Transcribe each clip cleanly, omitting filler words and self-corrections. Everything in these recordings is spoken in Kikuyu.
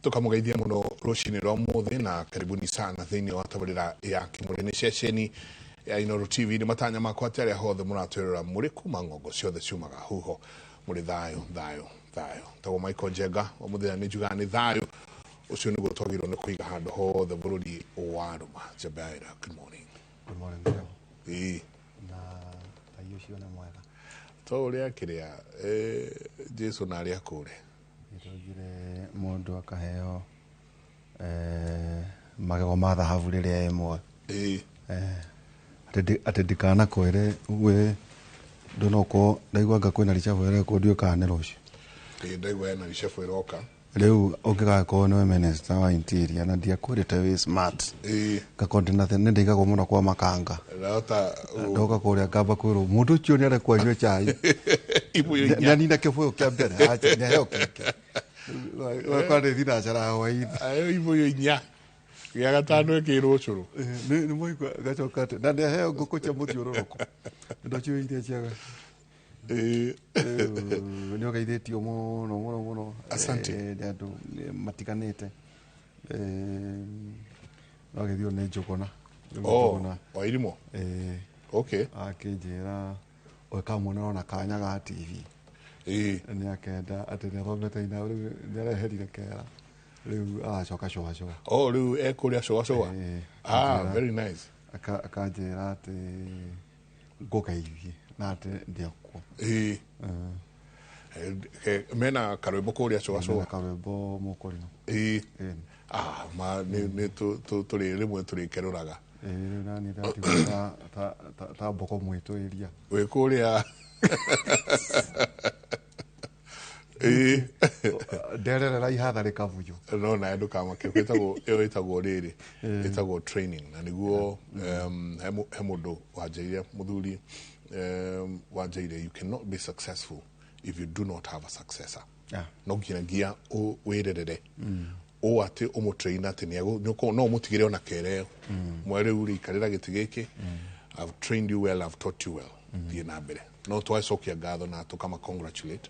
Tukamugeithia muno rucini rwa muthi na karibuni sana thiini wa tabarira ya Kimuri. Ni ceceni ya Inooro TV. Ni matanya makwa ati aria hothe muratwirora muri kuma ng'ongo ciothe ciumaga huho muri thayo thayo thayo. Tagwo Michael Njenga wa muthenya ni njugaga ni thayo ucio niguo twagirwo ni kuiga handu hothe bururi wa ruma. Njebaira, good morning. Good morning, Mremo. Ĩĩ. Na Ngai ũcio nĩ mwega. To uria kiria Jesu na aria kure. Nĩtwaugire mũndũ akaheo magego ma thahabu rĩrĩa e muoyo. Ĩĩ. Atĩ ndikanakwĩre we ndũnokorwo ndaigua anga kwĩna reshuffle ĩrekwo, ndiũĩ kana nĩ rũciũ. Ĩĩ, ndaigua hena reshuffle ĩroka. Rĩu ũngĩgakorwo nĩwe minister wa interior na ndiakwĩrĩte wĩ smart. Ĩĩ. Ngakorwo ndĩna thĩna, nĩndaigagwo mũno kwa makanga. Ndahota ndoka kũrĩa ngamba kwĩrwo mũndũ ũcio nĩarekwo anyue cai. Ibũyũ inya. Nĩanina kĩbũyũ kĩa mbere, acha nĩaheo kĩngĩ. Wakwa nĩ thinacara hwaĩ-inĩ. Ayo ibũyũ inya. Gĩa gatano ĩkĩrwo ũcũrũ. Nĩ mũigua gacoka atĩ na nĩaheo ngũkũ cia mũthiũrũrũko. Ndocio iria ciaga. Ĩĩ. Nĩ ũgeithĩtio mũno mũno mũno. Asante. Nĩ andũ matiganĩte. No agĩthio nĩ Njũgũna. Rĩu Oh, Njũgũna. wa Irimũ? Okay. Akĩnjĩra ũkamuona ona kanya ga TV. Ĩĩ. Nĩ akenda atĩ nĩ athomete ina rĩu nĩ areherire kera. Rĩu aracoka cũa cũa. Oh, rĩu ekũrĩa cũa cũa. Ĩĩ. Ah, very nice. Akanjĩra atĩ ngũgeithie na atĩ ndĩokuo. Ĩĩ. Mena karwĩmbo kũrĩa cũa cũa. Mena karwĩmbo mũkũrinũ. Ĩĩ. Ĩĩ. Ah, ma nĩ tũrĩ rĩmwe tũrĩkerũraga. Ĩĩ, rĩu nani ndatigwo ta mboko mwĩtũĩria. Wĩ kũrĩa. Ĩĩ. Ndererera ihatha rĩkabuyũ. No nawe ndũkamake, ĩyo ĩtagwo rĩrĩ, ĩtagwo training na nĩguo he mũndũ wanjĩrire, mũthuri wanjĩrire, you cannot be successful if you do not have a successor. No nginyagia wĩrerere ũ atĩ ũmũtrain atĩ no ũmũtigĩre ona kereo. Mwe rĩu rĩ, ikarĩra gĩtĩ gĩkĩ. I've trained you well, I've taught you well. Thiĩ na mbere. No twacokia ngatho na tũkama congratulate.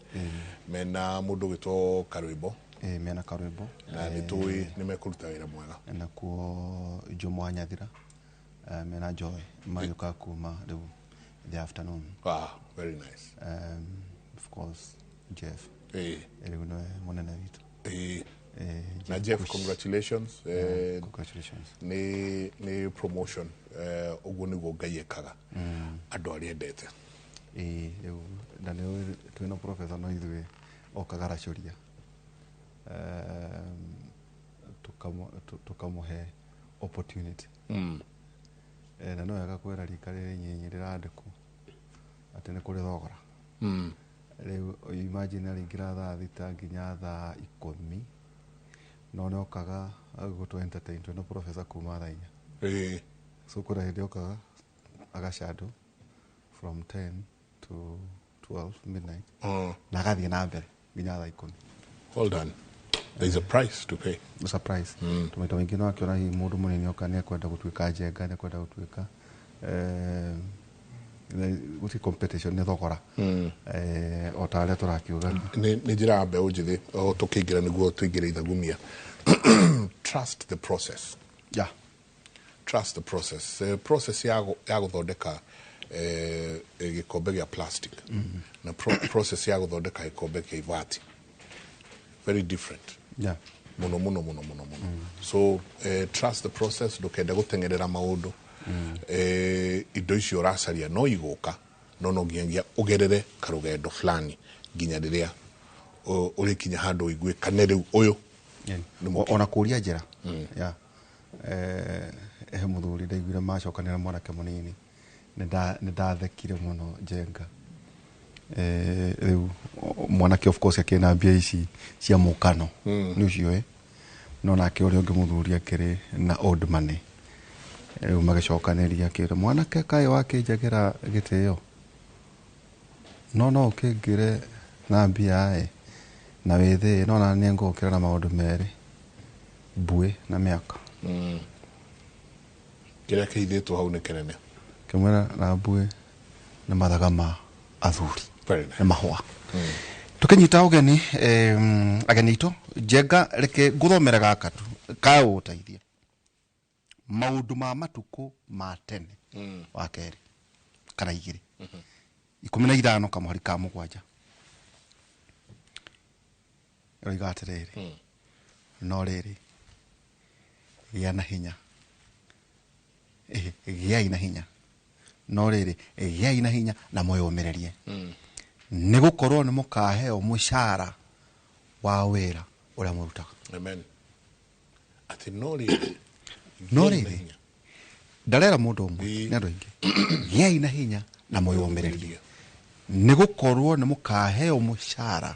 Mena mũndũ ũgĩtwo Karwĩmbo. Ĩĩ, mena Karwĩmbo. Na nĩ tũĩ nĩ mekũruta wĩra mwega. Nakuo Jomo wa Nyathira, mena Joy magĩũka kuma rĩu the afternoon. Ah, very nice. Of course Jeff. Ĩĩ. Rĩu nĩwe mũnene witũ. Ĩĩ. Na Jeff Jeff, Kush. congratulations. Congratulations. Nĩ promotion. Ũguo nĩguo Ngai ekaga. Andũ arĩa endete. Ĩĩ, rĩu na nĩ ũĩ twĩna professor no ithuĩ okaga aracũria. Tũkamũhe opportunity. Na no wega kwĩra rika rĩrĩ inyinyi rĩrandĩkwo atĩ nĩ kũrĩ thogora. Rĩu imagine arĩingĩra thaa 6 nginya thaa 10, no nĩ okaga gũtũ entertain twĩna professor kuma thaa 4. Ĩĩ. So kũrĩ hĩndĩ okaga agachandũ from 10 to 12 midnight. Na agathiĩ na mbere nginya thaa 10. Well done. There is a price to pay. There's a price. Tũmaita maingĩ no akĩona hihi mũndũ mũnini oka nĩ ekwenda gũtuĩka njenga, nĩ ekwenda gũtuĩka, gũtirĩ competition, nĩ thogora. O ta arĩa tũrakiuga. Nĩ njĩra ya mbeũ njĩthĩ, o tũkĩingĩra nĩguo tũingĩre ithagumia. Trust the process. Trust the process. Process ya gũthondeka gĩkombe gĩa plastic. Na process ya gũthondeka gĩkombe kĩa ibati. Very different. Mũno, mũno, mũno, mũno, mũno. So trust the process, ndũkende gũteng'erera maũndũ. Indo icio ũracaria no igũka, no nginyagia ũgerere karũgendo fulani nginya rĩrĩa ũrĩkinya handũ ũigue kana rĩu ũyũ nĩ mũkĩ. Ona kũria njĩra. He mũthuri ndaiguire macokanĩra mwanake mũnini. Nĩ ndathekire mũno Njenga. Rĩu mwanake of course akĩna mbia ici cia mũkano. Nĩ ũcio, No nake ũrĩa ũngĩ mũthuri akĩrĩ na old money. Rĩu magĩcokanĩria akĩra mwanake kaĩ wakĩnjagĩra gĩtĩo. No no ũkĩngĩre na mbia ĩ na wĩthĩ no na nĩ ngũkĩra na maũndũ merĩ. Mbuĩ na mĩaka. Kĩrĩa kĩhithĩtwo hau nĩ kĩnene. Kĩmwĩra na mbuĩ nĩ mathaga ma athuri. Very nice. Nĩ mahũa. Tukinyita ugeni ageni aitũ, Njenga, reke nguthomere gaka tu kaũteithia maũndũ ma matukũ ma tene wa kerĩ kana 2 15 kamũhari ka 7 ĩroiga atĩrĩrĩ, no rĩrĩ gĩa na hinya, gĩai na hinya, no rĩrĩ gĩai na hinya na mwĩyũmĩrĩrie, nĩ gũkorwo nĩ mũkaheo mũcara wa wĩra ũrĩa mũrutaga. Amen. Atĩ no rĩrĩ, no rĩrĩ ndarera mũndũ ũmwe nĩ andũ aingĩ, gĩai na hinya na mwĩyũmĩrĩrie, nĩ gũkorwo nĩ mũkaheo mũcara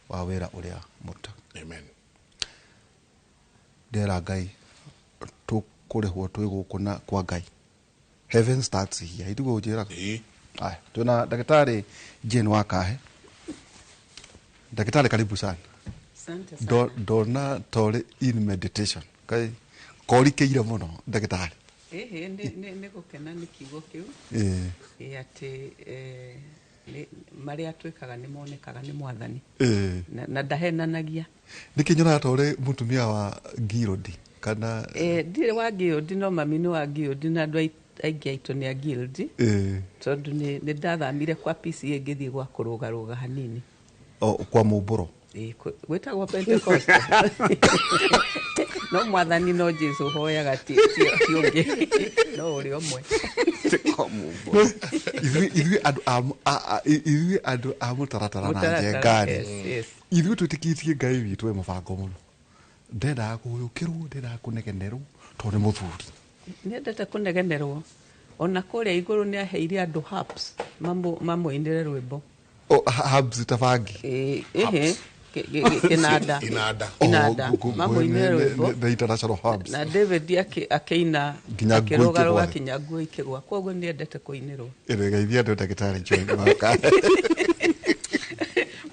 wa wĩra ũrĩa mũrutaga. Amen. Ndera Ngai tũkũrĩhwo twĩ gũkũ na kwa Ngai. Heaven starts here. Itiguo ũnjĩraga. Aya, twĩna ndagĩtarĩ Jane Wakahe. Ndagĩtarĩ, karibu sana. Asante sana. Ndona torĩ in meditation. Kai korikĩire mũno ndagĩtarĩ. Ĩhĩ, nĩ gũkena nĩ kiugo kĩu. Ĩ atĩ marĩa twĩkaga nĩ monekaga nĩ Mwathani. Na ndahenanagia. Nĩkĩ nyonaga torĩ mũtumia wa Ngirodi kana ndirĩ wa Ngirodi, no mami nĩ wa Ngirodi na andũ aingĩ aitũ nĩ a Ngirodi. Tondũ nĩ ndathamire kwa PCA ngĩthiĩ gwa kũrũgarũga hanini. O kwa mũmbũro. Gwĩtagwo Pentecostal. No Mwathani no Jesu hoyaga ti ũngĩ. No ũrĩa ũmwe. Ithuĩ andũ a mũtaratara na Njengani. Ithuĩ twĩtĩkĩtie Ngai witũ e mũbango mũno. Ndendaga kũhũyũkĩrwo, ndendaga kũnegenerwo tondũ nĩ mũthuri. Nĩendete kũnegenerwo. Ona kũrĩa igũrũ nĩ aheire andũ harps mamũinĩre rwĩmbo. Harps ta bangi. Ĩhĩ, kĩnanda. Inanda. Mamũinĩre rwĩmbo. The international harps. Na David akĩina akĩrũgarũga kinya nguo ikĩgwa. Koguo nĩendete kũinĩrwo. Ĩrĩgeithia andũ ndagĩtarĩ Jane Wakahe.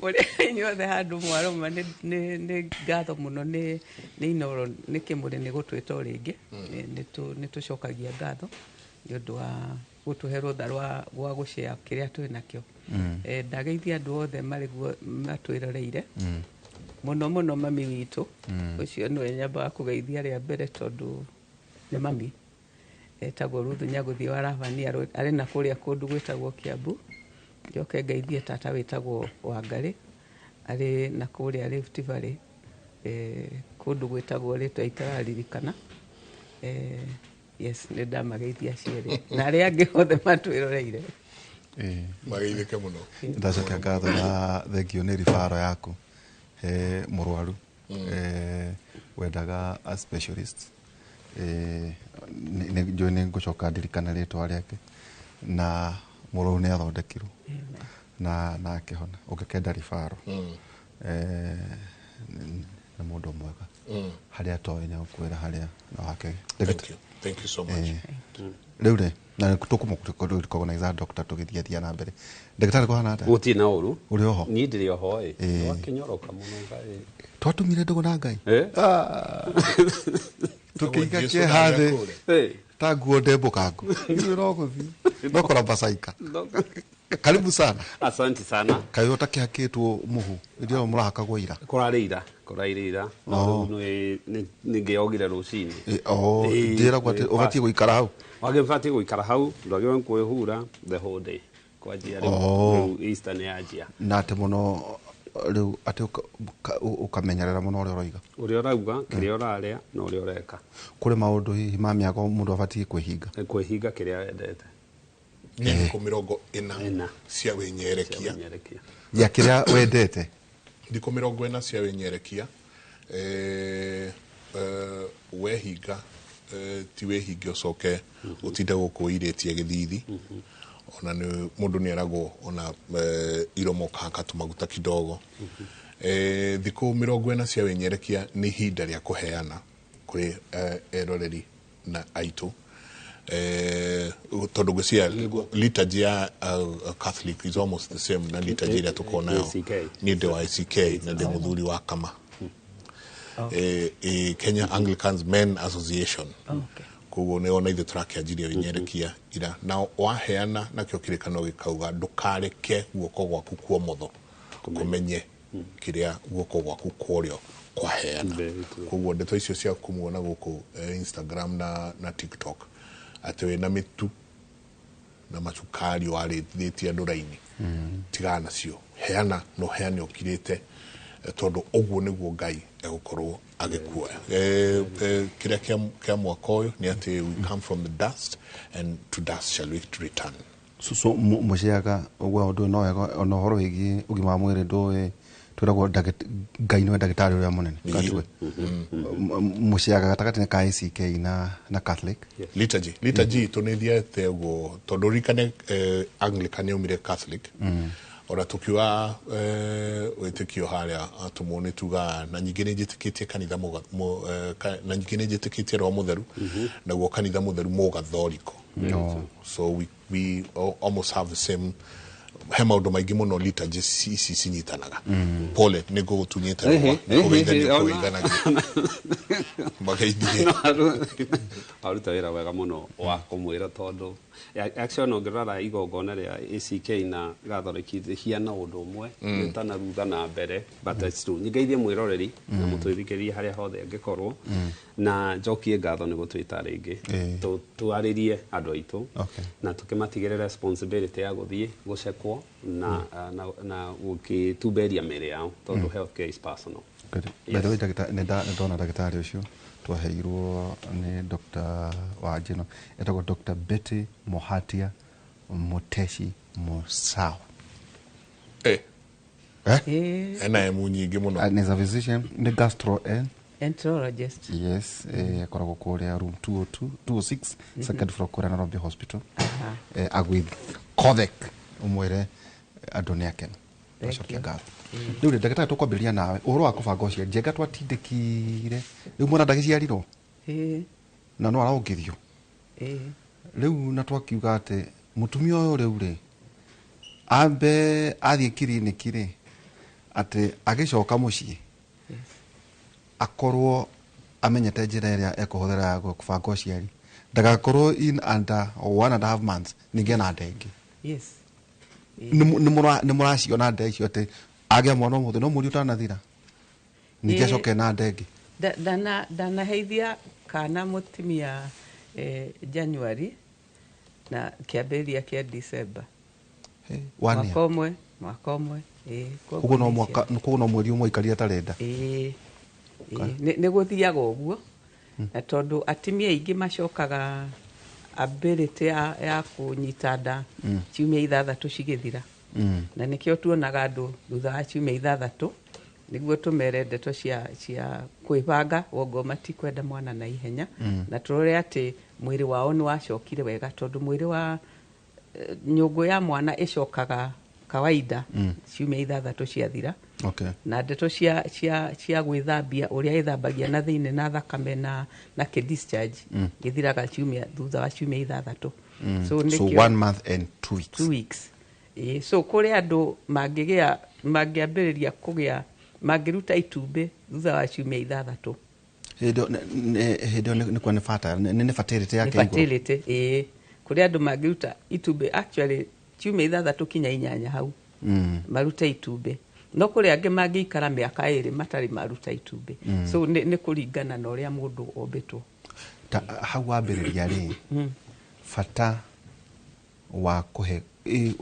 Mũrĩ inyuothe handũ mwarũma nĩ ngatho mũno nĩ Inooro nĩ kĩmũrĩ nĩ gũtwĩta o rĩngĩ. Nĩ tũcokagia ngatho nĩ ũndũ wa gũtũhe rũtha rwa gũshare kĩrĩa twĩ nakĩo. Ndageithia andũ othe marĩ guo matwĩroreire. Mũno mũno mami witũ. Ũcio nĩwe nyambaga kũgeithia rĩa mbere tondũ nĩ mami. Etagwo Ruth Nyagũthiĩ wa Rabani, arĩ na kũrĩa kũndũ gwĩtagwo Kiambu. Njoke ngeithie tata wĩtagwo Wangarĩ, arĩ na kũrĩa Rift Valley, kũndũ gwĩtagwo rĩtwa itararirikana. Yes, nĩ ndamageithia acio erĩ na arĩa angĩ othe matwĩroreire. Mageithĩke mũno. Ndacokia ngatho na thengio nĩ ribaro yaku he mũrwaru wendaga a specialist. Njũĩ nĩ ngũcoka ndirikane rĩtwa rĩake, na mũrwaru nĩ athondekirwo na akĩhona. Ũngĩkenda ribaro nĩ mũndũ mwega, harĩa atoĩ nĩ agũkwĩra harĩa na wake. Thank you. Thank you so much. Rĩu rĩ, na tũkũmũ-recognize doctor tũgĩthiathia na mbere. Ndagĩtarĩ, kũhana atĩa? Gũtirĩ na ũru. Ũrĩ oho? Niĩ ndĩrĩ oho ĩ. Wakĩnyoroka mũno Ngai. Twatumire ndũgũ na Ngai. Tũkĩiga kĩeha thĩ ta nguo ndembũkangu. Ithuĩ no gũthiĩ. No kũrambacaika. Karibu sana. Asante sana. Kaĩ ũtakĩhakĩtwo mũhu? Hĩndĩ ĩyo mũrahakagwo ira. Kũrarĩ ira. Kũrarĩ ira. No rĩu nĩ ngĩyogire rũcinĩ. Njĩragwo atĩ ũbatiĩ gũikara hau. Wagĩbatiĩ gũikara hau, ndwagĩrĩirwo nĩ kwĩhura the whole day. Kwanjia rĩu Easter nĩ yanjia. Na atĩ mũno rĩu atĩ ũkamenyerera mũno ũrĩa ũroiga. Ũrĩa ũrauga, kĩrĩa ũrarĩa na ũrĩa ũreka. Kũrĩ maũndũ hihi ma mĩago mũndũ abatiĩ kwĩhinga. Kwĩhinga kĩrĩa wendete. Nĩ thikũ 40 cia wĩnyerekia. Ya kĩrĩa wendete. Thikũ 40 cia wĩnyerekia. Wehinga ti wĩhinge ũcoke ũtinde gũkũ ũirĩtie gĩthithi. Ona nĩ mũndũ nĩ eragwo ona iromo ũkahaka tũmaguta kidogo. Thikũ 40 cia wĩnyerekia nĩ ihinda rĩa kũheana kũrĩ eroreri na aitũ. Tondũ ngwĩciria liturgy ya Catholic is almost the same na liturgy ĩrĩa tũkoragwo nayo. Niĩ ndĩ wa ACK na ndĩ mũthuri wa Kama. Kenya Anglicans Men Association. Koguo nĩ ona ithuĩ tũrakĩanjirie wĩnyerekia ira. Na waheana nakĩo kĩrĩkanĩro gĩkauga ndũkareke guoko gwaku kuomotho Kũmenye kĩrĩa guoko gwaku kũrĩo kwaheana. Very true. Koguo ndeto icio cia kũmuona gũkũ Instagram na TikTok atĩ wĩna mĩtu na macukari warĩithĩtie andũ raini, tigana nacio, heana na ũheane ũkirĩte, tondũ ũguo nĩguo Ngai egũkorwo agĩkuoya. Kĩrĩa kĩa mwaka ũyũ nĩ atĩ we come from the dust and to dust shall we return. So mũciaga ũguo ũndũ no wega ona ũhoro wĩgiĩ ũgima wa mwĩrĩ ndũĩ twĩragwo Ngai nĩwe ndagĩtarĩ ũrĩa mũnene. Gatue mũciaga gatagatĩ-inĩ ka ACK na Catholic. Liturgy itũ nĩ ithiĩte ũguo tondũ ririkane, Anglican yaumire Catholic. Ona tukiuga wĩtĩkio harĩa atũmwo nĩ tugaga na nyingĩ nĩ njĩtĩkĩtie kanitha na nyingĩ nĩ njĩtĩkĩtie roho mũtheru, naguo kanitha mũtheru mũgathoriko. So we almost have the same, he maũndũ maingĩ mũno liturgy ici cinyitanaga. Pole nĩ ngũgũtunyĩte rũa, kũgeithania kũgeithanagia mageithie. Aruta wĩra wega mũno wa kũmwĩra tondũ actually ũngĩrora igongona rĩa ACK na Gathoriki hiana ũndũ ũmwe nĩ ta na thutha na mbere, but it's true. Nyingeithie mwĩroreri na mũtũthikĩrĩria harĩa hothe angĩkorwo, na njokie ngatho nĩ gũtwĩta rĩngĩ twarĩrie andũ aitũ na tũkĩmatigĩre responsibility ya gũthiĩ gũcekwo na gũgĩtumberia mĩĩrĩ yao tondũ healthcare is personal. Good. By the way, nĩ ndona ndagĩtarĩ ũcio twaheirwo nĩ Dr. Wanjino, etagwo Dr. Betty Mohatia Muteshi Musau. Eh? Ena emu nyingĩ mũno. Nĩ a physician, nĩ gastro enterologist. Yes, akoragwo kũrĩa room 202 206, second floor, kũrĩa Nairobi Hospital. Agwith Kothek ũmwĩre andũ nĩ akenu. Thank Acokia you. ngatho. Rĩu rĩ, ndagĩtarĩ, tũkwambĩrĩria nawe ũhoro wa kũbanga ũciari. Njenga twatindĩkire rĩu mwana ndagĩciarirwo na no araongithio rĩu, na twakiuga atĩ mũtumia ũyũ rĩu rĩ ambe athiĩ kiriniki rĩ, atĩ agĩcoka mũciĩ akorwo amenyete njĩra ĩrĩa ekũhũthĩra ya kũbanga ũciari, ndagakorwo in under 1.5 months ningĩ na nda ĩngĩ. Nĩ mũraciona nda icio atĩ agĩa mwana ũmũthĩ no mũri ũtanathira ningĩ acoke na nda ĩngĩ? Ndanaheithia kana mũtumia January na kĩambĩrĩria kĩa December. Hey, one year. Mwaka ũmwe, mwaka ũmwe, ĩĩ, koguo Koguo no nĩ mwaka, koguo no mweri ũmwe aikarire atarĩ nda. Ĩĩ, nĩ gũthiaga ũguo na tondũ atumia aingĩ macokaga ability ya kũnyita nda ciumia 6 cigĩthira, na nĩkĩo tuonaga andũ thutha wa ciumia 6 nĩguo tũmere ndeto cia kwĩbanga wongo matikwenda mwana na ihenya, na tũrore atĩ mwĩrĩ wao nĩ wacokire wega, tondũ mwĩrĩ wa nyũngũ ya mwana ĩcokaga kawaida ciumia 6 ciathira. Na ndeto cia gwĩthambia ũrĩa ĩthambagia na thĩinĩ na thakame na kĩ discharge gĩthiraga ciumia thutha wa ciumia 6. So nĩkĩo 1 month and 2 weeks. 2 weeks, ĩĩ. So kũrĩ andũ mangĩgĩa, mangĩambĩrĩria kũgĩa, mangĩruta itumbĩ thutha wa ciumia 6. Hĩndĩ ĩyo hĩndĩ ĩyo nĩ kuo nĩ bata nĩ fertility Nĩ yake igũrũ. Fertility, ĩĩ. Kũrĩ andũ mangĩruta itumbĩ actually ciumia 6 kinya 8 hau marute itumbĩ, no kũrĩ angĩ mangĩikara mĩaka 2 matarĩ maruta itumbĩ. So nĩ kũringana na ũrĩa mũndũ ombĩtwo. Ta hau wambĩrĩria rĩ, bata wa kũhe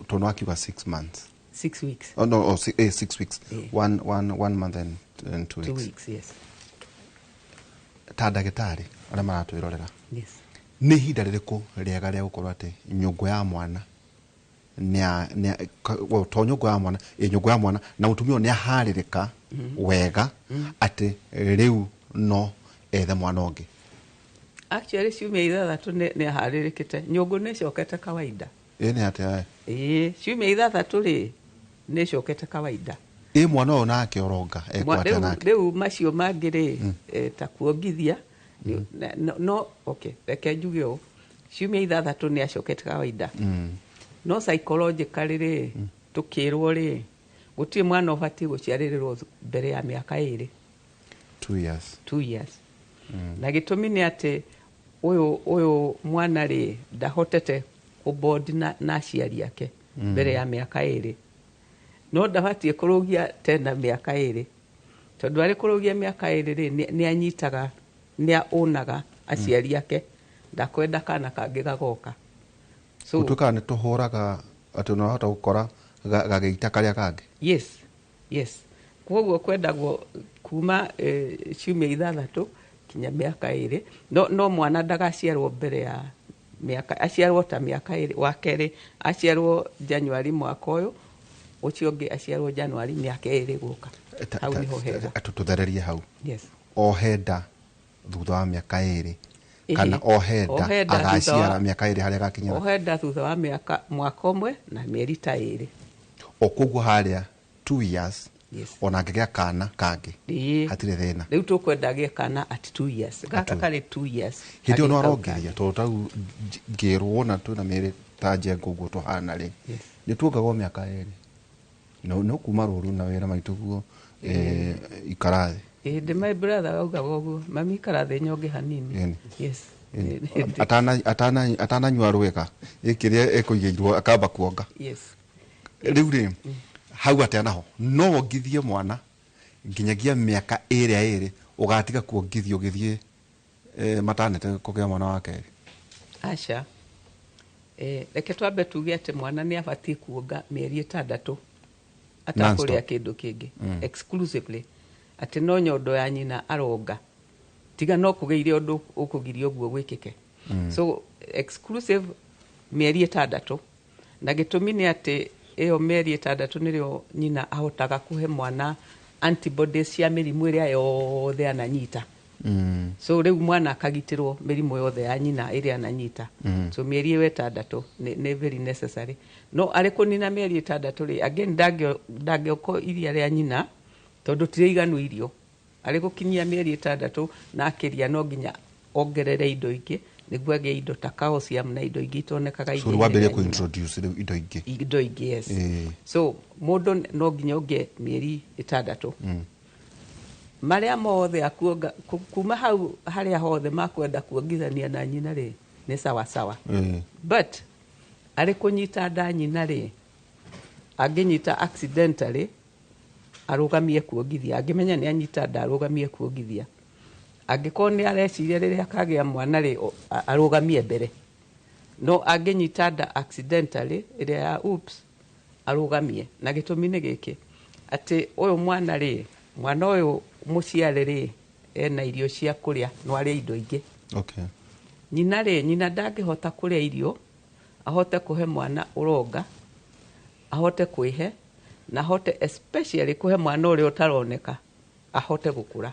tondũ wakiuga 6 months. 6 weeks. Oh, no, oh, 6 weeks. One month and two two weeks. Weeks, yes. Ta ndagĩtarĩ arĩa maratwĩrorera, nĩ ihinda rĩrĩkũ rĩega rĩa gũkorwo atĩ nyũngũ ya mwana well, to nyũngũ ya mwana, ĩ nyũngũ ya mwana na mũtumia ũyũ nĩ aharĩrĩka wega atĩ rĩu no ethe mwana ũngĩ? Actually ciumia 6 nĩ aharĩrĩkĩte, nyũngũ nĩ ĩcokete kawaida. Ĩ nĩ atĩa? Ĩĩ, ciumia 6 rĩ, nĩ ĩcokete kawaida. Ĩ mwana ũyũ nake ũronga ekwo atĩa Rĩu nake? Rĩu macio mangĩ rĩ, ta kuongithia no okay, reke njuge ũũ, ciumia 6 nĩ acokete kawaida, no psychologically rĩ, tũkĩrwo rĩ, gũtirĩ mwana ũbatiĩ gũciarĩrĩrwo mbere ya mĩaka 2. 2 years. 2 years. Na gĩtũmi nĩ atĩ ũyũ mwana rĩ, ndahotete kũbond na aciari ake mbere ya mĩaka 2. No ndabatiĩ kũrũgia tena mĩaka 2, tondũ arĩ kũrũgia mĩaka 2 rĩ, nĩ anyitaga, nĩ onaga aciari ake, ndakwenda kana kangĩ gagoka. So gũtuĩkaga nĩ tũhũraga atĩ nĩwahota gũkora gagĩita karĩa kangĩ. Yes, koguo kwendagwo kuma ciumia 6 kinya mĩaka 2. No mwana ndagaciarwo mbere ya mĩaka, aciarwo ta mĩaka 2. Wa kerĩ aciarwo January mwaka ũyũ, ũcio ũngĩ aciarwo January mĩaka 2 gũka. Hau nĩho hega. Tũthererie hau. Yes. Ohe nda thutha wa mĩaka 2 kana ohe nda agaciara mĩaka 2 harĩa agakinyĩra? Ohe nda thutha wa mĩaka mwaka ũmwe na mĩeri ta 2. O koguo harĩa 2 years. Yes. Ona angĩgĩa kana kangĩ hatirĩ thĩna. Rĩu tũkwenda agĩe kana at 2 years. Gaka karĩ 2 years. Hĩndĩ ĩyo no arongithia, tondũ tau ngĩrwo ona twĩna mĩĩrĩ ta njengo ũguo tũhana rĩ, nĩ tuongagwo mĩaka 2. No kuma rũru na wĩra maitũ guo ikara thĩ. Ĩndĩ my brother augaga ũguo, mami ikara thĩ nyonge hanini. Yes. Atananyua rwĩga ĩkĩrĩa ĩkũigĩirwo akamba kuonga. Yes. Rĩu rĩ, hau atĩa naho no wongithie mwana nginyagia mĩaka ĩrĩa 2 ũgatiga kuongithio ũgĩthiĩ matanete kũgĩa mwana wa kerĩ? Aca. Reke twambe tuge atĩ mwana nĩ abatiĩ kuonga mĩeri 6 atakũrĩa kĩndũ kĩngĩ exclusively, atĩ no nyondo ya nyina aronga, tiga no kũgĩire ũndũ ũkũgiria ũguo gwĩkĩke. So exclusive mĩeri 6, na gĩtũmi nĩ atĩ ĩyo mĩeri 6 nĩrĩo nyina ahotaga kũhe mwana antibodies cia mĩrimũ ĩrĩa yothe ananyita. So rĩu mwana akagitĩrwo mĩrimũ yothe ya nyina ĩrĩa ananyita. So mĩeri ĩyo 6 nĩ very necessary. No arĩ kũnina mĩeri 6 rĩ, again ndangĩoko iria rĩa nyina tondũ ti rĩiganu irio. Arĩ gũkinyia mĩeri 6 na akĩria no nginya ongerere indo ingĩ nĩguo agĩe indo ta calcium na indo ingĩ itonekaga irio. So wambĩrĩrie kũ introduce rĩu indo ingĩ. Indo ingĩ, yes. So mũndũ no nginya onge mĩeri 6. Marĩa mothe akuonga kuma hau harĩa hothe makwenda kuongithania na nyina rĩ nĩ sawa sawa. But arĩ kũnyita nda nyina rĩ, angĩnyita accidentally arũgamie kuongithia, angĩmenya nĩ anyita nda arũgamie kuongithia, angĩkorwo nĩ areciria rĩrĩa akagĩa mwana rĩ arũgamie mbere. No angĩnyita nda accidentally ĩrĩa ya oops arũgamie, na gĩtũmi nĩ gĩkĩ atĩ ũyũ mwana rĩ, mwana ũyũ mũciare rĩ ena irio cia kũrĩa, no arĩe indo ingĩ. Okay. Nyina rĩ, nyina ndangĩhota kũrĩa irio ahote kũhe mwana ũronga, ahote kwĩhe, na ahote especially kũhe mwana ũrĩa ũtaroneka ahote gũkũra.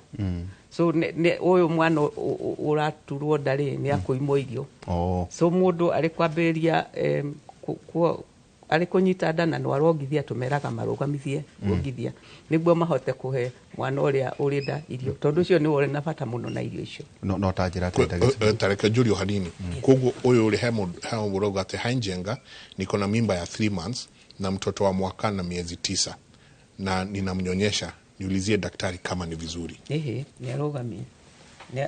So ũyũ mwana ũraturwo nda rĩ nĩ akũimwo irio. So mũndũ arĩ kwambĩrĩria arĩ kũnyita nda na no arongithia, tũmeraga marũgamithie kuongithia nĩguo mahote kũhe mwana ũrĩa ũrĩ nda irio, tondũ ũcio nĩwe ũrĩ na bata mũno na irio icio. No ta njĩra tareke njurio hanini. Koguo ũyũ ũrĩ he mũndũ ũrauga atĩ hai Njenga, niko na mimba ya 3 months na mtoto wa mwaka na miezi 9 na ninamnyonyesha, niulizie daktari kama ni vizuri. Ehe, niarogamie.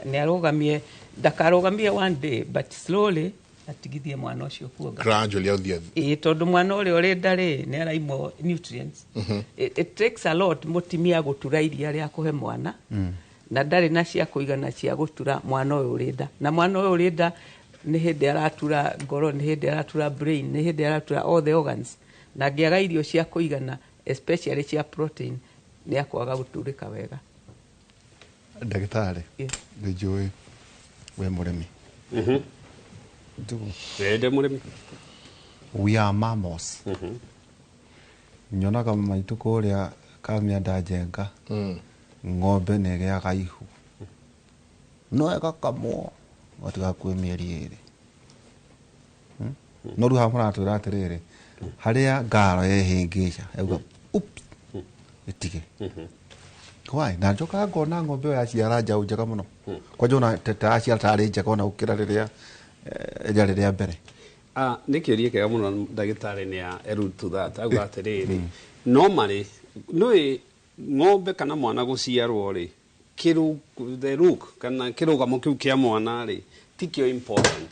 Niarogamie, ndakarũgamie one day but slowly atigithie mwana ũcio kuonga. Gradually athie. Tondũ mwana ũrĩa ũrĩ nda rĩ nĩ araimwo nutrients. It takes a lot mũtimia gũtura iria rĩa kũhe mwana. Na ndarĩ na cia kũigana cia gũtura mwana ũyũ ũrĩ nda. Na mwana ũyũ ũrĩ nda nĩ hĩndĩ aratura ngoro, nĩ hĩndĩ aratura brain, nĩ hĩndĩ aratura all the organs. Na angĩaga irio cia kũigana especially cia protein nĩ akwaga gũturĩka wega. Ndagĩtarĩ, nĩ njũĩ we mũrĩmi. Ndĩ mũrĩmi. We are mammals. Nyonaga maitũ kũrĩa Kamianda Njenga, ng'ombe nĩ ĩgĩaga ihu, no ĩgakamwo gatigakuĩ mĩeri 2. No rĩu haha mũratwĩra atĩrĩrĩ, harĩa ngaro yehĩngĩca yauga oops ĩtige. Why? Na njokaga ngona ng'ombe ĩyo yaciara njaũ njega mũno. Kwanja ona ta yaciara tarĩ njega ona gũkĩra rĩrĩa rĩarĩ rĩa mbere. Nĩ kĩũria kĩega mũno ndagĩtarĩ nĩ allude to that. Auga atĩrĩrĩ, normally nĩ ng'ombe kana mwana gũciarwo rĩ, the look kana kĩrũgamo kĩu kĩa mwana rĩ tikĩo important.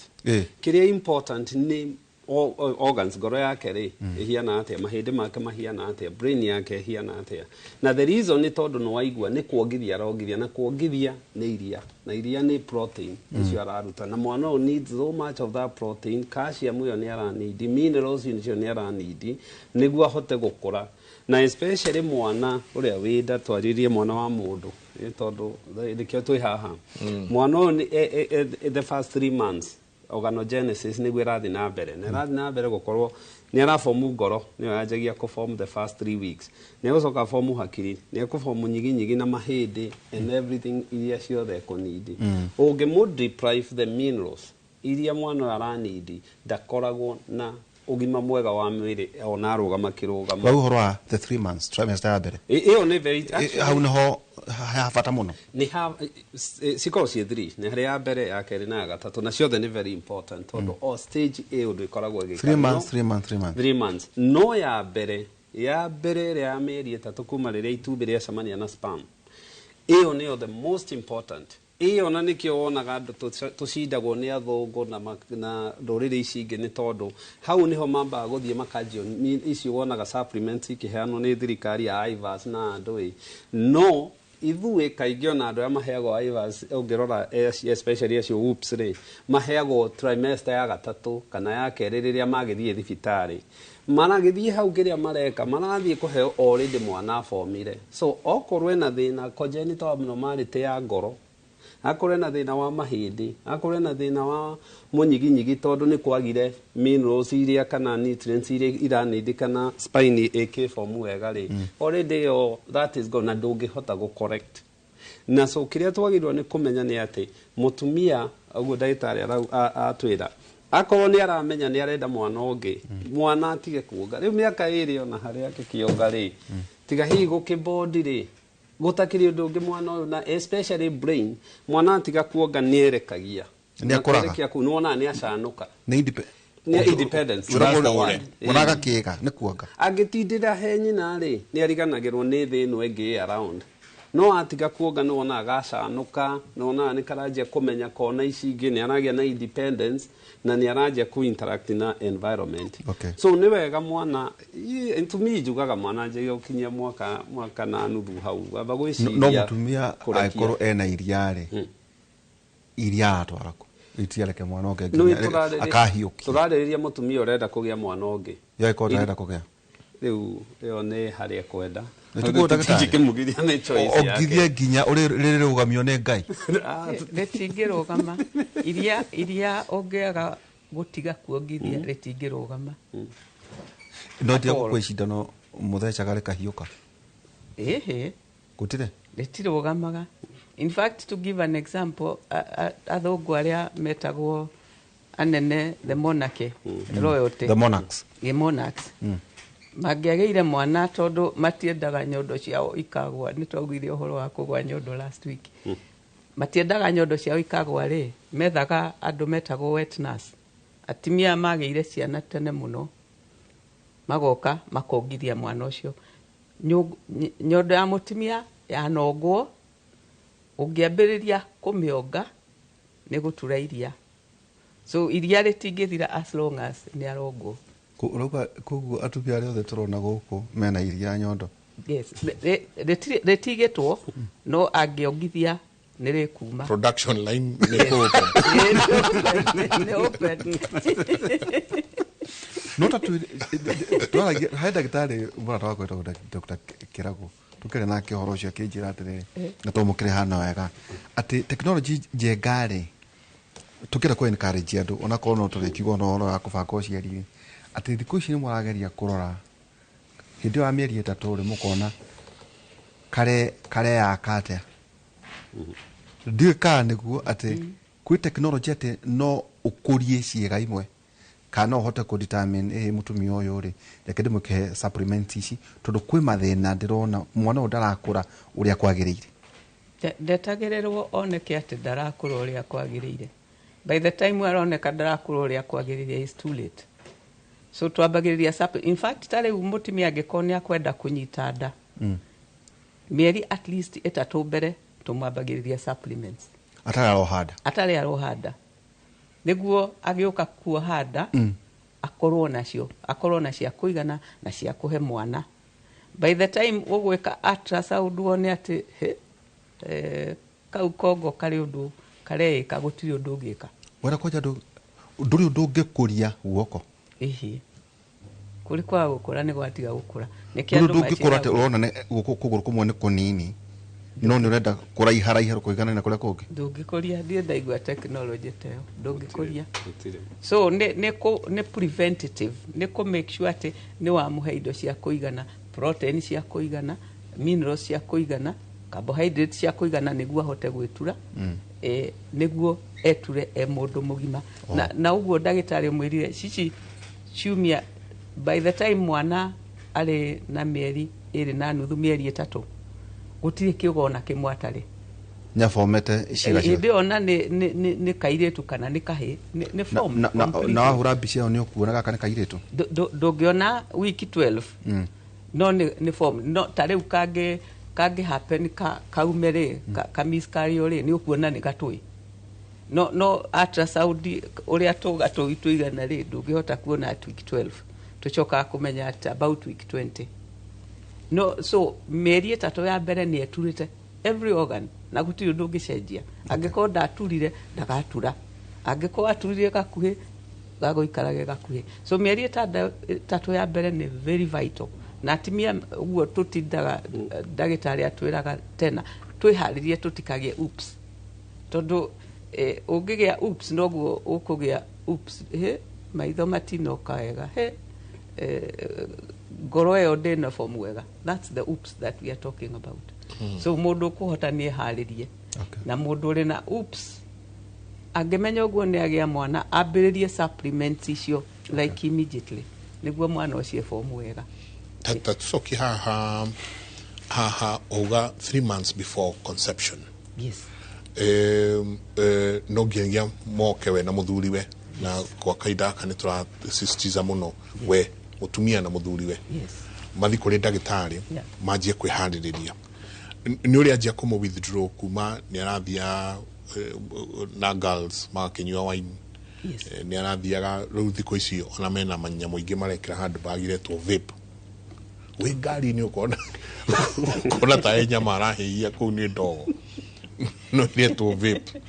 Kĩrĩa important nĩ Organs, ngoro yake rĩ ĩhiana atĩa, mahĩndĩ make mahiana atĩa, brain yake ĩhiana atĩa. Na the reason nĩ tondũ nĩ waigua nĩ kuongithia arongithia, na kuongithia nĩ iria, na iria nĩ protein icio araruta, na mwana ũyũ needs so much of that protein. Calcium ĩyo nĩ aranidi, minerals icio nĩ aranidi nĩguo ahote gũkũra, na especially mwana ũrĩa wĩ nda. Twarĩrie mwana wa mũndũ, tondũ nĩkĩo twĩ haha. Mwana ũyũ the first 3 months organogenesis nĩguo ĩrathiĩ na mbere, na ĩrathiĩ na mbere gũkorwo nĩ arabomu ngoro, nĩyo yanjagia kũform the first 3 weeks, nĩ egũcoka bomu hakiri, nĩ ekũbomu nyiginyigi na mahĩndĩ and everything iria ciothe ekũnidi. Ũngĩmũ deprive the minerals iria mwana ũyũ aranidi, ndakoragwo na ũgima mwega wa mwĩrĩ ona arũgama kĩrũgamo. Rau ũhoro wa the 3 months, trimester ya mbere. Ĩyo nĩ very Hau niho ha bata mũno. Nĩ ha cikorwo ciĩ three, nĩ harĩ ya mbere, ya kerĩ na ya gatatũ, na ciothe nĩ very important tondũ o stage ĩ ũndũ ĩkoragwo ĩgĩka. 3 months, 3 months, 3 months. 3 months, no ya mbere ĩrĩa ya mĩeri 3 kuma rĩrĩa itumbĩ rĩacemania na sperm, ĩyo nĩyo the most important. Ĩyo na nĩkĩo wonaga andũ tũcindagwo nĩ athũngũ na ndũrĩrĩ ici ingĩ, nĩ tondũ hau nĩho mambaga gũthiĩ makanjio icio wonaga supplements ikĩheanwo nĩ thirikari ya IVAS na andũ ĩ. No ithuĩ kaingĩ ona andũ arĩa maheagwo IVAS, ũngĩrora especially acio whoops rĩ, maheagwo trimester ya gatatũ kana ya kerĩ rĩrĩa magĩthiĩ thibitarĩ. Maragĩthiĩ hau, kĩrĩa mareka, marathiĩ kũheo already mwana abomire. So okorwo ena thĩna congenital abnormality ya ngoro, akorwo ena thĩna wa mahĩndĩ, akorwo ena thĩna wa mũnyiginyigi, tondũ nĩ kwagire minerals iria kana nutrients iria iranindikana spine ĩkĩbomu wega rĩ, already ĩyo that is gone na ndũngĩhota gũ correct. Na so kĩrĩa twagĩrĩirwo nĩ kũmenya nĩ atĩ mũtumia, ũguo ndagĩtarĩ atwĩra, akorwo nĩ aramenya nĩ arenda mwana ũngĩ, mwana atige kuonga rĩu mĩaka 2, ona harĩa akĩkĩonga rĩ, tiga hihi gũkĩbondi rĩ, gũtakĩrĩ ũndũ ũngĩ mwana ũyũ, na especially brain. Mwana atiga kuonga nĩ erekagia. Nĩ akũraga. Kwerekia kũu nĩ wonaga nĩ acanũka. Nĩ Nĩ independence. That's the word. Wonaga kĩga nĩ kuonga. Angĩtindĩra he nyina rĩ, nĩ ariganagĩrwo nĩ thĩ ĩno ĩngĩ ĩ around. No atiga kuonga nĩ wonaga gacanũka, nĩ wonaga nĩ karanjia kũmenya kona ici ingĩ, nĩ aragĩa na independence na nĩ aranjia ku interact na environment. So nĩ wega mwana, to me njugaga mwana anjagia gũkinyia mwaka na nuthu hau amba gwĩciria No mũtumia kũrekia. angĩkorwo ena iria rĩ, iria aratwara kũ? Itiareke mwana ũngĩ Nĩ nginya akahiũkia. Tũrarĩrĩria mũtumia ũrenda kũgĩa mwana ũngĩ. Yo ĩkorwo ndarenda kũgĩa. Rĩu ĩyo nĩ harĩa ekwenda. Nĩ tũguo ndagĩtarĩ. Tũtingĩkĩmũgiria, nĩ choice yake. Ongithie nginya rĩrũgamio nĩ Ngai. Ah, Rĩtingĩrũgama. Iria ũngĩaga gũtiga kuongithia, rĩtingĩrũgama. No tiga At all. kwĩ cindano mũthecaga rĩkahiũka. Ĩhĩ. Gũtirĩ. Rĩtirũgamaga. In fact, to give an example, athũngũ arĩa metagwo anene, the monarchy, royalty, The monarchs. The monarchs, mangĩagĩire mwana, tondũ matiendaga nyondo ciao ikagwa, nĩ twaugire ũhoro wa kũgwa nyondo last week, matiendaga nyondo ciao ikagwa rĩ, methaga andũ metagwo wet nurse, atumia magĩire ciana tene mũno, magoka makongithia mwana ũcio. Nyondo ya mũtumia yanongwo, ũngĩambĩrĩria kũmĩonga nĩ gũtura iria, so iria rĩtingĩthira as long as nĩ arongwo. Ũrauga koguo atumia arĩa othe tũrona gũkũ mena iria nyondo? Yes, rĩtigĩtwo, no angĩongithia nĩ rĩkuma. Production line nĩ open. Nĩ open. No ta twaragia he ndagĩtarĩ mũrata wakwa wĩtagwo Dr. Kĩrago, tũkĩaria nake ũhoro ũcio, akĩnjĩra atĩrĩrĩ, na twamũkĩre hana wega, atĩ tekinoronjĩ njenga rĩ, tũkĩenda kũ encourage andũ, onakorwo no tũrĩkiuga ona ũhoro wa kũbanga ũciari rĩ, atĩ thikũ ici nĩ mũrageria kũrora hĩndĩ ĩyo ya mĩeri 3 rĩ, mũkona kareyaka atĩa. Ndiũĩ kana nĩguo atĩ kwĩ tekinoronjĩ atĩ no ũkũrie ciĩga imwe, kana no ũhote kũ determine ĩ mũtumia ũyũ rĩ, reke ndĩmũkĩhe supplement ici tondũ kwĩ mathĩna ndĩrona mwana ũyũ ndarakũra ũrĩa kwagĩrĩire. Ndetagĩrĩrwo oneke atĩ ndarakũra ũrĩa kwagĩrĩire. By the time aroneka ndarakũra ũrĩa kwagĩrĩire, is too late. So twambagĩrĩria in fact, ta rĩu mũtumia angĩkorwo nĩ akwenda kũnyita nda, mĩeri at least 3 mbere tũmwambagĩrĩria supplements. Atarĩ aroha nda. Atarĩ aroha nda, nĩguo agĩũka kuoha nda. Akorwo nacio, akorwo na cia kũigana na cia kũhe mwana. By the time ũgwĩka ultrasound wone atĩ he, kau kongo karĩ ũndũ kareĩka, gũtirĩ ũndũ ũngĩka. Wera kwanja ndũrĩ ũndũ ũngĩkũria guoko. Ĩhĩ, kũrĩ kwaga gũkũra nĩ gwatiga gũkũra. Nĩkĩo Ndũrĩ andũ ũndũ ũngĩkũra atĩ manjĩraga ũrona nĩ guoko kũgũrũ kũmwe nĩ kũnini, no nĩ ũrenda kũraiharaiha kũigana na kũrĩa kũngĩ. Ndũngĩkũria, ndirĩ ndaigua technology ta ĩyo, ndũngĩkũria. Gũtirĩ. So nĩ preventative, nĩ kũ make sure atĩ nĩ wamũhe indo cia kũigana, protein cia kũigana, minerals cia kũigana, carbohydrate cia kũigana, nĩguo ahote gwĩtura, nĩguo eture e mũndũ mũgima. Na ũguo ndagĩtarĩ ũmwĩrire cici ciumia, by the time mwana arĩ na mĩeri 2.5, mĩeri 3, gũtirĩ kĩũga ona kĩmwe atarĩ. Nyabomete ciĩga Hĩndĩ ciothe. ĩyo ona nĩ kairĩtu kana nĩ kahĩ, nĩ form Na completely. na wahũra mbica ĩyo nĩ ũkuona gaka nĩ kairĩtu. Ndũngĩona wiki 12, no nĩ form. No ta rĩu kangĩ happen kaume rĩ, ka miscarriage rĩ, nĩ ũkuona nĩ gatũĩ. No ultrasound ũrĩa tũgatũi tũigana rĩ, ndũngĩhota kuona at week 12. Tũcokaga kũmenya at about week 20. No so mĩeri 3 ya mbere nĩ eturĩte every organ na gũtirĩ ũndũ ũngĩcenjia. Angĩkorwo ndaturire, ndagatura. Angĩkorwo aturire gakuhĩ, gagũikarage gakuhĩ. So mĩeri 3 ya mbere nĩ very vital, na atimia ũguo tũtindaga ndagĩtarĩ atwĩraga tena twĩharĩrie tũtikagĩe oops, tondũ ũngĩgĩa oops noguo ũkũgĩa oops, he maitho matinoka wega, he ngoro ĩyo ndĩna form wega. That's the oops that we are talking about. So mũndũ ũkũhota nĩ eharĩrie. Na mũndũ ũrĩ na oops angĩmenya ũguo nĩ agĩa mwana, ambĩrĩrie supplements icio like immediately, nĩguo mwana ũcio eform wega. Ta tucokie haha uga 3 months before conception. Yes. No nginyagia moke we na mũthuriwe, na kwa kahinda gaka nĩ tũrasisitiza mũno we mũtumia na mũthuriwe mathi kũrĩ ndagĩtarĩ, manjie kwĩharĩrĩria. Nĩ ũrĩa anjia kũmũ withdraw kuma nĩ arathia na girls magakĩnyua wine. Nĩ arathiaga rĩu thikũ ici ona mena manyamũ ingĩ marekĩra handũ bagiretwo vape, wĩ ngari-inĩ ũkona ta he nyama arahĩhia kũu, nĩ ndogo no iretwo vape,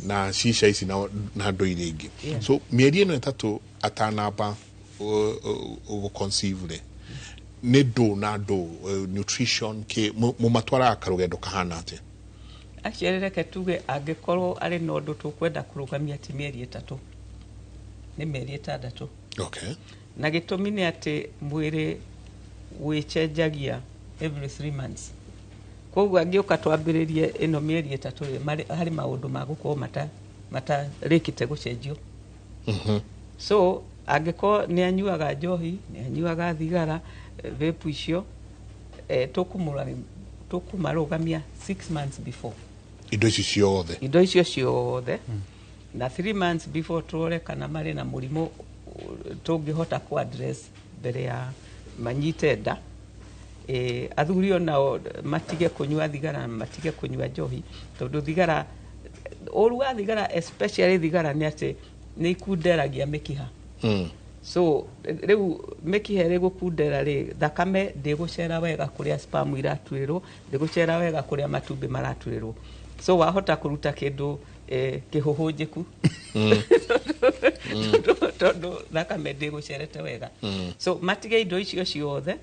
na shisha ici na andũ iria ingĩ. So mĩeri ĩno 3 atanamba gũ conceive rĩ, nĩ ndũ na ndũ, nutrition kĩ mũmatwaraga karũgendo kahana atĩa? Actually, reke tuge angĩkorwo arĩ na ũndũ tũkwenda kũrũgamia, ti mĩeri 3, nĩ mĩeri 6. Na gĩtũmi nĩ atĩ mwĩrĩ wĩcenjagia every 3 months. Koguo angĩũka twambĩrĩrie ĩno mĩeri 3 rĩ, harĩ maũndũ ma gũkorwo matarĩkĩte gũcenjio. So angĩkorwo nĩ anyuaga njohi, nĩ anyuaga thigara, vape icio, tũkũmarũgamia 6 months before. Indo ici ciothe. Indo icio ciothe, na 3 months before tũrore kana marĩ na mũrimũ tũngĩhota ku address mbere ya manyite nda. Athuri onao matige kũnyua thigara na matige kũnyua njohi, tondũ thigara, ũru wa thigara, especially thigara, nĩ atĩ nĩ ikunderagia mĩkiha. So rĩu mĩkiha ĩrĩ gũkundera rĩ, thakame ndĩgũcera wega kũrĩa sperm iraturĩrwo, ndĩgũcera wega kũrĩa matumbĩ maraturĩrwo. So wahota kũruta kĩndũ kĩhũhũnjĩku, tondũ thakame ndĩgũcerete wega. So matige indo icio ciothe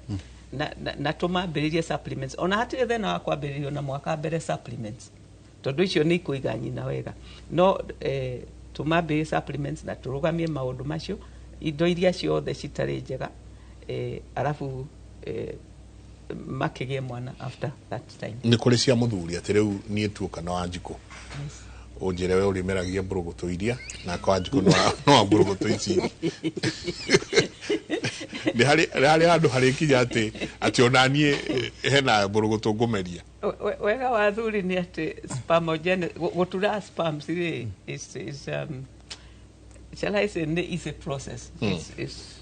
na tũmambĩrĩrie supplements. Ona hatirĩ thĩna wa kwambĩrĩrio na mwaka mbere supplements, tondũ icio nĩ ikũiga nyina wega. No tũmambĩrĩrie supplements na tũrũgamie maũndũ macio, indo iria ciothe citarĩ njega, arabu makĩgĩe mwana after that time. Nĩ kũrĩ cia mũthuri, atĩ rĩu niĩ tuoka na Wanjikũ, ũnjĩre we ũrĩmeragia mbũrũgũtũ iria, nake Wanjikũ nĩ wa mbũrũgũtũ ici. Nĩ harĩ handũ harĩkinya atĩ ona niĩ hena mbũrũgũtũ ngũmeria? Wega wa athuri nĩ atĩ gũtura sperms rĩ is, shall I say, nĩ is a process. It's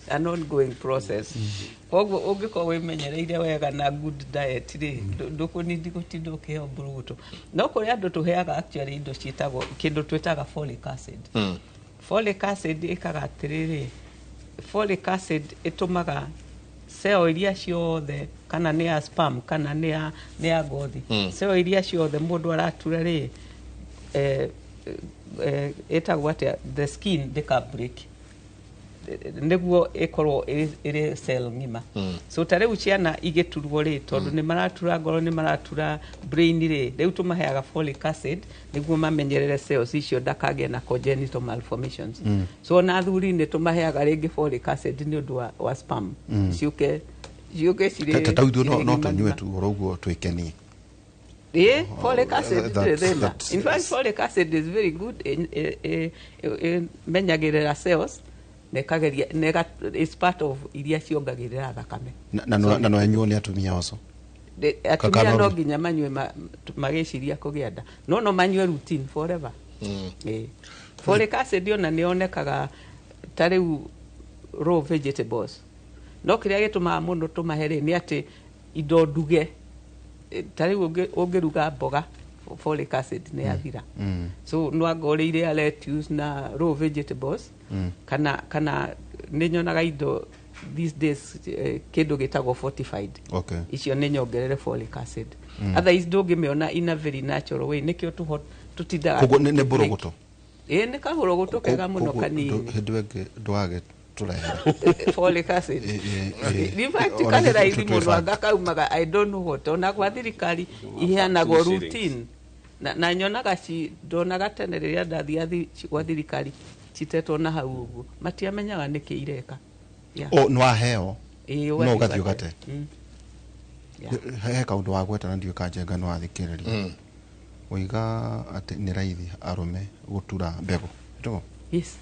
an ongoing process. Koguo ũngĩkorwo wĩmenyereire wega na good diet rĩ, ndũkũnindi gũtinda ũkĩheo mbũrũgũtũ. No kũrĩ andũ tũheaga actually indo ciĩtagwo, kĩndũ twĩtaga folic acid. Folic acid ĩkaga atĩrĩrĩ, Folic acid ĩtũmaga cell iria ciothe, kana nĩ ya sperm kana nĩ ya ngothi, cell iria ciothe mũndũ aratura rĩ, ĩtagwo atĩa, the skin ndĩka break nĩguo ĩkorwo ĩrĩ cell ng'ima. So ta rĩu ciana igĩturwo rĩ, tondũ nĩ maratura ngoro, nĩ maratura brain rĩ, rĩu tũmaheaga folic acid nĩguo mamenyerere cells icio ndakagĩe na congenital malformations. So ona athuri nĩ tũmaheaga rĩngĩ folic acid nĩ ũndũ wa sperm ciũke cirĩ Ta ithuĩ no cirĩ no ng'ima tũnyue ng'ima. tu oro ũguo twĩkenie? Ĩ, folic acid ndĩrĩ thĩna. In fact, folic acid is very good. Ĩmenyagĩrĩra cells na ĩkageria na it's part of iria ciongagĩrĩra thakame. Na no enyuo nĩ atumia oco? Atumia Kana- no nginya manyue magĩciria kũgĩa nda, no manyue routine forever. Ĩ. Folic acid ona nĩ yonekaga ta rĩu raw vegetables, no kĩrĩa gĩtũmaga mũno tũmahe rĩ nĩ atĩ indo nduge. Ta rĩu ũngĩruga mboga, folic acid nĩ yathira. So no anga ũrĩire lettuce na raw vegetables, kana nĩ nyonaga indo these days, kĩndũ gĩtagwo fortified. Icio nĩ nyongerere folic acid. Otherwise ndũngĩmĩona in a very natural way, nĩkĩo tũtindaga. Koguo nĩ mbũrũgũtũ? Ĩ, nĩ kabũrũgũtũ kega mũno. Koguo Kanini. Hĩndĩ ĩyo ĩngĩ ndwage tũrehere. Folic acid. Ĩ. In fact, Ona karĩ raithi mũno, twĩbange. anga kaumaga, I don't know what, ona gwa thirikari iheanagwo 2 shillings. Routine na nyonaga ci ndonaga tene rĩrĩa ndathiaga gwa thirikari citetwo na hau ũguo, matiamenyaga nĩkĩ ireka. Yeah. O nĩ waheo? Ĩ, No ũgathiĩ ũgathiĩ ũgate. ũgate. Yeah. He kaũndũ wa gweta na ndiũĩ kanjenga nĩ wathikĩrĩria ũiga atĩ nĩ raithi arũme gũtura mbegũ. Ĩtũgo? Yes.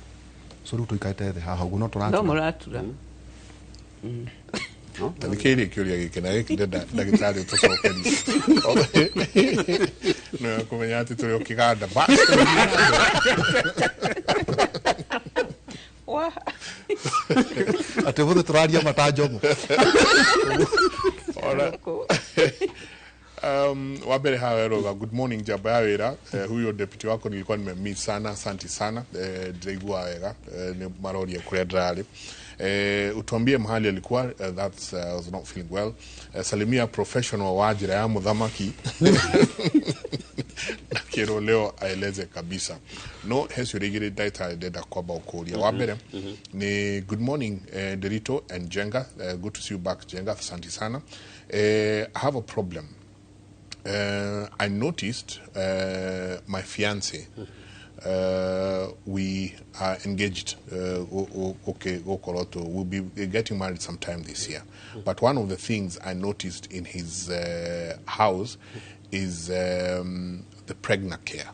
So rĩu tũikarĩte thĩ haha ũguo no No tũratura? mũratura. Tathikĩrĩria kĩũria gĩkĩ na gĩkĩ ndenda ndagĩtarĩ ũtũcokerie, nĩ kũmenya atĩ tũrĩ o kĩganda. Wa. Atĩ ũmũthĩ tũraria matanjomo. Ona wa mbere hawa roga, "Good morning njamba ya wĩra. Huyo deputy wako nilikuwa nimemiss sana. Asante sana. Ndiraigua wega." Nĩ maroria kũrĩa ndĩrarĩ. "Utuambie mahali alikuwa." That's I was not feeling well. "Salimia professional wa njĩra ya mũthamaki na kĩrwo leo aeleze kabisa." No he ciũria igĩrĩ ndagĩtarĩ ndenda kwamba gũkũria. Wa mbere ni, "Good morning, Derito and Jenga. Good to see you back, Jenga. Asante sana. I have a problem. I noticed my fiance, we are engaged, okay, Gokoroto, we'll be getting married sometime this year. But one of the things I noticed in his house is the Pregnacare.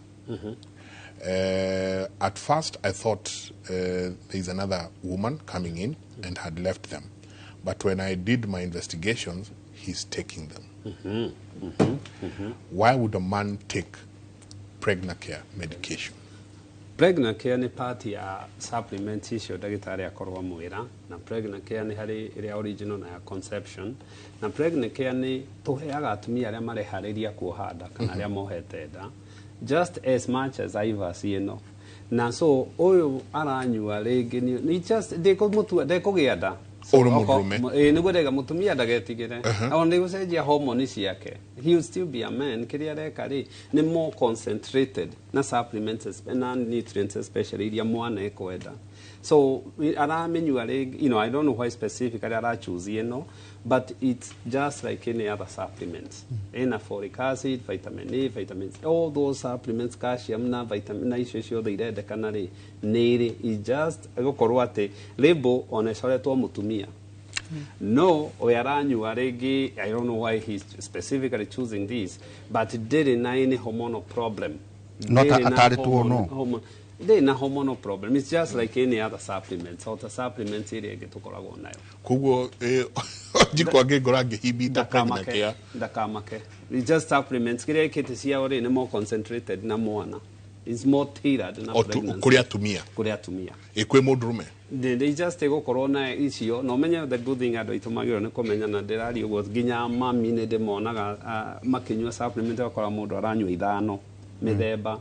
At first, I thought there's another woman coming in and had left them. But when I did my investigations, he's taking them. Why would a man take Pregnacare medication?" Pregnacare nĩ part ya supplement icio ndagĩtarĩ akorwo amwĩra, na Pregnacare nĩ harĩ ĩrĩa original na ya conception, na Pregnacare nĩ tũheaga atumia arĩa mareharĩria kuoha nda kana arĩa mohete nda, just as much as Ivas ĩno. Na so ũyũ aranyua rĩngĩ nĩ just ndĩkũmũtua ndekũgĩa nda. So, Ũrĩ mũndũrũme. Ĩĩ, nĩguo ndaiga mũtumia ndagetigĩre, ona nĩ gũcenjia hormone ciake, he will still be a man. Kĩrĩa areka rĩ nĩ more concentrated na supplements na nutrients, especially iria mwana ekwenda. So aramĩnyua rĩngĩ, I don't know why specifically arachoose ĩno, but it's just like any other supplements. Ĩna folic acid, vitamin A, vitamin C, all those supplements, calcium na vitamin na icio ciothe irendekana rĩ nĩ ĩrĩ. It's just gũkorwo atĩ label ona ĩcoretwo mũtumia, no we aranyua rĩngĩ, I don't know why he's specifically choosing this, but ndĩrĩ na any hormonal problem. No Ndĩrĩ na atarĩtwo no. Ndĩrĩ na hormonal problem. It's just like any other supplement, o ta supplement ĩrĩa ĩngĩ tũkoragwo nayo. Koguo njikwa ngĩngora ngĩhibita Ndakamake. Pregnacare. Ndakamake. It's just supplements. Kĩrĩa ĩkĩte ciao rĩ nĩ more concentrated na mwana, it's more tailored na O pregnancy. kũrĩ atumia. Kũrĩ atumia. Ĩ kwĩ mũndũrũme? They just gũkorwo na icio na ũmenye the good thing andũ aitũ magĩrĩirwo nĩ kũmenya, na ndĩraria ũguo nginya mami nĩ ndĩmonaga makĩnyua supplement, ũgakora mũndũ aranyua ithano mĩthemba.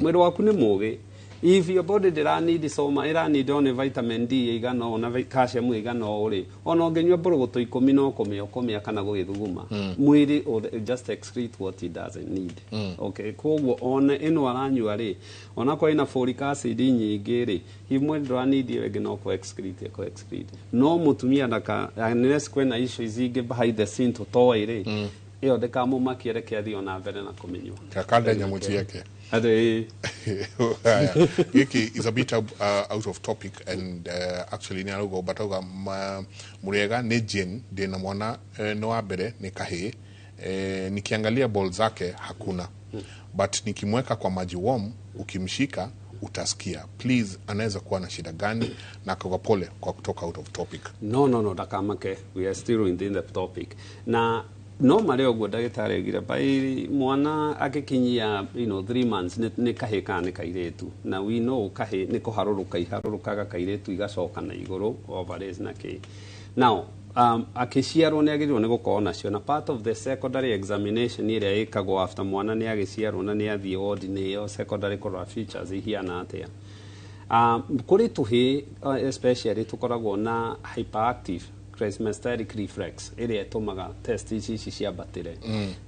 Mwĩrĩ waku nĩ mũgĩ. If your body ndĩra need soma, ĩra need only vitamin D ĩigana ũũ na calcium ĩigana ũũ rĩ, ona ũngĩnyua mbũrũgũtũ 10 no kũmĩa ũkũmĩa kana gũgĩthuguma, mwĩrĩ just excrete what it doesn't need. Okay, koguo ona ĩno aranyua rĩ, onakorwo ĩna folic acid nyingĩ rĩ, hihi mwĩrĩ ndũra need ĩyo ĩngĩ, no kũ excrete kũ excrete. No mũtumia ndaka, unless kwĩna issues ingĩ behind the scene tũtoĩ rĩ, ĩyo ndĩkamũmakie, reke athiĩ ona mbere na kũmĩnyua. Kakanda nyamũ ciake. Atĩ Haya, gĩkĩ is a bit out of topic and actually nĩ arauga but auga mũrĩega, nĩ Jane, ndĩna mwana, nĩ wa mbere, nĩ kahĩĩ. Nikiangalia ball zake hakuna, but nikimweka kwa maji warm, ukimshika utasikia. Please, anaweza kuwa na shida gani? Na akauga pole kwa kutoka out of topic. No, ndakamake, we are still within the topic. Na no marĩ ũguo ndagĩtarĩ augire by mwana agĩkinyia 3 months, nĩ kahĩĩ kana nĩ kairĩtu, na we know kahĩĩ nĩ kũharũrũka iharũrũkaga, kairĩtu igacoka na igũrũ, ovaries na kĩ. Now akĩciarwo nĩ agĩrĩirwo nĩ gũkorwo nacio, na part of the secondary examination ĩrĩa ĩkagwo after mwana nĩ agĩciarwo na nĩ athiĩ ward, nĩyo secondary kũrora features ihiana atĩa. Kũrĩ tũhĩĩ especially tũkoragwo na hyperactive cremasteric reflex ĩrĩa ĩtũmaga test ici ciambatĩre,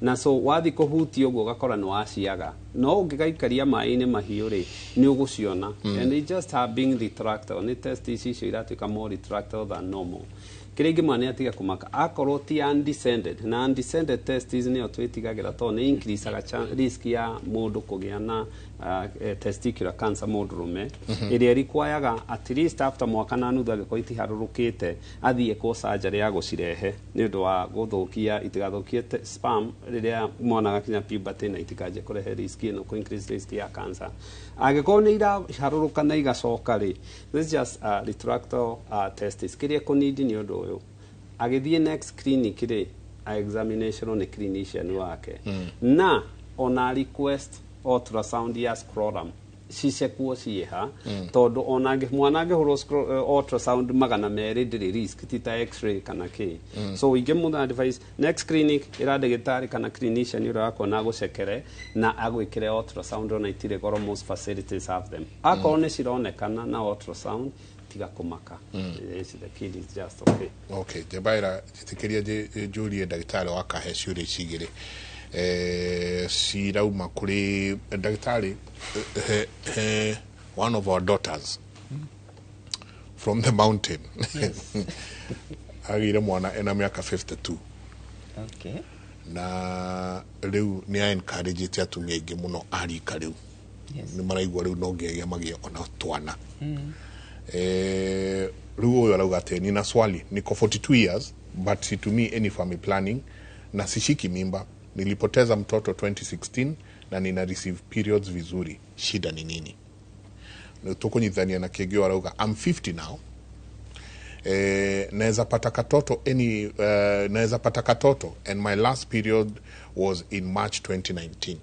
na so wathi kũhutia ũguo ũgakora nĩ waciaga, no ũngĩgaikaria maĩ-inĩ mahiũ rĩ, nĩ ũgũciona, and it just have being retractile, nĩ test icio iratuĩka more retractile than normal. Kĩrĩa ingĩmwa nĩ atige kũmaka akorwo ti undescended, na undescended testes nĩyo twĩtigagĩra tondũ nĩ increaseaga risk ya mũndũ kũgĩa na testicular cancer mũndũrũme, ĩrĩa requiraga at least after mwaka na nuthu, angĩkorwo itiharũrũkĩte, athiĩ ekwo surgery ya gũcirehe nĩ ũndũ wa gũthũkia, itigathũkie sperm rĩrĩa mwana agakinya puberty na itikanjie kũrehe risk ĩno, kũ increase risk ya cancer. Angĩkorwo nĩ iraharũrũka na igacoka rĩ, this is just retractile testis. Kĩrĩa kũnindi nĩ ũndũ ũyũ, agĩthiĩ next clinic rĩ, examination nĩ clinician wake, na ona request ultrasound ya scrotum cicekwo ciĩha, tondũ ona mwana angĩhũrwo ultrasound 200 ndĩrĩ risk, ti ta x-ray kana kĩ. So ingĩmũ advice, next clinic ĩra ndagĩtarĩ kana clinician ũrĩa wakuona agũcekere na agwĩkĩre ultrasound. Ona itirĩ goro, most facilities have them. Akorwo nĩ cironekana na ultrasound, tiga kũmaka. Yes, the kid is just okay. Okay, njebaira njĩtĩkĩria njũrie ndagĩtarĩ wa kahe ciũria ici igĩrĩ, cirauma kũrĩ ndagĩtarĩ. He one of our daughters from the mountain agĩire mwana ena mĩaka 52. Na rĩu nĩ a encourage atumia aingĩ mũno a rika rĩu, nĩ maraigua rĩu no nginyagia magĩe ona twana. Rĩu ũyũ arauga atĩ, "Nina swali, niko 42 years but situmii any family planning na sishiki mimba. Nilipoteza mtoto 2016 na nina receive periods vizuri. Shida ni nini?" Tũkũnyitithania na kĩngĩ, arauga, "I'm 50 now, naweza pata katoto any naweza pata katoto and my last period was in March 2019."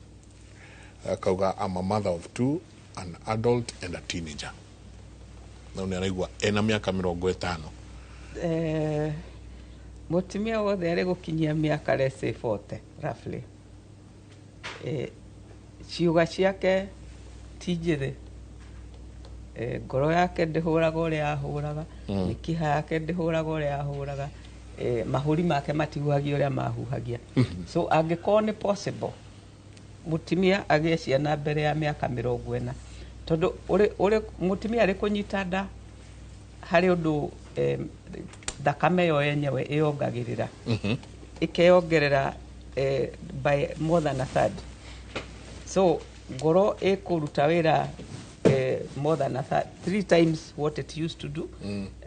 Akauga, "I'm a mother of two, an adult and a teenager." Na nĩ araigua ena mĩaka 50. Mũtumia wothe arĩ gũkinyia mĩaka, let's say 40 roughly, ciũga ciake ti njĩthĩ, ngoro yake ndĩhũraga ũrĩa yahũraga, mĩkiha yake ndĩhũraga ũrĩa yahũraga, mahũri make matihuhagia ũrĩa mahuhagia. So angĩkorwo nĩ possible mũtumia agĩe ciana mbere ya mĩaka 40, tondũ ũrĩ mũtumia arĩ kũnyita nda harĩ ũndũ, thakame yo yenyewe ĩyongagĩrĩra, ĩkeyongerera by more than a third, so ngoro ĩkũruta wĩra more than a third, three times what it used to do,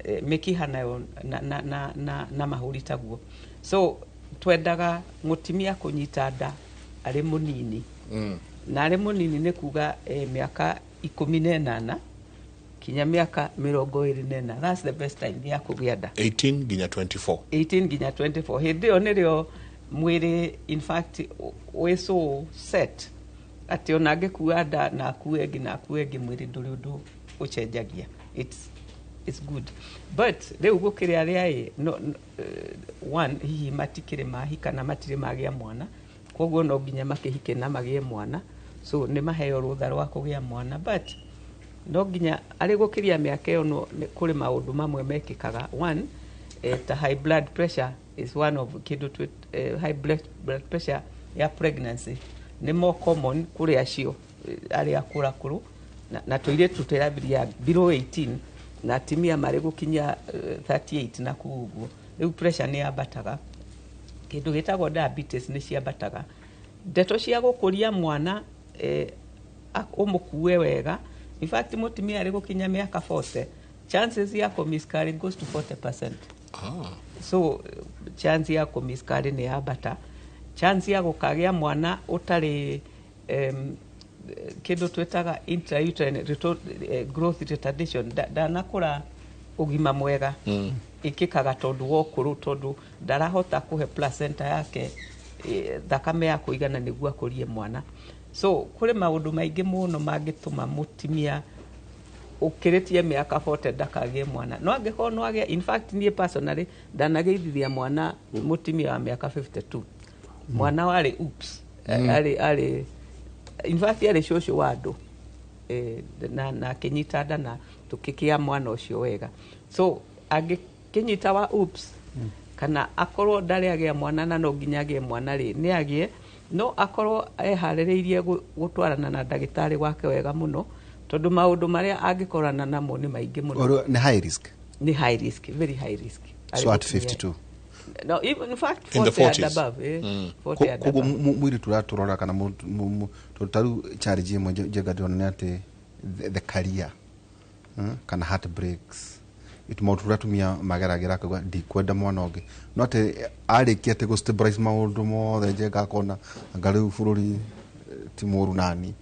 mĩkiha nayo na mahũri taguo. So twendaga mũtumia kũnyita nda arĩ mũnini, na arĩ mũnini nĩ kuga mĩaka 18 kinya mĩaka 24. That's the best time ya kũgĩa nda. 18 nginya 24. 18 nginya 24, hĩndĩ ĩyo nĩrĩo mwĩrĩ in fact wĩ so set atĩ ona angĩkua nda na akue ĩngĩ na akue ĩngĩ, mwĩrĩ ndũrĩ ũndũ ũcenjagia. It's good, but rĩu gũkĩrĩ arĩa ĩ no, one, hihi matikĩrĩ mahika na matirĩ magĩa mwana, koguo no nginya makĩhike na magĩe mwana, so nĩ maheo rũtha rwa kũgĩa mwana, but No nginya arĩ gũkĩria mĩaka ĩyo no kũrĩ maũndũ mamwe mekĩkaga. One, ta high blood pressure is one of kĩndũ high blood pressure ya pregnancy nĩ more common kũrĩ acio arĩa akũrakũrũ na tũirĩtu tũrambĩrĩria below 18 na atumia marĩ gũkinyia 38 na kũu ũguo. Rĩu pressure nĩ yambataga, kĩndũ gĩtagwo diabetes nĩ ciambataga. Ndeto cia gũkũria mwana, ũmũkue wega. In fact, mũtumia arĩ gũkinya mĩaka 40, chances ya kũ miscarry goes to 40%. So chance ya kũ miscarry nĩ yambata. Chance ya gũkagĩa mwana ũtarĩ kĩndũ twĩtaga intrauterine growth retardation, ndanakũra ũgima mwega, ĩkĩkaga tondũ wa ũkũrũ, tondũ ndarahota kũhe placenta yake thakame ya kũigana nĩguo akũrie mwana. So kũrĩ maũndũ maingĩ mũno mangĩtũma mũtumia ũkĩrĩtie mĩaka 40 ndakagĩe mwana. No angĩkorwo no agĩe, in fact niĩ personally ndanageithithia mwana mũtumia wa mĩaka 52, mwana warĩ oops, arĩ in fact arĩ cũcũ wa andũ, na akĩnyita nda na tũkĩkĩa mwana ũcio wega. So angĩkĩnyita wa oops kana akorwo ndarĩ agĩa mwana na no nginya agĩe mwana rĩ, nĩ agĩe, no akorwo eharĩrĩirie gũtwarana na ndagĩtarĩ wake wega mũno, tondũ maũndũ marĩa angĩkorana namo nĩ maingĩ mũno. Nĩ high risk. Nĩ high risk, very high risk. So at 52? No, even in fact In the 40 and 40s. above, 40 and Koguo above. Mũirĩtu ũratũrora kana tondũ ta rĩu challenge ĩmwe Njenga ndĩrona nĩ atĩ the career, kana heartbreaks, maũndũ tũrĩa atumia mageragĩra, akauga ndikwenda mwana ũngĩ, no atĩ arĩkia atĩ gũ stabilize maũndũ mothe, Njenga, akona anga rĩu bũrũri ti mũru nani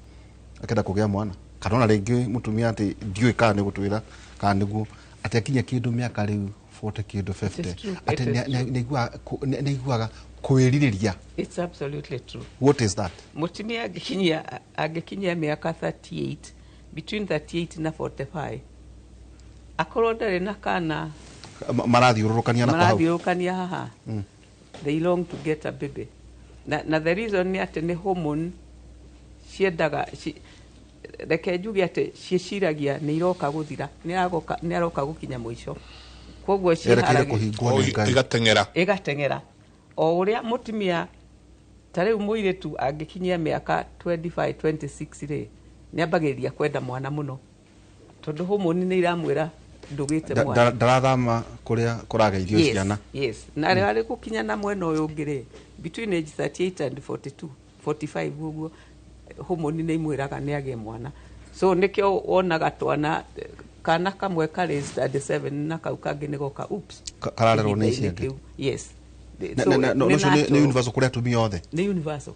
akenda kũgĩa mwana, kana ona rĩngĩ mũtumia atĩ ndiũĩ kana nĩ gũtwĩra kana nĩguo atĩ akinya kĩndũ mĩaka rĩu 40 kĩndũ 50 It is true. atĩ It is true. nĩ aiguaga kwĩrirĩria. It's absolutely true. What is that? Mũtumia angĩkinyia mĩaka 38, between 38 na 45, akorwo ndarĩ na kana Marathiũrũrũkania na kũ hau. Marathiũrũrũkania haha. They long to get a baby, na the reason nĩ atĩ nĩ hormone ciendaga reke njuge atĩ ciĩciragia nĩ iroka gũthira, nĩ aroka gũkinya mũico, koguo erekeire kũhingwo O nĩ Ngai. Igateng'era. Ĩgateng'era o ũrĩa mũtumia ta rĩu mũirĩtu angĩkinyia mĩaka 25 26 rĩ, nĩ ambagĩrĩria kwenda mwana mũno, tondũ hormone nĩ iramwĩra ndũgĩte mwana. Ndarathama kũrĩa kũrageithio ciana. Yes, na rĩo arĩ gũkinya na mwena ũyũ ũngĩ rĩ, between age 38 and 42 45 ũguo, hormone nĩ imwĩraga nĩ agĩe mwana. So nĩkĩo wonaga twana kana kamwe karĩ standard 7 na kau kangĩ nĩ goka oops. Kararerwo nĩ ici Ihinda-inĩ angĩ. kĩu. Yes. Na- So, na nĩ ũcio nĩ natural. universal kũrĩ atumia othe? Nĩ universal.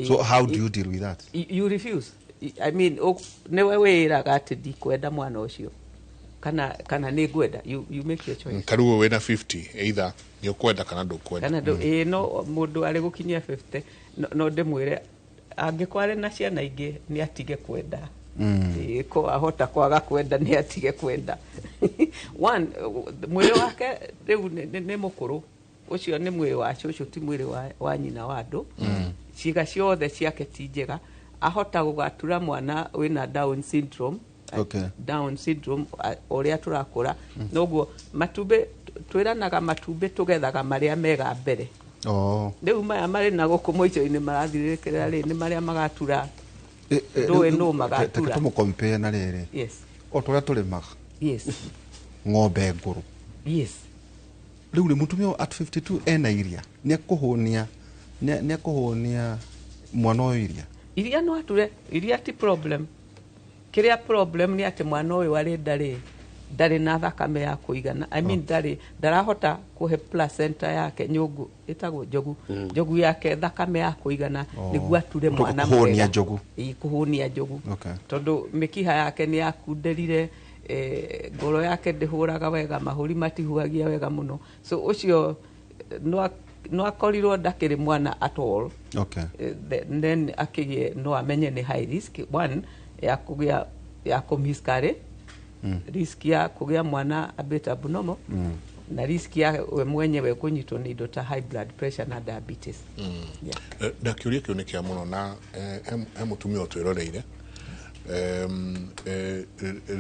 So how do you deal with that? You refuse. I mean, nĩwe wĩraga atĩ ndikwenda mwana ũcio kana nĩ ngwenda. You make your choice. Ta rĩu wĩna 50, either nĩ ũkwenda kana ndũkwenda. Kana ndũ ĩĩ, no mũndũ arĩ gũkinyia 50, no ndĩmwĩre angĩkorwo arĩ na ciana ingĩ nĩ atige kwenda. Ĩĩ, ko ahota kwaga kwenda, nĩ atige kwenda. One, mwĩrĩ wake rĩu nĩ mũkũrũ ũcio, nĩ mwĩrĩ wa cũcũ, ti mwĩrĩ wa nyina wa andũ. Ciĩga ciothe ciake ti njega, ahota gũgatura mwana wĩna Down syndrome. Down syndrome, ũrĩa tũrakũra noguo matumbĩ, twĩranaga matumbĩ tũgethaga marĩa mega mbere. Rĩu maya marĩ na gũkũ mũico-inĩ marathirĩrĩkĩra rĩ, nĩ marĩa magatura. Ndũĩ Rĩu- nũ magatura. Reke tũmũ compare na rĩrĩ, o tũrĩa tũrĩmaga ng'ombe ngũrũ. Rĩu rĩ, mũtumia at 52 ena iria, nĩ ekũhũnia mwana ũyũ iria? Iria no ature iria, ti problem. Kĩrĩa problem nĩ atĩ mwana ũyũ arĩ ndarĩ na thakame ya kũigana. I mean, ndarĩ ndarahota kũhe placenta yake, nyũngũ ĩtagwo njogu, njogu yake thakame ya kũigana nĩguo ature mwana Kũhũnia mwega. njogu. Ĩĩ, kũhũnia njogu. Tondũ mĩkiha yake nĩ yakunderire, ngoro yake ndĩhũraga wega, mahũri matihuhagia wega mũno. So ũcio no akorirwo ndakĩrĩ mwana at all. Then akĩgĩe no amenye nĩ high risk, one ya kũgĩa ya kũmiscarry, risk ya kũgĩa mwana a bit abnormal, na risk ya we mwenyewe kũnyitwo nĩ indo ta high blood pressure na diabetes, yeah. Na kĩũria kĩu nĩ kĩa mũno na he mũtumia ũtwĩroreire.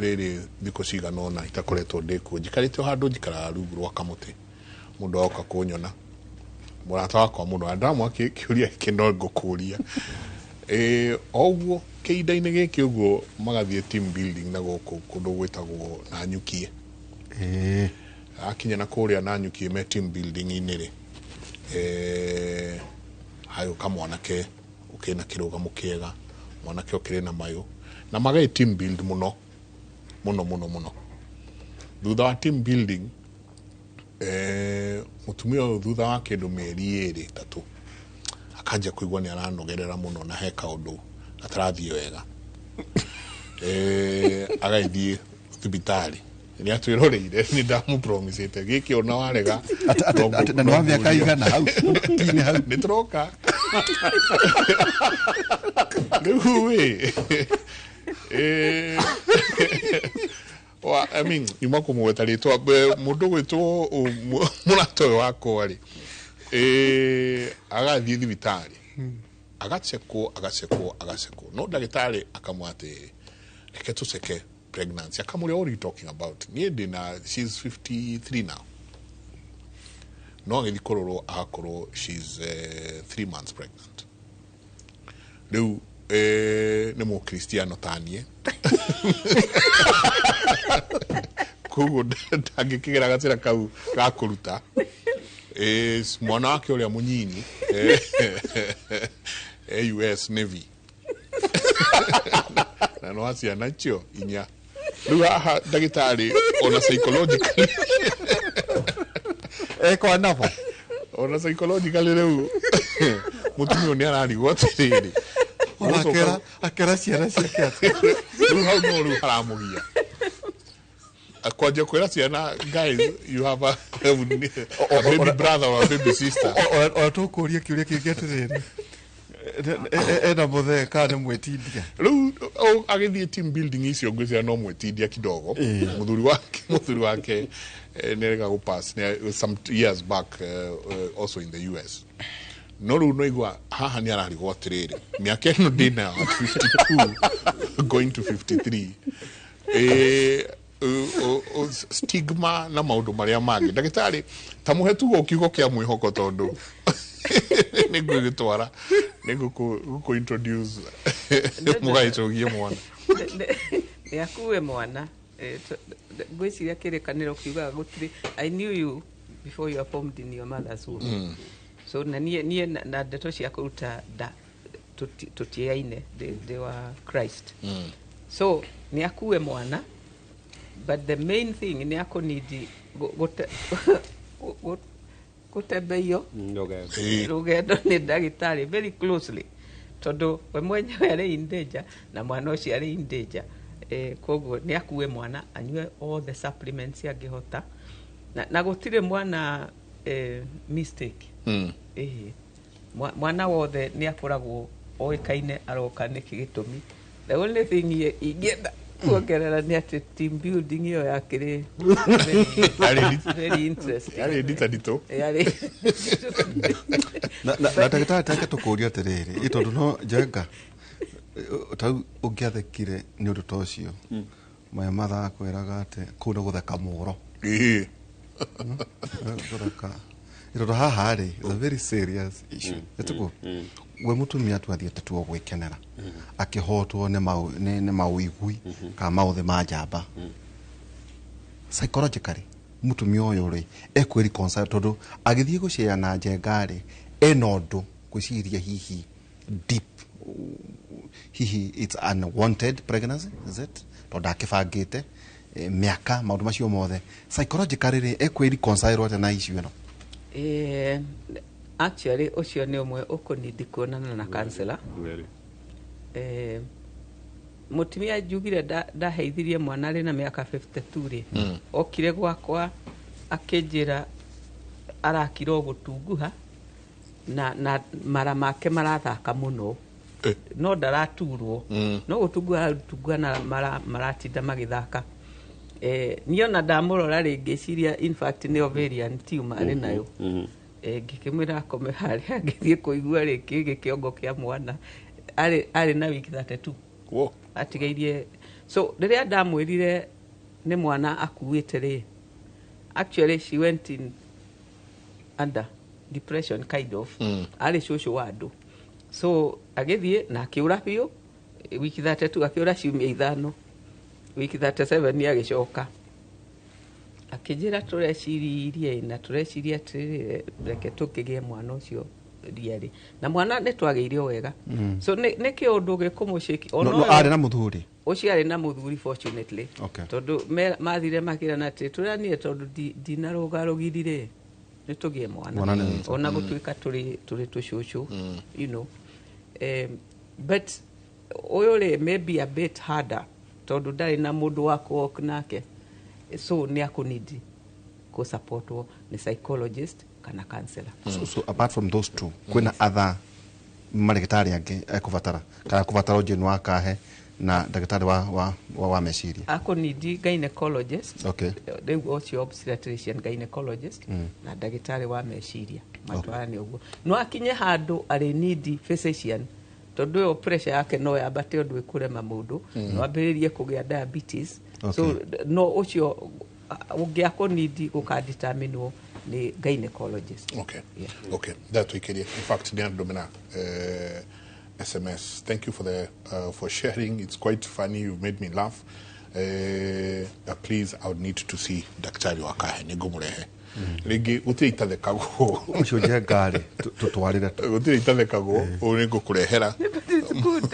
Rĩrĩ thikũ cigana ũna itakoretwo ndĩ kuo, njikarĩte o handũ njikaraga rungu rwa kamũtĩ, mũndũ agoka kũnyona, mũrata wakwa mũno, na ndamwa kĩũria gĩkĩ no ngũkũria. O ũguo kĩhinda-inĩ gĩkĩ ũguo magathiĩ team building na gũkũ kũndũ gwĩtagwo Nanyukie. Akinya na kũrĩa Nanyukie me team building-inĩ rĩ, hagĩũka mwanake ũkĩrĩ na kĩrũgamo kĩega, mwanake ũkĩrĩ na mayũ, na magagĩ team build mũno mũno mũno mũno. Thutha wa team building, mũtumia ũyũ thutha wa kĩndũ mĩeri 2 3 akanjia kũigua nĩ aranogerera mũno na he kaũndũ gatarathiĩ wega. Agagĩthiĩ thibitarĩ, nĩ atwĩroreire, nĩ ndamũpromisĩte gĩkĩ ona warega. Na nĩ wa mĩaka igana hau tine hau? Nĩ tũroka rĩu ĩ. I mean, nyuma kũmũgweta rĩtwa, mũndũ gwĩtwo mũrata ũyũ wakwa rĩ, agathiĩ thibitarĩ, agacekwo, agacekwo, agacekwo, no ndagĩtarĩ akamwĩra atĩ reke tũceke pregnancy. Akamũria, "What are you talking about? Niĩ ndĩna," she's 53 now, no agĩthiĩ kũrorwo agakorwo she's 3 months pregnant. Rĩu nĩ mũkristiano taniĩ, koguo ndangĩkĩgera gacĩra kau ga kũruta. Mwana wake ũrĩa mũnyinyi US Navy na no ciana icio inya. Rĩu haha ndagĩtarĩ ona psychologically Ekwa nabo. Ona psychologically rĩu mũtumia ũyũ nĩ ararigwo atĩrĩrĩ. Ona akera ciana ciake atĩ Rĩu hau no rĩu haramũgia kwanjia kwĩra ciana, "Guys, you have a baby brother or a baby sister." Ona tũkũria kĩũria kĩngĩ atĩrĩrĩ, ena mũthee kana nĩ mwĩtindia? Rĩu agĩthiĩ team building icio ngwĩciria no mwĩtindia kidogo. Mũthuri wake nĩarega gũpass some years back, also in the US. No rĩu no igua haha nĩ ararigwo atĩrĩrĩ, mĩaka ĩno ndĩnayo at 52 going to 53, stigma na maũndũ marĩa mangĩ. Ndagĩtarĩ, ta mũhe tugo kiugo kĩa mwĩhoko, tondũ nĩ ngũgĩtwara, nĩ ngũkũ introduce mũgagĩcũgie mwana. Nĩ akue mwana. Ngwĩciria kĩrĩkanĩro kiugaga gũtirĩ, "I knew you before you were formed in your mother's womb." So na niĩ na ndeto cia kũruta nda tũtiaine, ndĩ wa Christ. So nĩ akue mwana, but the main thing nĩ akũnidi gũtembeio rũgendo. Rũgendo nĩ ndagĩtarĩ very closely, tondũ we mwenyewe arĩ in danger na mwana ũcio arĩ in danger. Koguo nĩ akue mwana, anyue all the supplements angĩhota, na gũtirĩ mwana mistake. Ĩhĩ. Mwana wothe nĩ akoragwo oĩkaine aroka nĩkĩ gĩtũmi. The only thing ingĩenda kuongerera nĩ atĩ team building ĩyo yakĩrĩ very, very interesting. Yarĩ nditanditũ. Yarĩ. Na ndagĩtarĩ, take tũkũria atĩrĩrĩ, ĩ tondũ no njenga tau ũngĩathekire nĩ ũndũ ta ũcio, maya mathaa kwĩraga atĩ kũu nĩ gũtheka mũro. Gũtheka. Ĩ tondũ haha rĩ, it's a very serious issue, ĩtiguo we mũtumia tu athiĩte tu o gwĩkenera, akĩhotwo nĩ maũigui kana maũthĩ ma njamba. Psychologically mũtumia ũyũ rĩ, ekwĩ tondũ agĩthiĩ gũcea na njenga rĩ, ena ũndũ gwĩciria hihi deep, hihi it's unwanted pregnancy, is it? Tondũ akĩbangĩte mĩaka maũndũ macio mothe, psychologically rĩ, ekwĩ reconcile atĩa na issue ĩno? Actually ũcio nĩ ũmwe ũkũnindi kuonana na counselor. Very. Mũtumia njugire ndaheithirie mwana arĩ na mĩaka 52 rĩ, okire gwakwa akĩnjĩra arakira o gũtunguha na mara make marathaka mũno. No ndaraturwo. No gũtunguha aratunguha na mara maratinda magĩthaka. Niĩ ona ndamũrora rĩ, ngĩciria in fact nĩ ovarian tumor arĩ nayo. Ngĩkĩmwĩra akome harĩa, ngĩthiĩ kũigua rĩ, kĩgĩ kĩongo kĩa mwana arĩ na week 32. Wo. Atigairie so rĩrĩa ndamwĩrire nĩ mwana akuĩte rĩ, actually she went in under depression kind of. Arĩ cũcũ wa andũ, so agĩthiĩ na akĩũra biũ wiki 32, akĩũra ciumia 5, wiki 37 agĩcoka akĩnjĩra tũreciririe na tũreciria atĩrĩrĩ, reke tũkĩgĩe mwana ũcio riarĩ na mwana nĩ twagĩire o wega. So nĩ kĩũndũ gĩkũmũcĩki. No arĩ na mũthuri? Ũcio arĩ na mũthuri, fortunately. Tondũ mathire makĩrana atĩ tũranire tondũ ndinarũga rũgiri rĩ, nĩ tũgĩe mwana. Mwana nĩ Ona gũtuĩka tũrĩ tũcũcũ. But ũyũ rĩ, maybe a bit harder tondũ ndarĩ na mũndũ wa kũ nake, so nĩ akũnidi kũsupportwo nĩ psychologist kana counselor. So apart from those two, kwĩna other marĩgĩtarĩ angĩ ekũbatara kana kũbatara ũnjĩni wa kahe na ndagĩtarĩ wa meciria? Akũnidi gynecologist. Rĩu ũcio obstetrician gynecologist na ndagĩtarĩ wa meciria matwarane ũguo. No akinye handũ arĩ nidi physician tondũ ĩyo pressure yake no yambate ũndũ ĩkũrema mũndũ, no ambĩrĩrie kũgĩa diabetes. So no ũcio ũngĩ akũnidi gũkadeterminwo nĩ gynecologist. Okay. Okay, that tuikirie. In fact, nĩ andũmĩra SMS. Thank you for sharing. It's quite funny. You've made me laugh. Please, I would need to see Daktari wa Kahe. Nĩngũmũrehe rĩngĩ, gũtirĩ itathekagwo. Ũcio Njenga rĩ, tũtwarĩre. Gũtirĩ itathekagwo, ũũ nĩngũkũrehera. But it's good.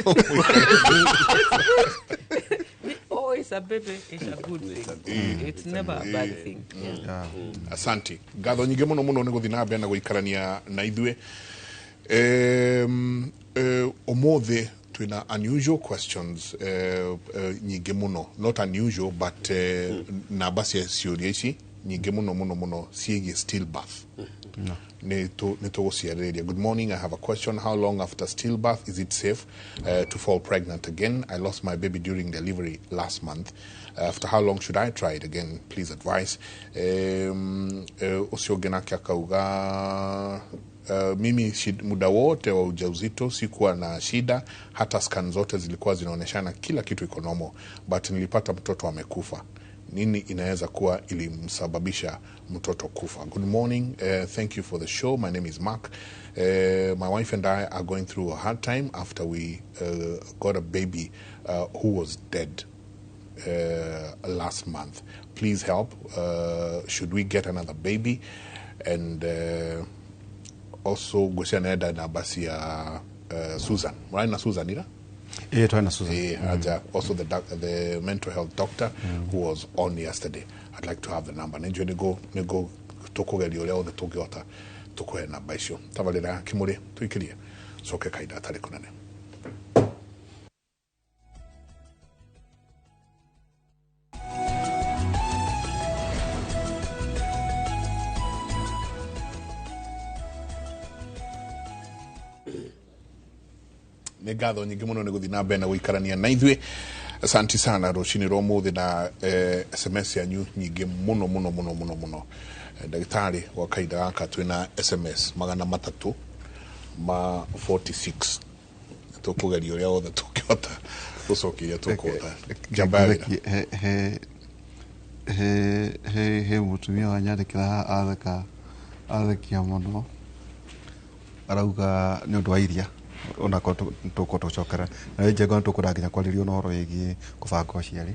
Oh, it's a baby. It's a good thing. It's never a bad thing. Yeah. Asante, ngatho nyingĩ mũno mũno nĩ gũthiĩ na mbere na gũikarania na ithuĩ. Ũmũthĩ twĩna unusual questions nyingĩ mũno, not unusual but namba cia ciũria ici nyingĩ mũno mũno mũno ciĩgiĩ stillbirth nĩ tũgũciarĩrĩria. Good morning, I have a question. How long after stillbirth is it safe to fall pregnant again? I lost my baby during delivery last month. After how long should I try it again? Please advise. Ũcio ũngĩ nake akauga, mimi muda wote wa ujauzito sikuwa na shida, hata scan zote zilikuwa zinaonyeshana kila kitu iko normal, but nilipata mtoto amekufa. Nini inaweza kuwa ilimsababisha mtoto kufa? Good morning, thank you for the show. My name is Mark. My wife and I are going through a hard time after we got a baby who was dead last month. Please help. Should we get another baby? And also ngwĩciria nenda namba cia Susan. Mũrarĩ na Susan ira? Ĩĩ, twarĩ na Susan. Aja, also the mental health doctor who was on yesterday. I'd like to have the number. Nĩnjũĩ nĩngũ tũkũgeria ũrĩa wothe tũngĩhota tũkũhe namba icio. Tabarĩra ya Kĩmũrĩ tũikĩrie coke kahinda gatarĩ kũnene. Nĩ ngatho nyingĩ mũno nĩ gũthiĩ na mbere na gũikarania na ithuĩ. Asanti sana rũcinĩ rwa ũmũthĩ na SMS yanyu nyingĩ mũno mũno mũno mũno mũno. Ndagĩtarĩ, gwa kahinda gaka twĩna SMS 346. Tũkũgeria ũrĩa wothe tũngĩhota gũcokia iria tũkũhota. Njamba ya wĩra. He he he he mũtumia wanyandĩkĩra haha, atheka athekia mũno, arauga nĩ ũndũ wa iria onakorwo tũkorwo tũcokera na Njenga nĩ tũkwenda nginya kwarĩrio na ũhoro wĩgiĩ kũbanga ũciari.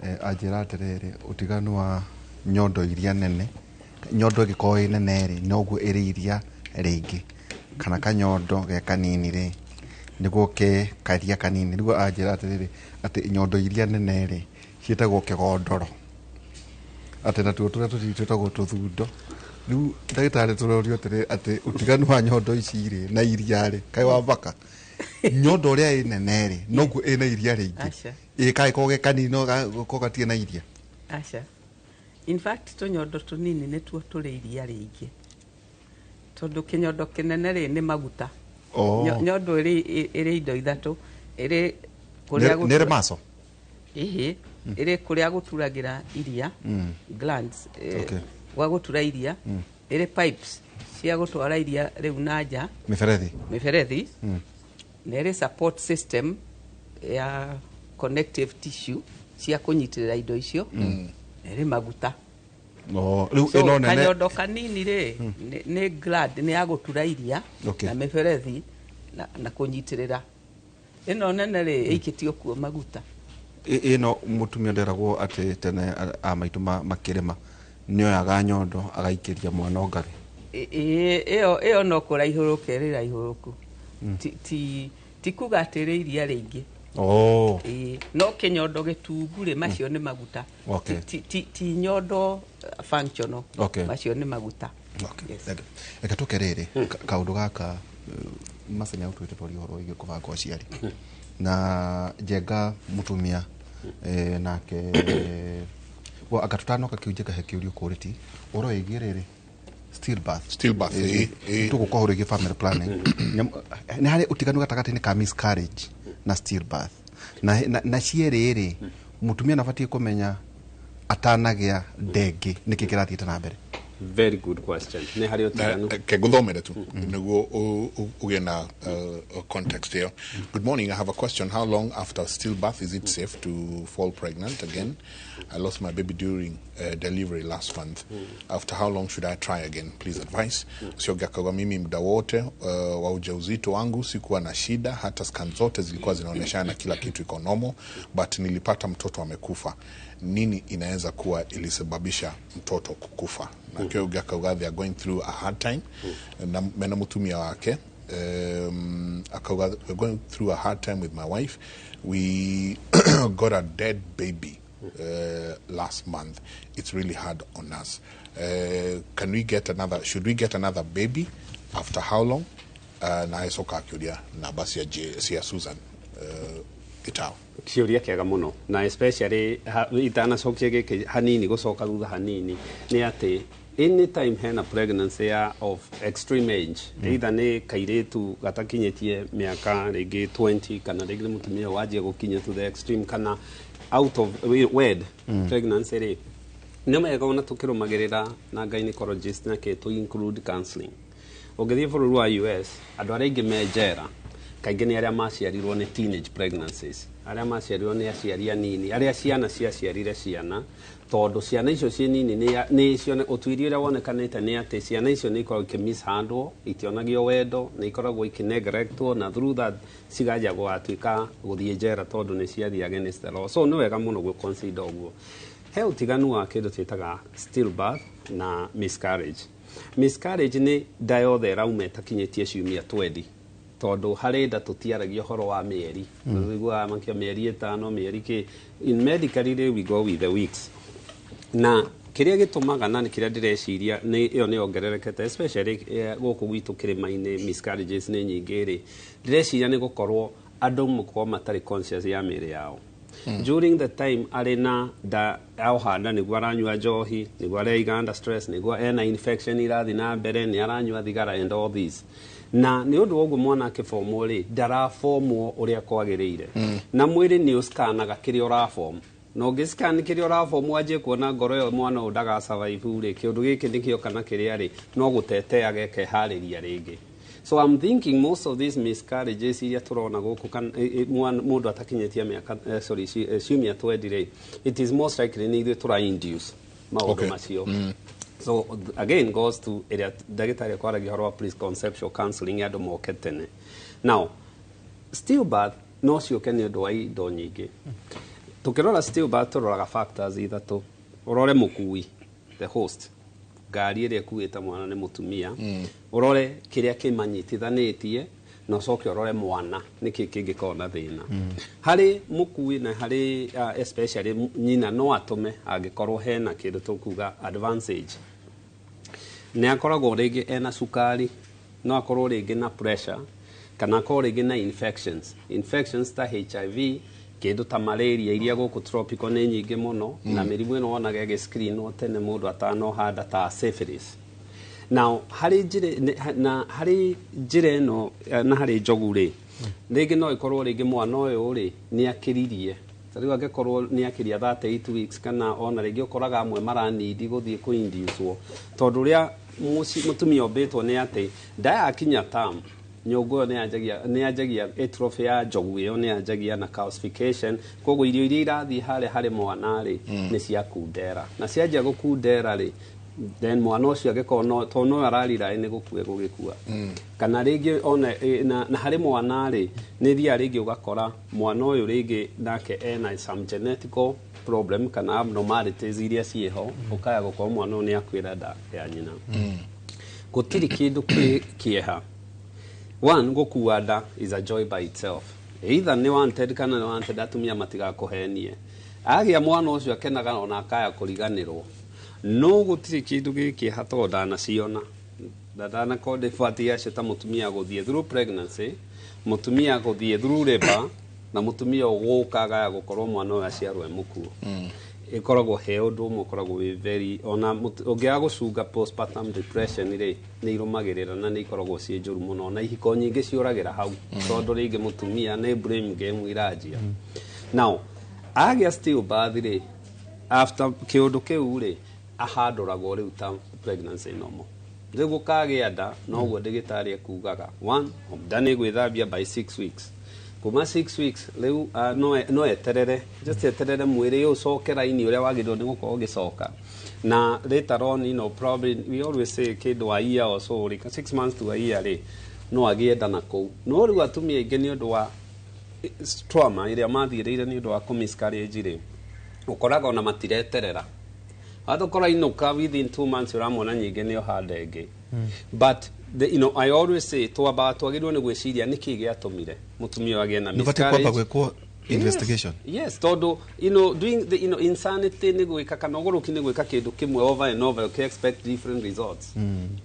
Anjĩra atĩrĩrĩ, ũtiganu wa nyondo iria nene, nyondo ĩngĩkorwo ĩ nene rĩ, noguo ĩrĩ iria rĩingĩ, kana kanyondo ge kanini rĩ, nĩguo ke karia kanini. Rĩu anjĩra atĩrĩrĩ, atĩ nyondo iria nene rĩ ciĩtagwo kĩgondoro, atĩ natuo tũrĩa tũnini twĩtagwo tũthundo. Rĩu ndagĩtarĩ, tũrorio atĩrĩ, atĩ ũtiganu wa nyondo ici rĩ na iria rĩ, kaĩ wambaka nyondo ũrĩa ĩ nene rĩ, noguo ĩna iria rĩingĩ? Aca. Ĩ kaĩ ko ge kanini no ko gatirĩ na iria? Aca. In fact, tũnyondo tũnini nĩtuo tũrĩ iria rĩingĩ tondũ kĩnyondo kĩnene rĩ nĩ maguta. Oh. Nyondo ĩrĩ indo ithatũ, ĩrĩ kũrĩa Nĩ ĩrĩ maco. Ĩhĩ, ĩrĩ kũrĩa gũturagĩra iria, glands, gwa gũtura iria, ĩrĩ pipes cia gũtwara iria rĩu na nja. Mĩberethi. Mĩberethi. Na ĩrĩ support system. ya connective tissue cia kũnyitĩrĩra indo icio, na ĩrĩ maguta. Oh, rĩu So, ĩno nene kanyondo kanini rĩ, nĩ gland, nĩ ya gũtura iria na mĩberethi na kũnyitĩrĩra. Ĩno nene rĩ, ĩikĩtio kuo maguta. Ĩno mũtumia nderagwo atĩ tene a maitũ makĩrĩma nĩoyaga nyondo agaikĩria mwana ongage. Ĩyo no kũraihũrũka ĩrĩ raihũrũku, ti kuga atĩ rĩ iria rĩingĩ. Oh. Ĩĩ, no kĩnyondo gĩtungu rĩ, macio nĩ maguta. Ti nyondo functional. Macio nĩ maguta. Okay. Yes. Thank you. Reke tũke rĩrĩ kaũndũ gaka, Maca nĩ agũtwĩte twarie ũhoro wĩgiĩ kũbanga ũciari na Njenga mũtumia, nake wa anga tũtanoka kĩu, Njenga, he kĩũrio kũrĩti ũhoro wĩgiĩ rĩrĩ, stillbirth. Stillbirth, ĩĩ. Tũgũka ũhoro wĩgiĩ family planning. Nĩ harĩ ũtiganu gatagatĩ-inĩ ka miscarriage na stillbirth, na cierĩ rĩ, mũtumia nabatiĩ kũmenya atanagĩa ndengĩ nĩkĩ kĩrathiĩte na mbere? Very good question. Nĩ harĩ ũtiganu. Ke nguthomere tu niguo ũgĩe na context ĩyo. Good morning, I have a question. How long after stillbirth is it safe to fall pregnant again? I lost my baby during delivery last month. After how long should I try again? Please advise. Ũcio ũngĩ akauga, mimi muda wote wa ujauzito wangu sikuwa na shida, hata scan zote zilikuwa zinaonyeshana kila kitu iko normal, but nilipata mtoto amekufa. Nini inaweza kuwa ilisababisha mtoto kukufa? Nakio ũngĩ akauga they are going through a hard time na mena mutumia wake. Akauga, we're going through a hard time with my wife. We got a dead baby last month. It's really hard on us. Can we get another, should we get another baby? After how long? Na acoka akĩũria namba cia cia Susan Gitau. Kĩũria kĩega mũno, na especially itanacokia gĩkĩ hanini, gũcoka thutha hanini, nĩ atĩ anytime hena pregnancy ya of extreme age, either nĩ kairĩtu gatakinyĩtie mĩaka rĩngĩ 20, kana rĩngĩ nĩ mũtumia wanjia gũkinya to the extreme, kana out of wed pregnancy rĩ, nĩ wega ona tũkĩrũmagĩrĩra na gynecologist na kĩ to include counseling. Ũngĩthiĩ bũrũri wa US, andũ arĩa aingĩ me njera kaingĩ nĩ arĩa maciarirwo nĩ teenage pregnancies, arĩa maciarirwo nĩ aciari anini, arĩa ciana ciaciarire ciana, tondũ ciana icio ciĩ nini nĩ cione ũtuĩria ũrĩa wonekanĩte nĩ atĩ ciana icio nĩ ikoragwo ikĩmishandwo, itionagio wendo, nĩ ikoragwo ikĩneglectwo, na through that ciganjia gũgatuĩka gũthiĩ njera tondũ nĩ ciathiĩ against the law. So nĩ wega mũno gũconsider ũguo. He ũtiganu wa kĩndũ twĩtaga stillbirth na miscarriage. Miscarriage nĩ nda yothe ĩrauma ĩtakinyĩtie ciumia 20, tondũ harĩ nda tũtiaragia ũhoro wa mĩeri, ũiguaga makia mĩeri 5, mĩeri kĩ. In medically rĩ, we go with the weeks, na kĩrĩa gĩtũmaga na nĩ kĩrĩa ndĩreciria nĩ ĩyo nĩ yongererekete, especially gũkũ gwitũ kĩrĩma-inĩ, miscarriages nĩ nyingĩ rĩ, ndĩreciria nĩ gũkorwo andũ mũkorwo matarĩ conscious ya mĩĩrĩ yao during the time arĩ na nda. Oha nda nĩguo aranyua njohi, nĩguo areiga under stress, nĩguo ena infection irathiĩ na mbere, nĩ aranyua thigara and all this, na nĩ ũndũ wa ũguo mwana akĩbomwo rĩ, ndarabomwo ũrĩa kwagĩrĩire, na mwĩrĩ nĩ ũskanaga kĩrĩa ũraform, na ũngĩscan kĩrĩa ũraform wanjie kuona ngoro ĩyo mwana ũyũ ndagasurvive rĩ, kĩũndũ gĩkĩ nĩkĩo kana kĩrĩa rĩ, no gũtetea gekeharĩria rĩngĩ. So I'm thinking most of these miscarriages iria tũrona gũkũ mũndũ atakinyĩtie mĩaka, sorry, ciumia 20 rĩ, it is most likely nĩ ithuĩ tũra induce maũndũ macio. So again goes to ĩrĩa ndagĩtarĩ akwaragia ũhoro wa preconceptual counseling, andũ moke tene. Now stillbirth no ciũke nĩ ũndũ wa indo nyingĩ. Tukĩrora stillbirth, tũroraga factors ithatũ. Ũrore mũkui, the host, ngari ĩrĩa ĩkuĩte mwana nĩ mũtumia, ũrore kĩrĩa kĩmanyitithanĩtie, na ũcoke ũrore mwana nĩkĩ kĩngĩkorwo na thĩna harĩ mũkui na harĩ especially nyina. No atũme angĩkorwo hena kĩndũ tũkuga advanced age, nĩ akoragwo rĩngĩ ena cukari, no akorwo rĩngĩ na pressure, kana akorwo rĩngĩ na infections ta HIV, kĩndũ ta malaria iria gũkũ tropical nĩ nyingĩ mũno, na mĩrimũ ĩno wonaga ĩgĩscreenwo tene mũndũ atanohanda ta syphilis. Now harĩ njĩra na harĩ njĩra ĩno, na harĩ njogu rĩ, rĩngĩ no ĩkorwo rĩngĩ mwana ũyũ rĩ nĩ akĩririe. Ta rĩu angĩkorwo nĩ akĩria 38 weeks, kana ona rĩngĩ ũkoraga amwe maranindi gũthiĩ kũinducwo, tondũ ũrĩa mũtumia ombĩtwo nĩ atĩ nda yakinya term. Nyũngũ ĩyo nĩ yanjagia atrophy ya njogu ĩyo nĩ yanjagia na calcification, koguo irio iria irathiĩ harĩa harĩ mwana rĩ nĩ ciakundera, na cianjia gũkundera rĩ, then mwana ũcio angĩkorwo no tondũ no ararira nĩ gũkua gũgĩkua. Kana rĩngĩ ona na harĩ mwana rĩ, nĩ thiaga rĩngĩ ũgakora mwana ũyũ rĩngĩ nake ena some genetical problem kana abnormalities iria ciĩho, ũkaya gũkorwo mwana ũyũ nĩ akuĩra nda ya nyina. Gũtirĩ kĩndũ kĩeha. One, gũkua nda is a joy by itself, either nĩ wanted kana nĩ wanted, atumia matigakũhenie. Agĩa mwana ũcio akenaga ona akaya kũriganĩrwo, no gũtirĩ kĩndũ gĩkĩeha tondũ ndanaciona na ndanakorwo ndĩbatiĩ acio ta mũtumia gũthiĩ through pregnancy, mũtumia gũthiĩ through labor, na mũtumia ũgũka agaya gũkorwo mwana ũyũ aciarwo e mũkuũ. Ĩkoragwo he ũndũ ũmwe ũkoragwo wĩ very ona ũngĩaga gũcunga postpartum depression rĩ, nĩ irũmagĩrĩra na nĩ ikoragwo ciĩ njũru mũno, na ihiko nyingĩ ciũragĩra hau, tondũ rĩngĩ mũtumia nĩ blame game iranjia. Now agĩa stillbirth rĩ, after kĩũndũ kĩu rĩ, ahandũragwo rĩu ta pregnancy normal. Rĩu gũkagĩa nda noguo ndĩgĩtarĩ ekugaga, one, nda nĩ gwĩthambia by 6 weeks. Kuma 6 weeks rĩu no eterere, just eterere mwĩrĩ ũcoke raini ũrĩa wagĩrĩirwo nĩ gũkorwo ũgĩcoka, na later on, probably we always say kĩndũ a year or so, like 6 months to a year rĩ, no agĩe nda na kũu. No rĩu atumia aingĩ nĩ ũndũ wa trauma ĩrĩa mathiĩrĩire nĩ ũndũ wa kũ miscarriage rĩ, ũkoraga ona matireterera, atũkora inũka within 2 months ũramwona nyingĩ nĩ oha nda ĩngĩ. But I always say twambaga twagĩrĩirwo nĩ gwĩciria nĩkĩ gĩatũmire mũtumia ũyũ agĩe na Nĩ batiĩ kwamba miscarriage. gwĩkwo investigation. Yes, tondũ doing the insanity nĩ gwĩka kana ũgũrũki nĩ gwĩka kĩndũ kĩmwe over and over ũkĩ expect different results.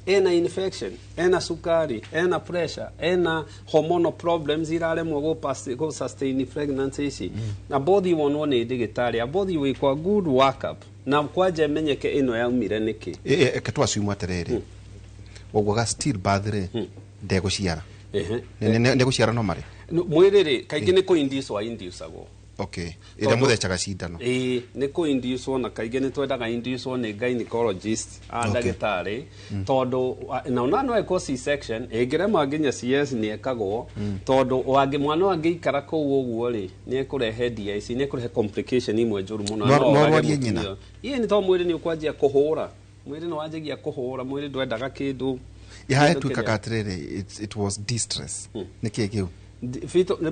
Ena infection, ena sukari, ena pressure, ena hormonal problems iraremwo gũ sustain pregnancy ici. Na bothi wonwo nĩ ndagĩtarĩ, abothi wĩkwa good workup na kwanja ĩmenyeke ĩno yaumire nĩkĩ. Eke twasiumu atĩrĩrĩ, waugaga stillbirth rĩ, ndegũciara. Ndegũciara no marĩ Mwĩrĩ rĩ, kaingĩ nĩ kũ-induce wa induceagwo. Okay, ĩrĩa mũthecaga cindano. Ĩĩ, nĩ kũ-inducewo, na kaingĩ nĩ twendaga inducewo nĩ gynecologist a ndagĩtarĩ, tondũ na ona no ĩkwo C-section, ĩngĩrema nginya CS nĩ ĩkagwo, tondũ mwana angĩikara kũu ũguo rĩ, nĩ ekũrehe DIC, nĩ ekũrehe complication imwe njũru mũno. No No no orage arwarie mũtumia nyina. ũyũ. Ĩĩ, nĩ tondũ mwĩrĩ nĩ ũkwanjia kũhũra, mwĩrĩ nĩ wanjagia kũhũra, mwĩrĩ ndwendaga kĩndũ Yaha kĩndũ ĩtuĩkaga kĩrĩa- atĩrĩrĩ, it was distress, nĩ kĩĩ kĩu?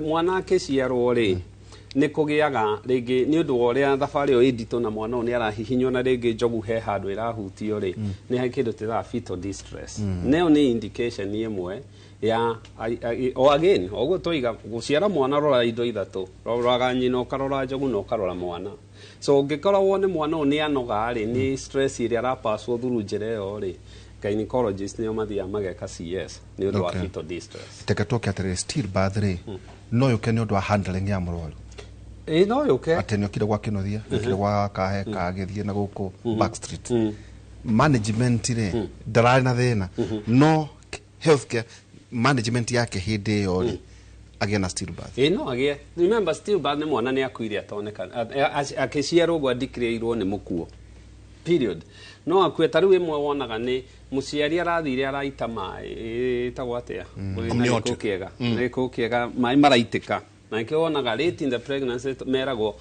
Mwana akĩciarwo rĩ, nĩ kũgĩaga rĩngĩ nĩ ũndũ wa ũrĩa thabarĩ ĩyo ĩ nditũ, na mwana ũyũ nĩ arahihinywo, na rĩngĩ njogu he handũ ĩrahutio rĩ, nĩ harĩ kĩndũ twĩtaga fetal distress. Nayo nĩ indication ĩmwe ya o again oguo twoiga gũciara mwana, rora indo ithatũ: roraga nyina, ũkarora njogu, na ũkarora mwana. So ũngĩkora wone mwana ũyũ nĩ anoga rĩ, nĩ stress ĩrĩa arapaswo through njĩra ĩyo rĩ, gynecologist nĩo mathiaga mageka CS nĩ ũndũ wa fetal distress. Teke tũke atĩrĩrĩ, stillbirth rĩ, no yũke nĩ ũndũ wa handling ya mũrwaru? Ĩĩ, no yũke. Atĩ nĩ okire gwa Kĩnuthia, nĩ okire gwa Kahe, kagĩthiĩ na gũkũ back street management rĩ, ndararĩ na thĩna, no healthcare management yake hĩndĩ ĩyo rĩ, agĩa na stillbirth. Ĩĩ, no agĩe. Remember, stillbirth nĩ mwana nĩ akuire atoneka, akĩciarwo ũguo adeclareirwo nĩ mũkuo, period. No akue ta rĩu ĩmwe wonaga nĩ mũciari arathire araita maĩ, ĩtagwo atĩa? Kũrĩ na Amniotic. gĩkũ kĩega, na gĩkũ kĩega, maĩ maraitĩka, na nĩkĩo wonaga late in the pregnancy meragwo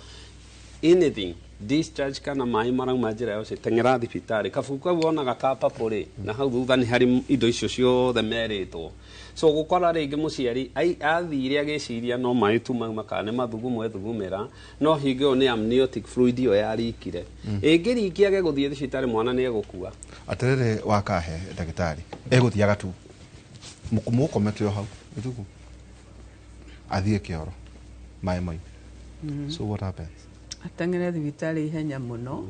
anything discharge kana maĩ marauma njĩra yose, teng'era thibitarĩ. Kabuku kau wonaga ka purple rĩ, na hau thutha nĩ harĩ indo icio ciothe merĩtwo. So gũkora rĩngĩ mũciari athire agĩciria no maĩ tu mauma kana nĩ mathugumo ethugumĩra, no hingo ĩyo nĩ amniotic fluid ĩyo yarikire. Ĩngĩrikia age gũthiĩ thibitarĩ, mwana nĩ egũkua. Atĩrĩrĩ, wakahe ndagĩtarĩ egũthiaga tu mũkomete o hau ĩtuku athiĩ kĩoro maĩ moime, so what happens? Ateng'ere thibitarĩ ihenya mũno mũno.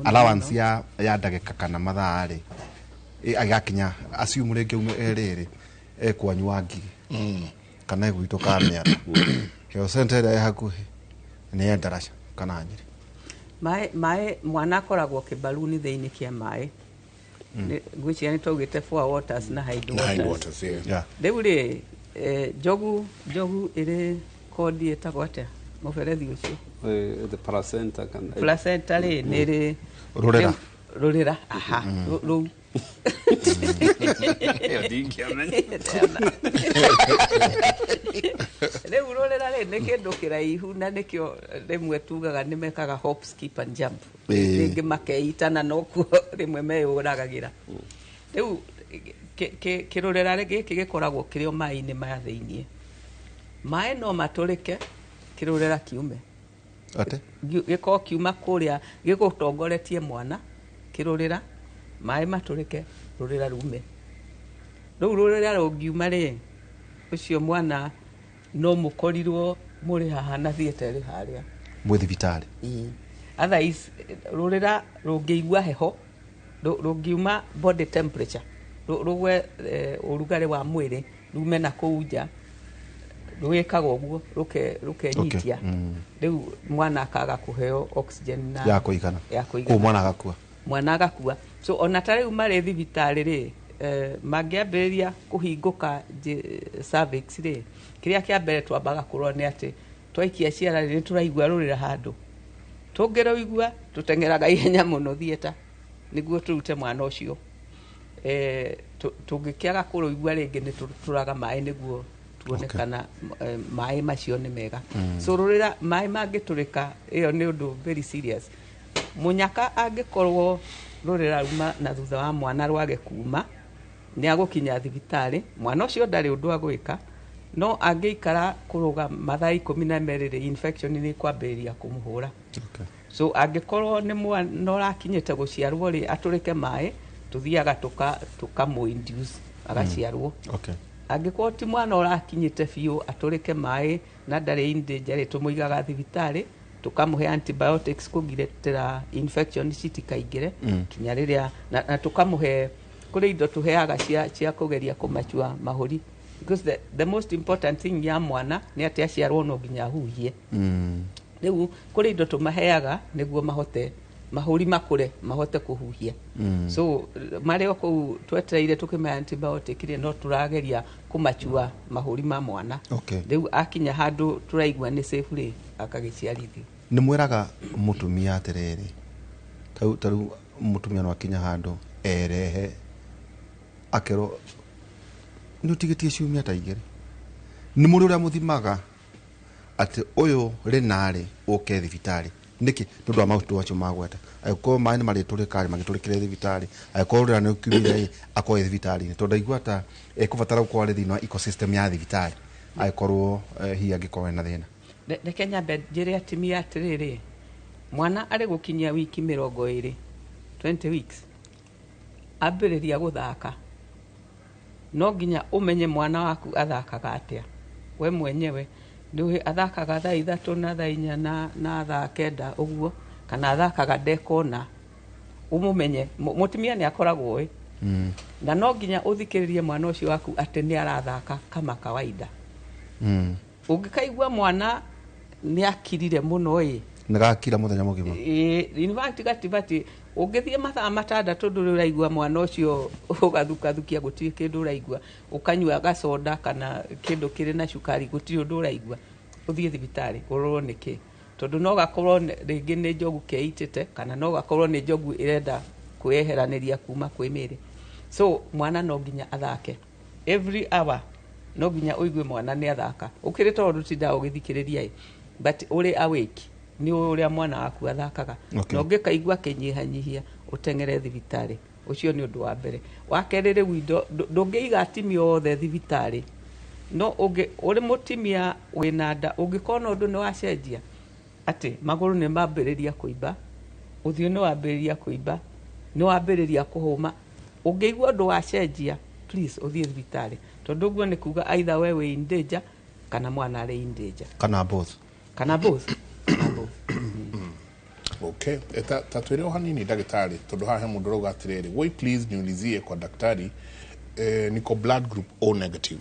Allowance Mũno. ya ndagĩka kana mathaa rĩ, agakinya assume rĩngĩ ume rĩrĩ ekwanyu wa Ngigĩ kana egwitũ Kamiara, health center ĩrĩa ĩ hakuhĩ nĩ ya Ndaraca kana Nyĩrĩ. Maĩ mwana akoragwo kĩbaruni thĩinĩ kĩa maĩ. Ngwĩciria nĩ twaugĩte four waters na hind Na hind waters. waters, yeah. Rĩu rĩ, njogu ĩrĩ kondi ĩtagwo atĩa mũberethi ũcio? The placenta kana Placenta rĩ, nĩ ĩrĩ Rũrĩra. Rũrĩra, aha, rũu. Ĩyo ndingĩamenya. Rĩu rũrĩra rĩ nĩ kĩndũ kĩraihu, na nĩkĩo rĩmwe tugaga nĩ mekaga hop, skip and jump. Rĩngĩ makeitana nokuo rĩmwe meyũragagĩra. Rĩu kĩrũrĩra gĩkĩ gĩkoragwo kĩrĩ o maĩ-inĩ maya thĩiniĩ. Maĩ no matũrĩke kĩrũrĩra kiume. Ate? Gĩkorwo kiuma kũrĩa gĩgũtongoretie mwana kĩrũrĩra, maĩ matũrĩke, rũrĩra rume. Rĩu rũrĩra rũngiuma rĩ, ũcio mwana no mũkorirwo mũrĩ haha na theatre ĩrĩ harĩa. Mwĩ thibitarĩ. Otherwise rũrĩra rũngĩigua heho, rũngiuma body temperature, rũgwe ũrugarĩ wa mwĩrĩ rume na kũu nja, rwĩkaga ũguo rũkenyitia. Rĩu mwana akaga kũheo oxygen na ya kũigana. Ya kũu kũigana. Mwana agakua. Mwana agakua. So ona ta rĩu marĩ thibitarĩ rĩ, mangĩambĩrĩria kũhingũka cervix rĩ, kĩrĩa kĩa mbere twambaga kũrora nĩ atĩ twaikia ciara rĩ, nĩ tũraigua rũrĩra handũ. Tũngĩrũigua tũteng'eraga ihenya mũno theatre nĩguo tũrute mwana ũcio. Tũngĩkĩaga kũrũigua rĩngĩ nĩ tũraga maĩ nĩguo tuone kana maĩ macio nĩ mega. So rũrĩra maĩ mangĩtũrĩka, ĩyo nĩ ũndũ very serious. Mũnyaka angĩkorwo rũrĩra ruma na thutha wa mwana rwage kuma, nĩ agũkinya thibitarĩ, mwana ũcio ndarĩ ũndũ agwĩka, no angĩikara kũrũga mathaa 12 rĩ, infection nĩ ĩkwambĩrĩria kũmũhũra. So angĩkorwo nĩ mwana ũrakinyĩte gũciarwo rĩ, atũrĩke maĩ, tũthiaga tũkamũ induce agaciarwo. Angĩkorwo ti mwana ũrakinyĩte biũ atũrĩke maĩ na ndarĩ in danger rĩ, tũmũigaga thibitarĩ, tũkamũhe antibiotics kũgitĩra infection citikaingĩre kinya rĩrĩa na tũkamũhe, kũrĩ indo tũheaga cia kũgeria kũmachua mahũri, because the most important thing ya mwana nĩ atĩ aciarwo no nginya ahuhie. Rĩu kũrĩ indo tũmaheaga nĩguo mahote mahũri makũre mahote kũhuhia. So marĩ o kũu twetereire tũkĩmahe antibiotic rĩ, no tũrageria kũmachua mahũri ma mwana. Rĩu akinya handũ tũraigua nĩ safe rĩ, akagĩciarithio. Nĩ mwĩraga mũtumia atĩrĩrĩ, tarĩu mũtumia no akinya handũ erehe akerwo nĩ ũtigĩtie ciumia ta 2, nĩ mũrĩ ũrĩa mũthimaga atĩ ũyũ rĩnarĩ ũke thibitarĩ nĩkĩ? Nĩ ũndũ wa maũndũ macio magweta, angĩkorwo maĩ nĩ marĩtũrĩka rĩ, magĩtũrĩkĩre thibitarĩ, angĩkorwo rĩra nĩ ũkiumire rĩ, akorwo ĩ thibitarĩ-inĩ, tondũ ndaigua ta ekũbatara gũkorwo arĩ thĩinĩ wa ecosystem ya thibitarĩ angĩkorwo hihi angĩkorwo ena thĩna. Reke nyambe njĩre atumia atĩrĩrĩ, mwana arĩ gũkinyia wiki 20, 20 weeks, ambĩrĩria gũthaka, no nginya ũmenye mwana waku athakaga atĩa we mwenyewe. Nĩ athakaga thaa 3 na thaa 4 na thaa 9 ũguo, kana athakaga ndekona, ũmũmenye. Mũtumia nĩ akoragwo ĩ. Na no nginya ũthikĩrĩrie mwana ũcio waku atĩ nĩ arathaka kama kawaida. Ũngĩkaigua mwana nĩ akirire mũno ĩ, nĩ gakira mũthenya mũgima. In fact gatibati ũngĩthiĩ mathaa 6 ndũrĩ ũraigua mwana ũcio ũgathukathukia, gũtirĩ kĩndũ ũraigua, ũkanyua gacoda kana kĩndũ kĩrĩ na cukari, gũtirĩ ũndũ ũraigua, ũthiĩ thibitarĩ ũrorwo nĩkĩ, tondũ no gakorwo rĩngĩ nĩ njogu keitĩte, kana no gakorwo nĩ njogu ĩrenda kwĩyeheranĩria kuma kwĩ mĩĩrĩ. So mwana no nginya athake every hour, no nginya ũigue mwana nĩ athaka, ũkĩrĩ tondũ ndũtindaga ũgĩthikĩrĩria ĩ, but ũrĩ awake nĩ ũrĩa mwana waku athakaga. Na ũngĩkaigua akĩnyihanyihia, ũteng'ere thibitarĩ. Ũcio nĩ ũndũ wa mbere. Wa kerĩ, rĩu indo ndũngĩiga atumia othe thibitarĩ, no ũrĩ mũtumia wĩna nda, ũngĩkorwo na ũndũ nĩ wacenjia atĩ magũrũ nĩ mambĩrĩria kũimba, ũthiũ nĩ wambĩrĩria kũimba, nĩ wambĩrĩria kũhũma, ũngĩigua ũndũ wacenjia, please ũthiĩ thibitarĩ, tondũ ũguo nĩ kuga either we wĩ in danger kana mwana arĩ in danger. Kana both. Kana both. Kana both. Okay. Ta twĩre o hanini ndagĩtarĩ, tondũ haha he mũndũ ũrauga atĩrĩrĩ, woi please niulizie kwa daktari, niko blood group O negative,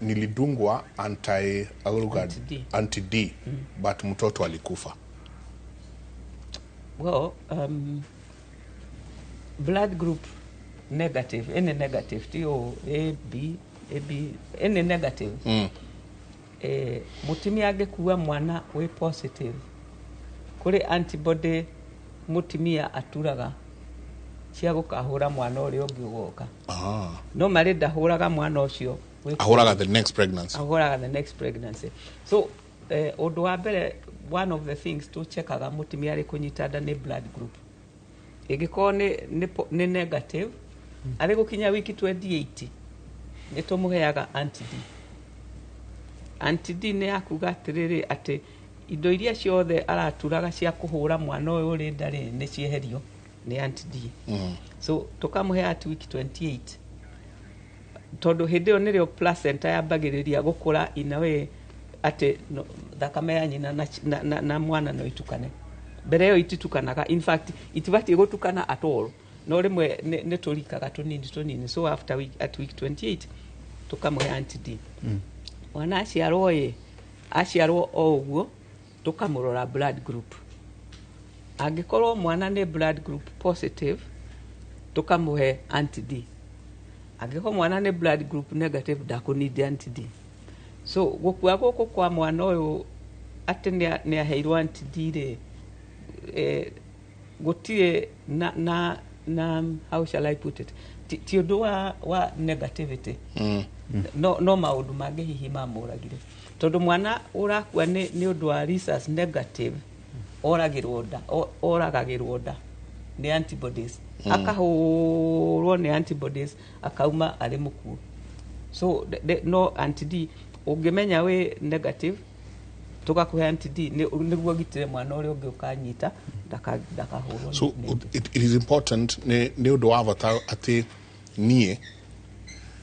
nilidungwa anti auruga Anti-D. Anti D, but mtoto alikufa. Well, blood group negative, any negative, T O A B A B, any negative. Mutumia angĩkua mwana wĩ positive, kũrĩ antibody mutumia aturaga Cia gũkahũra mwana ũrĩa ũngĩ ũgoka. No marĩ ndahũraga mwana ũcio Ahũraga the next pregnancy. Ahũraga the next pregnancy. So ũndũ wa mbere, one of the things tũchekaga mũtumia arĩ kũnyita nda nĩ blood group. Ĩngĩkorwo nĩ negative, arĩ gũkinya wiki 28 nĩ tũmũheaga anti-D. Anti-D nĩ ya kuga atĩrĩrĩ, atĩ indo iria ciothe araturaga cia kũhũra mwana ũyũ ũrĩ nda rĩ, nĩ cieherio nĩ anti-D. So tũkamũhe at week 28, tondũ hĩndĩ ĩyo nĩrĩo placenta yambagĩrĩria gũkũra in a way atĩ no, thakame ya nyina na mwana no itukane. Mbere ĩyo ititukanaga, in fact itibatiĩ gũtukana at all, no rĩmwe nĩ tũrikaga tũnini tũnini. So after week, at week 28 tũkamũhe anti-D. Mwana aciarwo ĩ, aciarwo o ũguo tũkamũrora blood group. Angĩkorwo mwana nĩ blood group positive, tũkamũhe anti-D. Angĩkorwo mwana nĩ blood group negative, ndakũnindi anti-D. So gũkua gũkũ kwa mwana ũyũ atĩ nĩ aheirwo anti-D rĩ, gũtirĩ na how shall I put it, ti ũndũ wa negativity. No maũndũ mangĩ hihi mamũragire, tondũ mwana ũrakua nĩ ũndũ wa rhesus negative oragĩrwo nda, oragagĩrwo nda nĩ antibodies, akahũrwo nĩ antibodies akauma arĩ mũkuũ. So no anti-D ũngĩmenya wĩ negative, tũgakũhe anti-D nĩguo gitĩre mwana ũrĩa ũngĩ ũkanyita ndakahũrwo. So it is important, nĩ ũndũ wa bata atĩ niĩ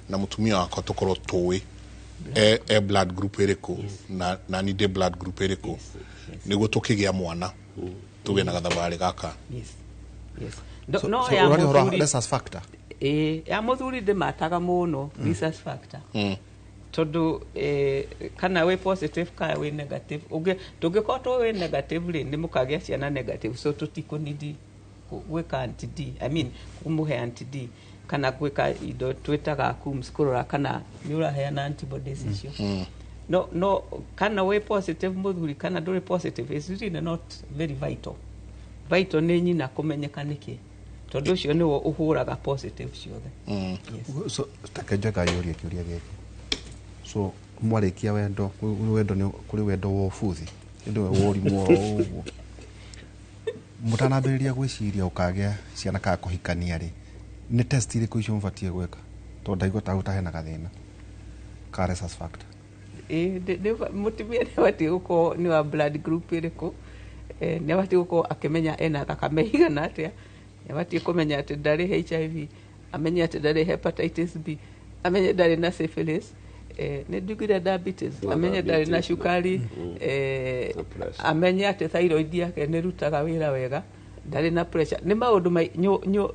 na mũtumia wakwa tũkorwo tũĩ e blood group ĩrĩkũ na ni ndĩ blood group ĩrĩkũ, nĩguo tũkĩgĩa mwana tũgĩe na gathabarĩ gaka. Yes. No, So, no so ya ũraria ũhoro wa mũthuri rhesus factor. Ĩĩ, ya mũthuri ndĩmataga mũno rhesus factor, tondũ kana wĩ positive kana wĩ negative, tũngĩkorwo tũ wĩ negative rĩ, nĩ mũkagĩa ciana negative. So tũtikũnidi gwĩka anti-D, I mean kũmũhe anti-D kana gwĩka indo twĩtaga Coombs kũrora kana nĩ ũraheana antibodies icio. No kana wĩ positive mũthuri kana ndũrĩ positive is really not very vital. Vital nĩ nyina kũmenyeka nĩkĩ, tondũ ũcio nĩwo ũhũraga positive ciothe. Yes. So take Njenga yũrie kĩũria gĩkĩ. So mwarĩkia wendo, kũrĩ wendo kũrĩ wendo wa ũbuthi, ĩndĩ wa ũrimũ o ũguo, mũtanambĩrĩria gwĩciria ũkagĩa ciana kana kũhikania rĩ, nĩ test irĩkũ icio mũbatiĩ gwĩka? Tondũ ndaigua ta ũtahe na gathĩna ka rhesus factor. Ĩĩ, mũtumia nĩ abatiĩ gũkorwo nĩ wa blood group ĩrĩkũ, nĩ abatiĩ gũkorwo akĩmenya ena thakame igana atĩa, nĩ abatiĩ kũmenya atĩ ndarĩ HIV, amenye atĩ ndarĩ hepatitis B, amenye ndarĩ na syphilis, nĩ ndugire diabetes, Na amenye ndarĩ na diabetes, cukari, na pressure. Amenye atĩ thyroid yake nĩ ĩrutaga wĩra wega, ndarĩ na pressure. Nĩ maũndũ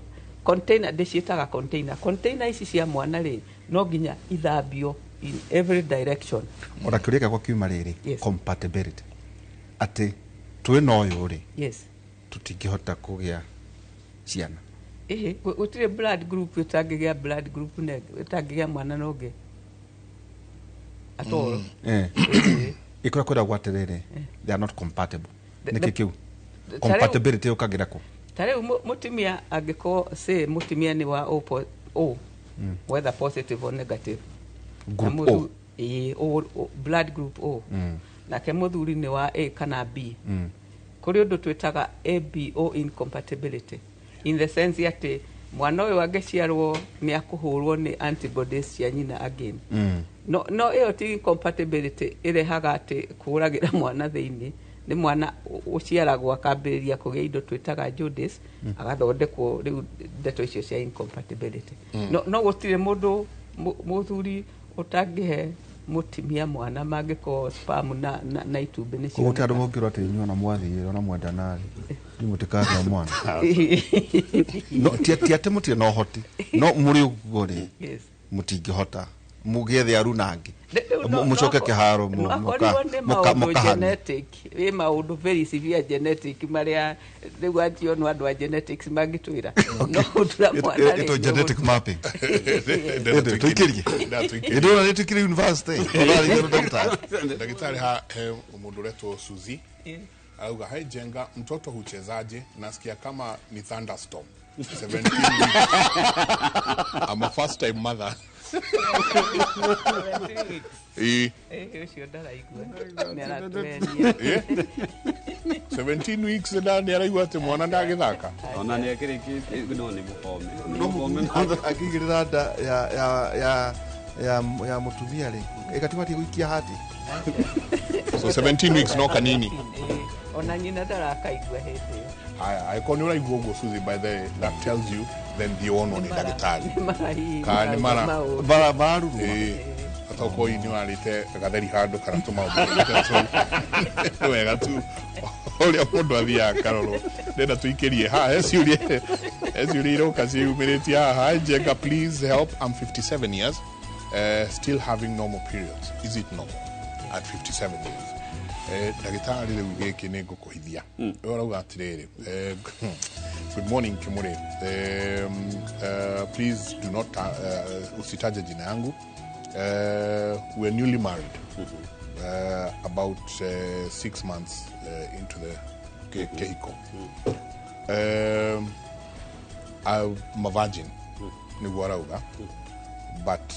container, ndĩciĩtaga container. Container ici cia mwana rĩ, no nginya ithambio in every direction. Ona kĩũria gĩakwa kiuma rĩrĩ, Yes. compatibility, atĩ twĩ na ũyũ rĩ, tũtingĩhota kũgĩa ciana. Ĩhĩ, gũtirĩ blood group ĩtangĩgĩa blood group ĩtangĩgĩa mwana na ũngĩ at all. Ĩkũrĩa kwĩragwo atĩrĩrĩ, they are not compatible. Nĩkĩ kĩu Ta rĩu- compatibility ũkagĩra kũ? Ta rĩu mũtumia angĩkorwo, say mũtumia nĩ wa O, whether positive or negative. Group Na O. Ĩĩ, O, blood group O. Nake mũthuri nĩ wa A kana B. Kũrĩ ũndũ twĩtaga ABO incompatibility, in the sense atĩ mwana ũyũ angĩciarwo nĩ akũhũrwo nĩ antibodies cia nyina again. No ĩyo ti incompatibility ĩrehaga atĩ kũragĩra mwana thĩinĩ. Nĩ mwana ũciaragwo akambĩrĩria kũgĩa indo twĩtaga jaundice, agathondekwo rĩu ndeto icio cia incompatibility. No gũtirĩ mũndũ mũthuri ũtangĩhe mũtumia mwana mangĩkorwo sperm na itumbĩ nĩ Koguo ti andũ cioneka. mũngĩrwo atĩ inyuĩ ona mwathiĩ ona mwendana rĩ, inyuĩ mũtikagĩa mwana. No ti atĩ mũtirĩ na ũhoti, no mũrĩ ũguo rĩ, mũtingĩhota mũgĩethe aruna angĩ. Rĩu Mũcoke kĩharo no akorirwo nĩ maũndũ mũkahane. genetic, ĩ maũndũ very severe genetic marĩa rĩu anjio no andũ a genetics mangĩtwĩra, no gũtura mwana rĩ, Ĩtwo genetic mapping. Tũikĩrie. Ndatũikĩrie. Ĩndĩ ona nĩ tũikĩrie university ona ndagĩtarĩ. Ndagĩtarĩ, ha he mũndũ ũretwo Suzy arauga, "Hi Jenga, mtoto huchezaje? Nasikia kama ni thunderstorm." 17 weeks. I'm a first time mother. 17 weeks. Ĩĩ. Ũcio ndaraigua nĩ aratũhenia. 17 weeks na nĩ araigua atĩ mwana ndagĩthaka. Ona nä akä rä kä no nä må kome. No akĩigĩrĩra nda ya mũtumia rĩ, ĩgatibatie gũikia hati. So 17 weeks no kanini. Ona nyina ndarakaigua hĩndĩ ĩyo. Haya, angĩkorwo nĩ ũraigua ũguo, Suzy, by the way, that tells you then thiĩ wonwo nĩ ndagĩtarĩ. Nĩ marahihi Kana nĩ mara- maũndũ. Bararuruma. Ĩĩ, atokorwo hihi nĩ warĩte gatheri handũ kana tũmaũndũ tũu, nĩ wega tu ũrĩa mũndũ athiaga akarorwo. Ndĩrenda tũikĩrie haha, he ciũria iroka ciĩyumĩrĩtie haha. Hi Njenga, please help. I'm 57 years, still having normal periods. Is it normal at 57 years? Ndagĩtarĩ, rĩu gĩkĩ nĩ ngũkũhithia. Ũyũ ũrauga atĩrĩrĩ, "Good morning Kimuri, please do not usitaje jina yangu. We're newly married, about 6 months into the kehiko. I'm a virgin," nĩguo arauga, "but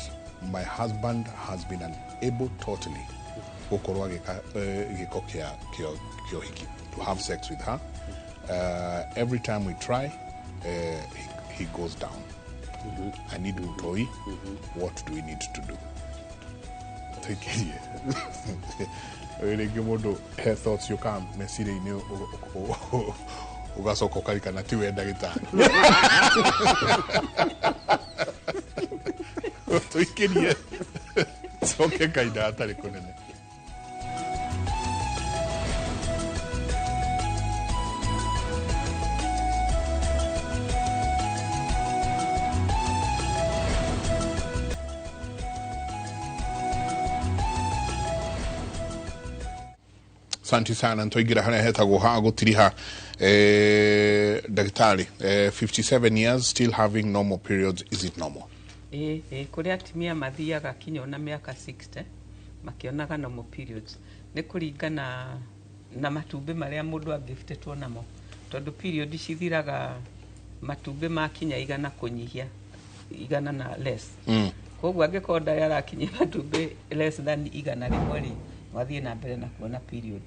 my husband has been unable totally gũkorwo agĩka gĩko kĩa ũhiki, to have sex with her. Every time we try, he goes down. I need mtoi. What do we need to do?" Tũikĩrie rĩngĩ mũndũ he thoughts yũkaga meciria-inĩ, ũgacoka ũkarikana ti we ndagĩtarĩ. Tũikĩrie, coke kahinda hatarĩ kũnene. Asante sana. Ntwaingĩra harĩa hetagwo ha gũtiriha. Ndagĩtarĩ, 57 years, still having normal periods, is it normal? Ĩĩ, kũrĩ atumia mathiaga kinya ona mĩaka 60 makĩonaga normal periods. Nĩ kũringana na matumbĩ marĩa mũndũ angĩbutĩtwo namo, tondũ period cithiraga matumbĩ makinya 100 kũnyihia 100 na less. Koguo angĩkorwo ndarĩ arakinyia matumbĩ less than 100 rĩ, wathiĩ na mbere na kuona period.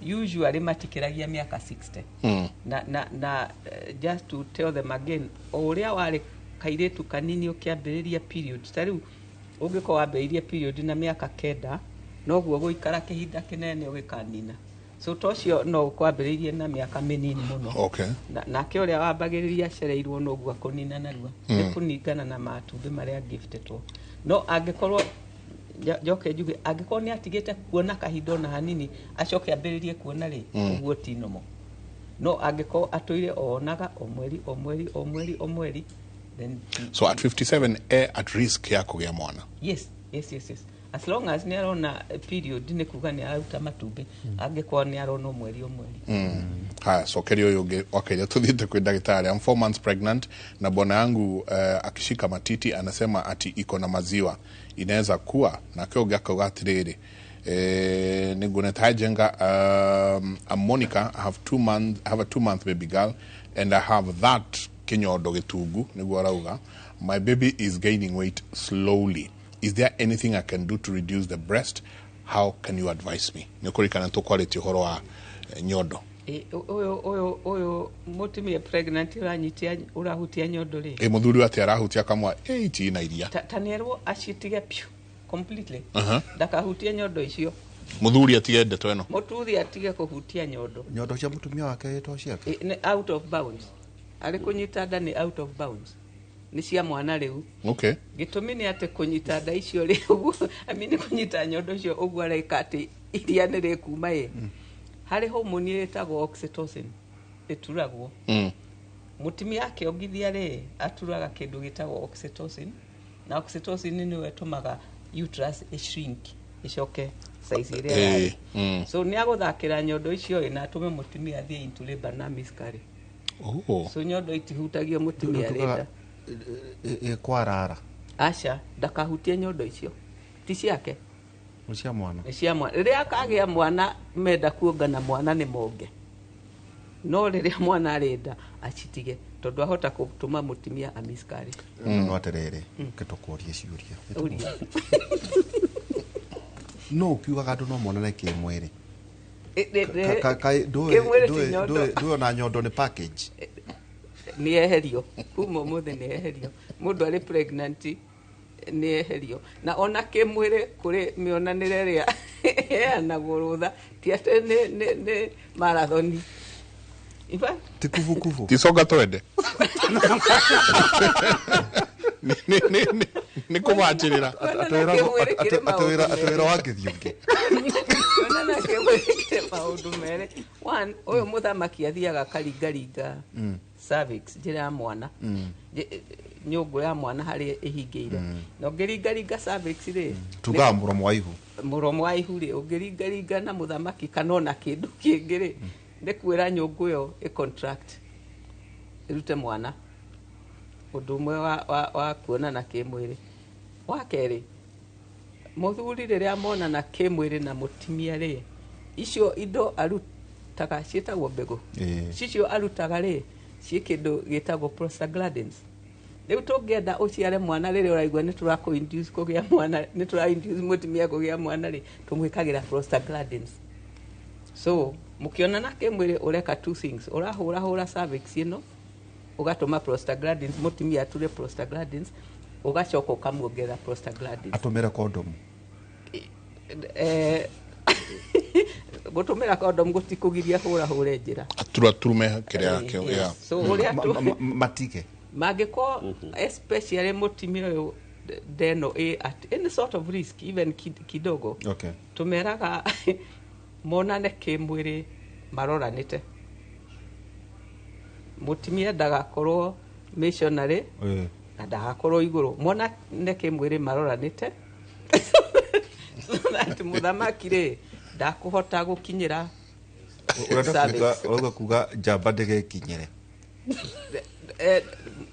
Usually matikĩragia mĩaka 60. Na just to tell them again, o ũrĩa warĩ kairĩtu kanini ũkĩambĩrĩria period, ta rĩu ũngĩkorwo wambĩrĩirie period na mĩaka 9, noguo gũikara kĩhinda kĩnene ũgĩkanina. So ta ũcio no ũkwambĩrĩirie na mĩaka mĩnini mũno. Nake ũrĩa wambagĩrĩria acereirwo noguo akũnina narua. Nĩ kũringana na matumbĩ marĩa giftĩtwo. No angĩkorwo njoke njuge, angĩkorwo nĩ atigĩte kuona kahinda ona hanini, acoke ambĩrĩrie kuona rĩ, ũguo ti normal. No angĩkorwo atũire onaga o mweri, o mweri, o mweri, o mweri, then So at 57 e at risk ya kũgĩa mwana? Yes, as long as nĩ arona period, nĩ kuga nĩ araruta matumbĩ, angĩkorwo nĩ arona o mweri, o mweri. Haya, cokeria ũyũ ũngĩ wakaira tũthiĩte kwĩ ndagĩtarĩ. "I'm 4 months pregnant na bwana yangu akishika matiti anasema ati iko na maziwa. Inaweza kuwa?" Nake ũngĩ akauga atĩrĩrĩ, nĩnguonete. "Hi Jenga, I'm Monica. I have a 2 month baby girl and I have that kinyondo gĩtungu," nĩguo arauga. "My baby is gaining weight slowly. Is there anything I can do to reduce the breast? How can you advise me?" Nĩ ũkũririkana tũkwarĩtie ũhoro wa nyondo. Ũyũ mũtumia pregnant ũranyitia, ũrahutia nyondo rĩ, Ĩ, mũthuri atĩ arahutia kamwa ĩ itina iria. Ta nĩerwo acitige piũ completely. Ndakahutie nyondo icio. Mũthuri atige ndeto ĩno. Mũthuri atige kũhutia nyondo. Nyondo cia mũtumia wake to ciake. Nĩ out of bounds. Arĩ kũnyita nda nĩ out of bounds, nĩ cia mwana rĩu. Gĩtũmi nĩ atĩ kũnyita nda icio rĩ, ũguo, I mean, kũnyita nyondo icio ũguo areka atĩ iria nĩ rĩkuma ĩ, harĩ homoni ĩtagwo oxytocin ĩturagwo. Mũtumia akĩongithia rĩ, aturaga kĩndũ gĩtagwo oxytocin, na oxytocin nĩyo ĩtũmaga uterus ĩshrink, ĩcoke size ĩrĩa yarĩ. So nĩ agũthakĩra nyondo icio ĩ, na atũme mũtumia athiĩ into labor na miscarry. So nyondo itihutagio mũtumia arĩ nda. Kwarara. Aca, ndakahutie nyondo icio, ti ciake. Nĩ cia mwana. Nĩ cia mwana. Rĩrĩa akagĩa mwana, menda kuonga na mwana nĩ monge, no rĩrĩa mwana arĩ nda acitige. Tondu ahota gũtũma mũtumia a miscarry. No atiriri, ngĩtũkũrie ciũria. Ũria. No ũkiugaga andũ no monane kĩmwĩrĩ. Kĩmwĩrĩ ti nyondo. Ndũĩ ona nyondo nĩ package. Nĩ eherio kuma ũmũthĩ, nĩ eherio. Mũndũ arĩ pregnant nĩ eherio. Na ona kĩmwĩrĩ kũrĩ mĩonanĩre ĩrĩa ĩheanagwo rũtha, ti atĩ nĩ marathoni. In fact, Ti kubukubu. Ticoka twende nĩ kũbacĩrĩra. Kuonana kĩmwĩrĩ kĩrĩ maũndũ Atĩ wĩra merĩ. wa ngĩthiĩ ũngĩ. Kuonana kĩmwĩrĩ kĩrĩ maũndũ merĩ. One, ũyũ mũthamaki athiaga akaringaringa cervix, njĩra ya mwana, nyũngũ ya mwana harĩa ĩhingĩire. Na ũngĩringaringa cervix rĩ, Tugaga mũromo wa ihu. Mũromo wa ihu rĩ, ũngĩringaringa na mũthamaki kana ona kĩndũ kĩngĩ rĩ, nĩ kwĩra nyũngũ ĩyo ĩ contract ĩrute mwana. Ũndũ ũmwe wa kuonana kĩmwĩrĩ. Wa kerĩ, mũthuri rĩrĩa monana kĩmwĩrĩ na mũtumia rĩ, icio indo arutaga ciĩtagwo mbegũ. Cicio arutaga rĩ, ciĩ kĩndũ gĩtagwo prostaglandins. Rĩu tũngĩenda ũciare mwana rĩrĩa ũraigua nĩ tũrakũ induce kũgĩa mwana, nĩ tũra induce mũtumia kũgĩa mwana rĩ, tũmwĩkagĩra prostaglandins. So mũkĩonana kĩmwĩrĩ ũreka two things: ũrahũrahũra cervix ĩno, ũgatũma prostaglandins, mũtumia ature prostaglandins, ũgacoka ũkamuongerera prostaglandins. Atũmĩre kondomu. Gũtũmĩra condom gũtikũgiria hũrahũre njĩra. Atura turume kĩrĩa yakĩo. Yes. So ũrĩa Matige. Mangĩkorwo especially mũtumia ũyũ ndeno ĩ at any sort of risk, even kidogo, tũmeraga monane kĩmwĩrĩ maroranĩte. Mũtumia ndagakorwo missionary na ndagakorwo igũrũ. Monane kĩmwĩrĩ maroranĩte so that mũthamaki rĩ ndakũhota gũkinyĩra Ũrenda cervix. kuga, ũrauga kuga njamba ndĩgekinyĩre.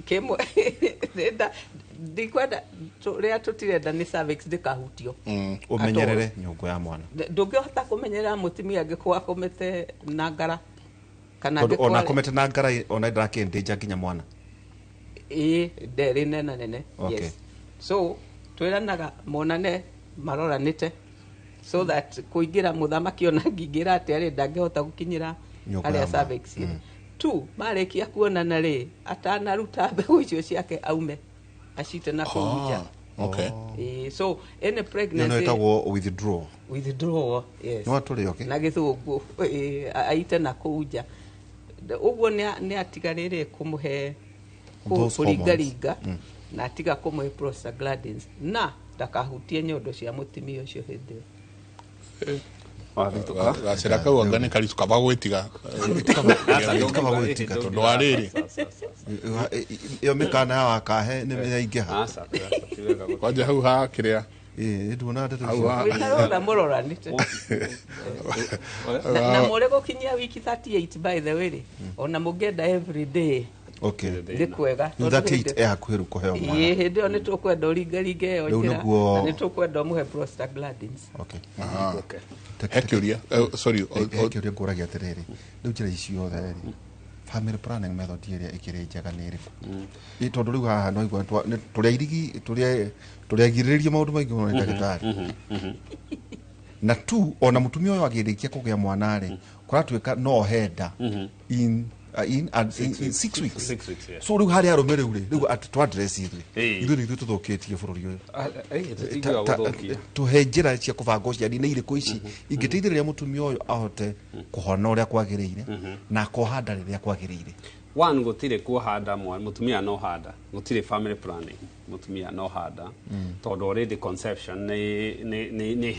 Kĩmwe ndikwenda rĩrĩa tũtirenda nĩ cervix ndĩkahutio. Ũmenyerere nyũngũ ya mwana. Ndũngĩhota kũmenyerera mũtumia angĩkorwo akomete na ngara kana Tondũ ona angĩkorwo akomete na ngara ona ndarakĩndĩnja nginya mwana. Ĩĩ, nderĩ nena nene. Yes, so twĩranaga monane maroranĩte so that kũingĩra mũthamaki ona angĩingĩra atĩa rĩ, ndangĩhota gũkinyĩra Nyũngũ harĩa ya mwana. cervix ĩrĩ. Two, marĩkia kuonana rĩ, atanaruta mbegũ icio ciake aume acite na kũu nja. Ĩĩ, so any Ĩyo pregnancy ĩtagwo withdraw. Withdraw, yes. No atũrĩ okay. Na gĩthũngũ, ĩĩ, aite na kũu nja. Ũguo nĩ atiga rĩrĩ kũmũhe Those hormones. kũringaringa na atiga kũmũhe prostaglandins na ndakahutie nyondo cia mũtumia ũcio hĩndĩ ĩyo. Wathitũka. Gacĩra kau anga nĩ karitũ, kaba gwĩtiga. Kaba gwĩtiga. Tondũ wa rĩrĩ. Ĩyo mĩkana ya wakahe nĩ yaingĩha. Aca, ti wega Kwanja hau ha kĩrĩa. Ĩĩ, nduona ndeto Hau icio. Wĩna rũtha mũroranĩte na mũrĩ gũkinyia wiki 38, by the way rĩ, ona mũngĩenda every day nĩ kwega. Rĩu Tondũ 38 hĩndĩ- e hakuhĩ rĩu kũheo mwana. Ĩĩ, hĩndĩ ĩyo nĩ tũkwenda ũringaringe ĩyo Rĩu njĩra na nĩ tũkwenda ũmũhe prostaglandins. He kĩũria, sorry. He kĩũria ngũragia atĩrĩrĩ, rĩu njĩra ici ciothe rĩ, family planning method ĩrĩa ĩkĩrĩ njega nĩ ĩrĩkũ? Ĩ tondũ rĩu haha no igua tũrĩ airigi, tũrĩ agirĩrĩrie maũndũ maingĩ mũno nĩ ndagĩtarĩ. Na tu ona mũtumia ũyũ agĩrĩkia kũgĩa mwana rĩ, kũratuĩka no ohe nda in 6 weeks. 6 weeks, yeah. So rĩu harĩ arũme rĩu rĩ, rĩu atĩ tũ address ithuĩ ithuĩ nĩ ithuĩ tũthũkĩtie bũrũri ũyũ. Tũtingiuga gũthũkia. Tũhe njĩra cia kũbanga ũciari nĩ irĩkũ ici ingĩteithĩrĩria mũtumia ũyũ ahote kũhona ũrĩa kwagĩrĩire na akoha nda rĩrĩa kwagĩrĩire? One, gũtirĩ kuoha nda mũtumia no handa, gũtirĩ family planning, mũtumia no handa tondũ already conception nĩ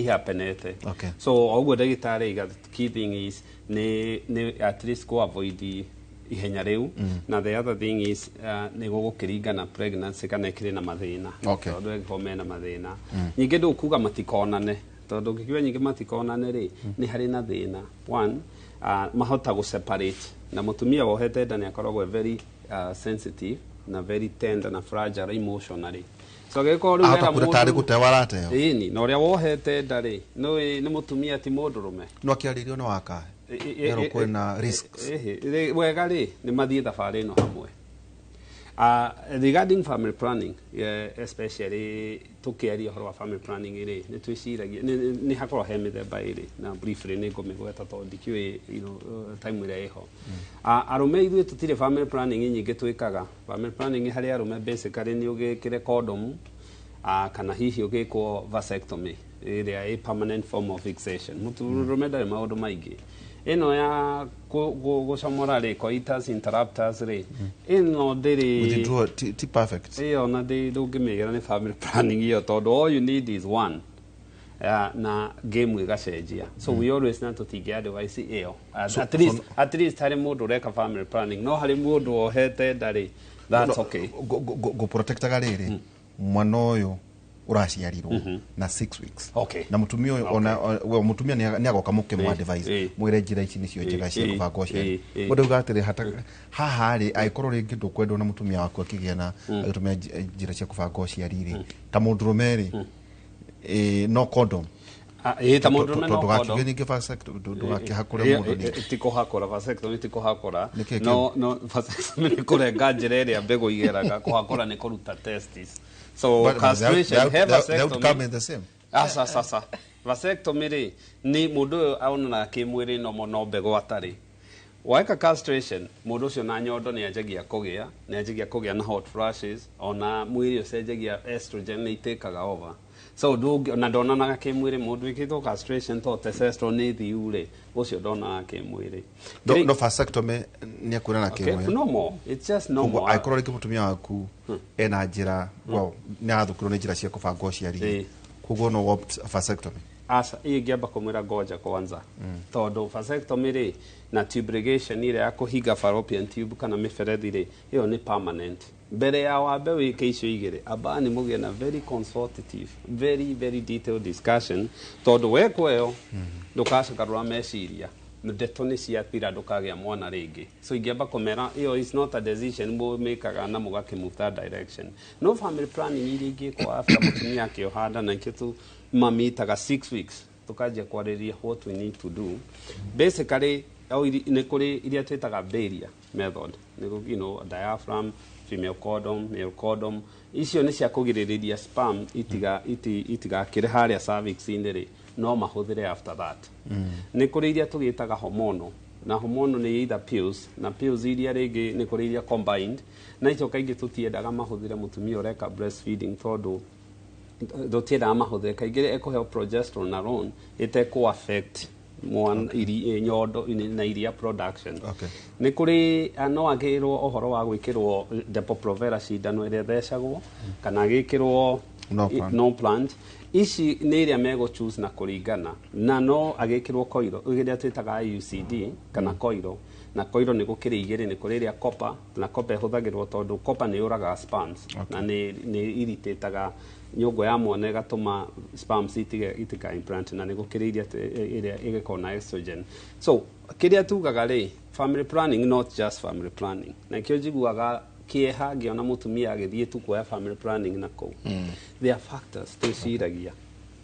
happenete. So o ũguo ndagĩtarĩ aiga, key thing is nĩ at least ku avoid ihenya rĩu. Na the other thing is nĩ gũgũkĩringana pregnancy kana ĩkĩrĩ na mathĩna, tondũ ĩngĩkorwo mena mathĩna nyingĩ, ndũkuga matikonane, tondũ ũngĩkiuga nyingĩ matikonane rĩ, nĩ harĩ na thĩna. One, mahota gũ separate na mũtumia wohete nda nĩ akoragwo e very sensitive na very tender na fragile emotionally, so angĩkorwo rĩu Ahota hena kuura tarĩ mũndũ- gũteo arateo. Ĩni, na ũrĩa wohete nda rĩ, nĩ mũtumia ti mũndũrũme. No akĩarĩrio nĩ wakahe. Erwo kwĩna risks. Wega rĩ, nĩ mathiĩ thabarĩ ĩno hamwe. Regarding family planning, yeah, especially tukiaria ũhoro wa family planning rĩ, nĩ twĩciragia nĩ hakorwo he mĩthemba ĩrĩ, na briefly nĩ ngũmĩgweta tondũ ndikĩũĩ time ĩrĩa ĩho. Arũme ithuĩ tũtirĩ family planning nyingĩ twĩkaga. Family planning harĩ arũme basically nĩ ũgĩkĩre condom, kana hihi ũgĩkwo vasectomy ĩrĩa ĩ permanent form of fixation. Mũndũrũme ndarĩ maũndũ maingĩ. Ĩno ya gũcomora rĩ, coitus interruptus rĩ, ĩno ndĩrĩ Withdraw ti perfect. Ĩyo na ndũngĩmĩĩra nĩ family planning ĩyo, tondũ all you need is one. Na game ĩgacenjia. So we always na tũtingĩ advice ĩyo. At least harĩ mũndũ ũreka family planning, no harĩ mũndũ wohete nda rĩ, that's okay. Gũprotectaga rĩrĩ mwana ũyũ ũraciarirwo na 6 weeks. Na mũtumia ũyũ ona we mũtumia nĩ agoka mũkĩmũ advice mwĩre njĩra ici nĩcio njega cia kũbanga ũciari. Mũndũ auga atĩrĩ, haha rĩ, angĩkorwo rĩngĩ ndũkwendwo na mũtumia waku akĩgĩa na agĩtũmĩra njĩra cia kũbanga ũciari rĩ, ta mũndũrũme rĩ, no condom. Ta mũndũrũme no condom. Ndũgakiuge ningĩ vasectomy, ndũgakĩhakũre mũndũ ningĩ. Ti kũhakũra, vasectomy ti kũhakũra. No vasectomy nĩ kũrenga njĩra ĩrĩa mbegũ igeraga, kũhakũra nĩ kũruta testis. So but castration, the outcome is the same. Asa. Vasectomy rĩ, nĩ mũndũ ũyũ aonanaga kĩmwĩrĩ no no mbegũ atarĩ. Waeka castration, mũndũ ũcio na nyondo nĩ anjagia kũgĩa na hot flashes, ona mwĩrĩ ũcenjagia estrogen nĩ itĩkaga over. So na ndonanaga kĩmwĩrĩ, mũndũ wĩkĩtwo castration to testosterone nĩ thiu rĩ, ũcio ndonaga kĩmwĩrĩ. No vasectomy nĩ akuonana kĩmwĩrĩ. No more. It's just no more. Angĩkorwo rĩngĩ mũtumia waku ena njĩra, well, nĩ arathũkĩrwo nĩ njĩra cia kũbanga ũciari, koguo no opt vasectomy. Asa, ingĩamba kũmwĩra ngoja kwanza. Tondũ vasectomy rĩ, na tube ligation ĩrĩa ya kũhinga fallopian tube kana mĩberethi rĩ, ĩyo nĩ permanent. Mbere ya wambe wĩke icio igĩrĩ, amba nĩ mũgĩe na very consultative, very very detailed discussion, tondũ wekwo ĩyo ndũgacoka meciria, ndeto nĩ ciathira, ndũkagĩa mwana rĩngĩ. So ingĩamba kũmera ĩyo is not a decision mũmĩkaga na mũgakĩ move that direction. No family planning iria ingĩkwo after mũtumia akĩoha nda, na ikĩo tũmamĩtaga 6 weeks, tũkanjia kwarĩrĩria what we need to do. Basically, nĩ kũrĩ iria twĩtaga barrier method, nĩ diaphragm, female condom, male condom. Icio nĩ cia kũgirĩrĩria sperm itigakĩre harĩa cervix-inĩ rĩ, no mahũthĩre after that. Nĩ kũrĩ iria tũgĩtaga hormonal, na hormonal nĩ either pills, na pills iria rĩngĩ nĩ kũrĩ iria combined, na icio kaingĩ tũtiendaga mahũthĩre mũtumia ũreka breastfeeding, tondũ tũtiendaga mahũthĩre kaingĩ ekũheo progesterone alone ĩtekũ affect mwana nyondo na iria production. Nĩ kũrĩ no agĩrwo ũhoro wa gwĩkĩrwo Depo-Provera cindano ĩrĩa ĩthecagwo, kana agĩkĩrwo no plant. Ici nĩ iria megũ choose na kũringana na no agĩkĩrwo koiro ĩrĩa twĩtaga IUCD kana koiro, na koiro nĩ gũkĩrĩ igĩrĩ, nĩ kũrĩ ĩrĩa copper, na copper ĩhũthagĩrwo tondũ copper nĩ yũragaga sperms, na nĩ irritataga nyũngũ ya mwana ĩgatũma sperms itika implant, na nĩ gũkĩrĩ iria ĩrĩa ĩgĩkorwo na estrogen. So kĩrĩa tugaga rĩ, family planning not just family planning, na kĩo njiguaga kĩeha ngĩona mũtumia agĩthiĩ tu kuoya family planning na kũu. There are factors twĩciragia,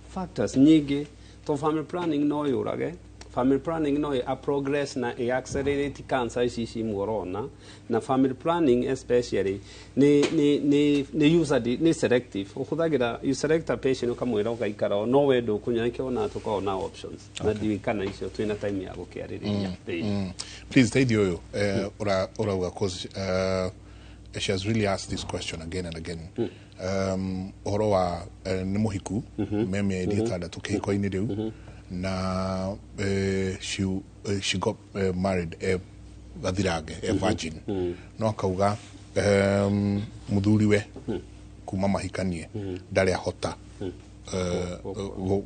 factors nyingĩ, to family planning no yũrage, family planning no a progress na ĩ accelerate cancer ici ici mũrona, na family planning especially nĩ user nĩ selective, ũhũthagĩra you select a patient ũkamwĩra ũgaikara no we ndũkũnyua, nĩkĩo ona tũkoragwo na options, na ndiũĩ kana icio twĩna time ya gũkĩarĩrĩria. Please teithio ũyũ ũrauga, cause she has really asked this question again and again. Ũhoro wa nĩ mũhiku me mĩeri ĩtandatũ kĩhiko-inĩ rĩu, na she got married gathirange, a virgin, no akauga mũthuriwe kuma mahikanie ndarĩ ahota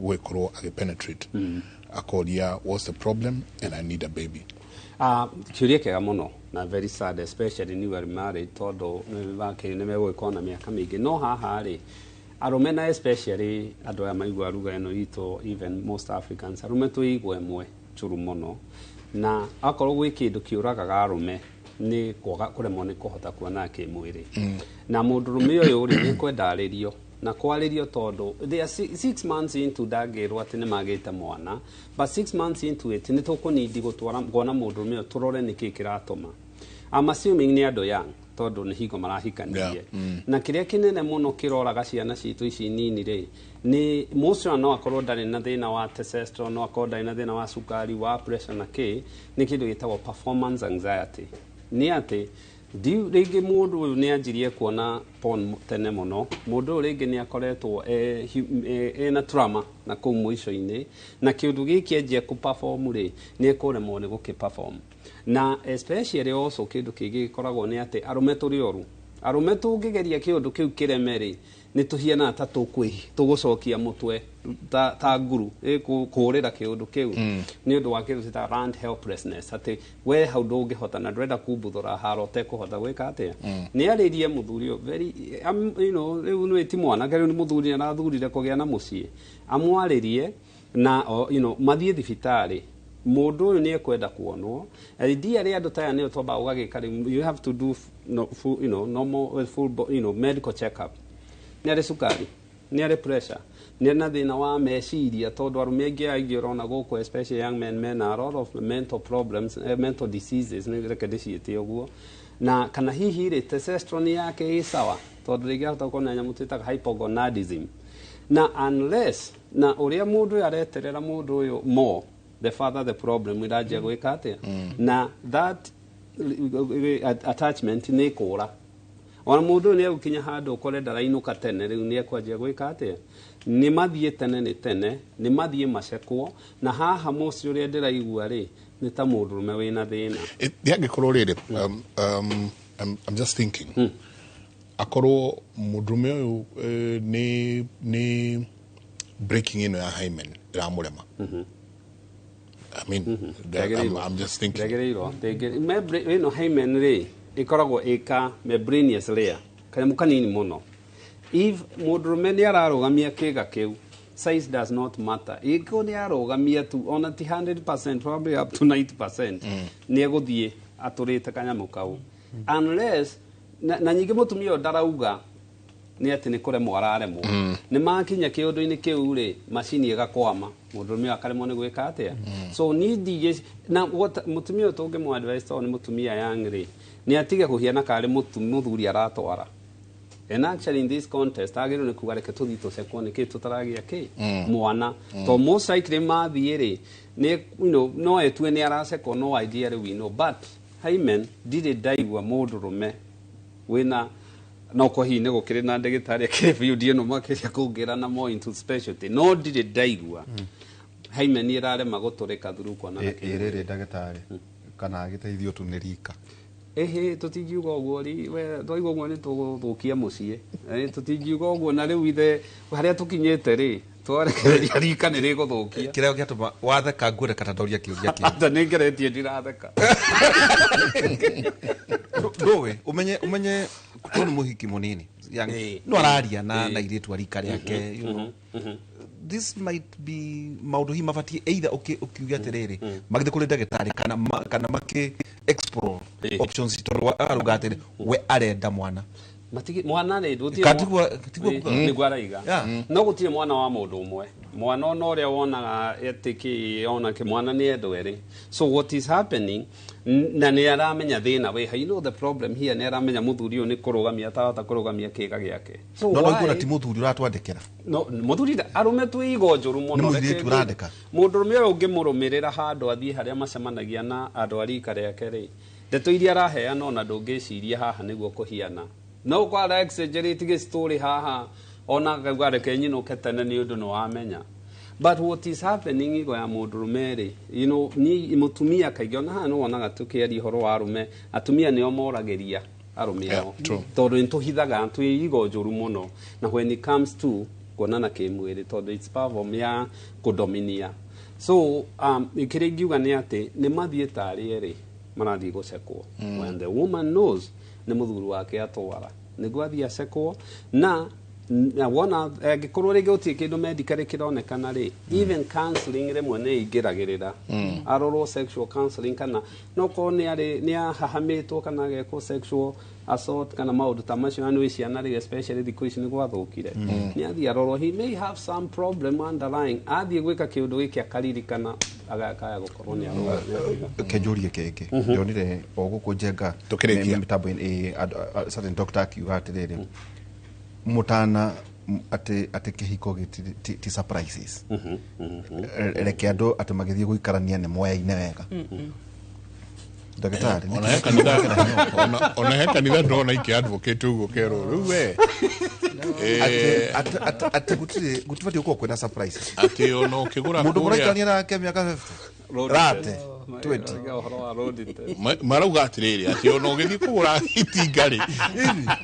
gwĩkorwo agĩpenetrate, akoria what's the problem and I need a baby. Kĩũria kĩega mũno na very sad, especially newly married, tondũ nĩ megũgĩkorwo na mĩaka mĩingĩ. No haha rĩ, arũme na especially andũ aya maigua ruga ĩno itũ, even most Africans, arũme twĩ ĩmwe njũru mũno, na akorwo gwĩ kĩndũ kĩũragaga arũme nĩ kwaga kũremwo nĩ kũhota kuona kĩmwĩrĩ. Na mũndũrũme ũyũ rĩ, nĩ kwenda arĩrio Na kwarĩrio tondũ they are 6 months into, ndangĩrwo atĩ nĩ magĩte mwana, but 6 months into it nĩ tũkũnindi gũtwara kuona mũndũrũme ũyũ, tũrore nĩkĩ kĩratũma. I'm assuming nĩ andũ young tondũ nĩ hingo marahikanirie. Na kĩrĩa kĩnene mũno kĩroraga ciana citũ ici nini rĩ, nĩ mũcio no akorwo ndarĩ na thĩna wa testosterone, no akorwo ndarĩ na thĩna wa cukari, wa pressure na kĩ, nĩ kĩndũ gĩtagwo performance anxiety. Nĩ atĩ rĩngĩ mũndũ ũyũ nĩ anjirie kuona porn tene mũno, mũndũ ũyũ rĩngĩ nĩ akoretwo ena trauma na kũu mũico-inĩ, na kĩũndũ gĩkĩ anjia kũ-perform rĩ, nĩ ekũremwo nĩ gũkĩ-perform. Na especially also kĩndũ kĩngĩ gĩkoragwo nĩ atĩ arũme tũrĩ oru. Arũme tũngĩgeria kĩũndũ kĩu kĩreme rĩ, nĩ tũhianaga ta tũgũcokia mũtwe ta nguru kũũrĩra kĩũndũ kĩu nĩ ũndũ wa kĩndũ twĩtaga learned helplessness, atĩ we hau ndũngĩhota na ndũrenda kumbuthũra haro ũtekũhota gwĩka atĩa. Nĩ arĩrie mũthuri ũyũ very rĩu nĩ ti mwanake, rĩu nĩ mũthuri, arathurire kũgĩa na mũciĩ, amwarĩrie na mathiĩ thibitarĩ. Mũndũ ũyũ nĩ ekwenda kuonwo. Ideally andũ ta aya nĩo twambaga ũgagĩka rĩu, you have to do no, full, normal full medical check up. Nĩ arĩ cukari, nĩ arĩ pressure, nĩ arĩ na thĩna wa meciria, tondũ arũme aingĩ ũrona gũkũ, especially young men, mena a lot of mental problems, mental diseases, nĩ reke ndĩciĩte ũguo. Na kana hihi rĩ, testosterone yake ĩ sawa, tondũ rĩngĩ ahota gũkorwo na nyamũ twĩtaga hypogonadism. Na unless na ũrĩa mũndũ ũyũ areterera mũndũ ũyũ more, the further the problem ĩranjia gwĩka atĩa, na that attachment nĩ kũra. Ona mũndũ ũyũ nĩ egũkinya handũ ũkore ndarainũka tene, rĩu nĩ ekwanjia gwĩka atĩa. Nĩ mathiĩ tene, nĩ tene, nĩ mathiĩ macekwo. Na haha mũciĩ ũrĩa ndĩraigua rĩ, nĩ ta mũndũrũme wĩna thĩna. Angĩkorwo rĩrĩ, I'm just thinking akorwo mũndũrũme ũyũ nĩ breaking ĩno ya hymen ĩramũrema. I mean, I'm just thinking. Ndagĩrĩirwo. Ĩno hymen rĩ, ĩkoragwo ĩka membranous layer, kanyamũ kanini mũno. If mũndũrũme nĩ ararũgamia kĩga kĩu, size does not matter. Ĩko nĩ arũgamia tu, ona ti 100%, probably up to 90%, nĩ egũthiĩ atũrĩte kanyamũ kau, unless na nyingĩ mũtumia ũyũ ndarauga nĩ atĩ nĩ kũremwo araremwo. Nĩ makinya kĩũndũ-inĩ kĩu rĩ, macini ĩgakwama, mũndũrũme ũyũ akaremwo nĩ gwĩka atĩa. So niĩ ndigĩ na mũtumia ũyũ tũngĩmũ advise, tondũ nĩ mũtumia young rĩ, nĩ atige kũhiana karĩ mũthuri aratwara. And actually in this contest agĩrĩirwo nĩ kuga, "Reke tũthiĩ tũcekwo nĩkĩ tũtaragia kĩ mwana," to most likely mathiĩ rĩ, nĩ no etue nĩ aracekwo. No ideally we know, but hymen ndirĩ ndaigua mũndũrũme wĩna no ko hihi nĩ gũkĩrĩ na ndagĩtarĩ akĩrĩ biũ ĩno makĩria kũngĩra na more into specialty, no ndirĩ ndaigua hymen ĩrarema gũtũrĩka through kuonana kĩmwĩrĩ. Ĩrĩrĩ ndagĩtarĩ kana agĩteithio tu nĩ rika? Ĩhĩ, tũtingiuga ũguo ri we, twaigua ũguo nĩ tũgũthũkia mũciĩ. Tũtingiuga ũguo. Na rĩu ithe harĩa tũkinyĩte rĩ, twarekereria rika nĩ rĩgũthũkia. Kĩrĩa gĩatũma watheka nguoneka ta ndoria kĩũria kĩu. Ata nĩ ngeretie, ndiratheka. Ndũĩ ũmenye tondũ nĩ mũhiki mũnini no araria na airĩtu a rika rĩake, this might be maũndũ hihi mabatiĩ either ũkiuge atĩrĩrĩ magĩthiĩ kũrĩ ndagĩtarĩ kana makĩ explore options, tondũ arauga atĩrĩ we arenda mwana. Matigi mwana rĩ, gũtirĩ Ka tiguo kuga? Nĩguo araiga. No gũtirĩ mwana wa mũndũ ũmwe. Mwana ona ũrĩa wonaga atĩ kĩ ona kĩ mwana nĩ endwo erĩ. So what is happening, na nĩ aramenya thĩna wĩ ha. You know the problem here, nĩ aramenya mũthuri ũyũ nĩ kũrũgamia atarahota kũrũgamia kĩga gĩake, so No why- iguona ti mũthuri ũratwandĩkĩra. No mũthuri arũme twĩ igo njũru mũno. Nĩ mũirĩtu Reke ũrandĩka. Mũndũrũme ũyũ ũngĩmũrũmĩrĩra handũ athiĩ harĩa macemanagia na andũ a rika rĩake rĩ, ndeto iria araheana ona ndũngĩciria haha nĩguo kũhiana no kwara exaggerate gĩ story haha, ona akauga reke nyinũke tene nĩ ũndũ nĩ wamenya. But what is happening igo ya mũndũrũme rĩ, ni mũtumia kaingĩ ona haha nĩ wonaga tũkĩaria ũhoro wa arũme, atumia nĩo moragĩria arũme ao, tondũ nĩ tũhithaga, twĩ igo njũru mũno. Na when it comes to kuonana kĩmwĩrĩ, tondũ it's perform ya kũdominia. So kĩrĩa ingiuga nĩ atĩ nĩ mathiĩ tarĩ erĩ marathiĩ gũcekwo. When the woman knows nĩ mũthuri wake atwara, nĩguo athiĩ acekwo. Na wona angĩkorwo rĩngĩ gũtirĩ kĩndũ medically kĩronekana rĩ, even counseling rĩmwe nĩ ingĩragĩrĩra, arorwo sexual counseling, kana no korwo nĩ arĩ nĩ ahahamĩtwo kana agekwo sexual Assault kana maũndũ ta macio, na nĩ ciana rĩu, especially thikũ ici nĩ gwathũkire, nĩ athiĩ arorwo. He may have some problem underlying. Athiĩ gwĩka kĩũndũ gĩkĩ akaririkana, agakaya gũkorwo nĩ arwara. Kenjũrie kĩngĩ ndonire o gũkũ Njenga. Tũkĩrĩkia. Mĩtambo-inĩ, certain doctor akiuga atĩrĩrĩ, mũtana atĩ kĩhiko ti surprises. Reke andũ atĩ magĩthiĩ gũikarania nĩ moyaine wega. Ndagĩtarĩ, Ona he kanitha, ona he kanitha ndona ikĩ advocate ũguo kerwo rĩu we. Atĩ gũtirĩ, gũtibatiĩ gũkorwo kwĩna surprises. Atĩ ona ũkĩgũra Mũndũ kũrĩa mũraikarania nake mĩaka 50 rate 20. Ũhoro wa road test. Marauga atĩrĩrĩ, atĩ ona ũgĩthiĩ kũgũra itinga rĩ,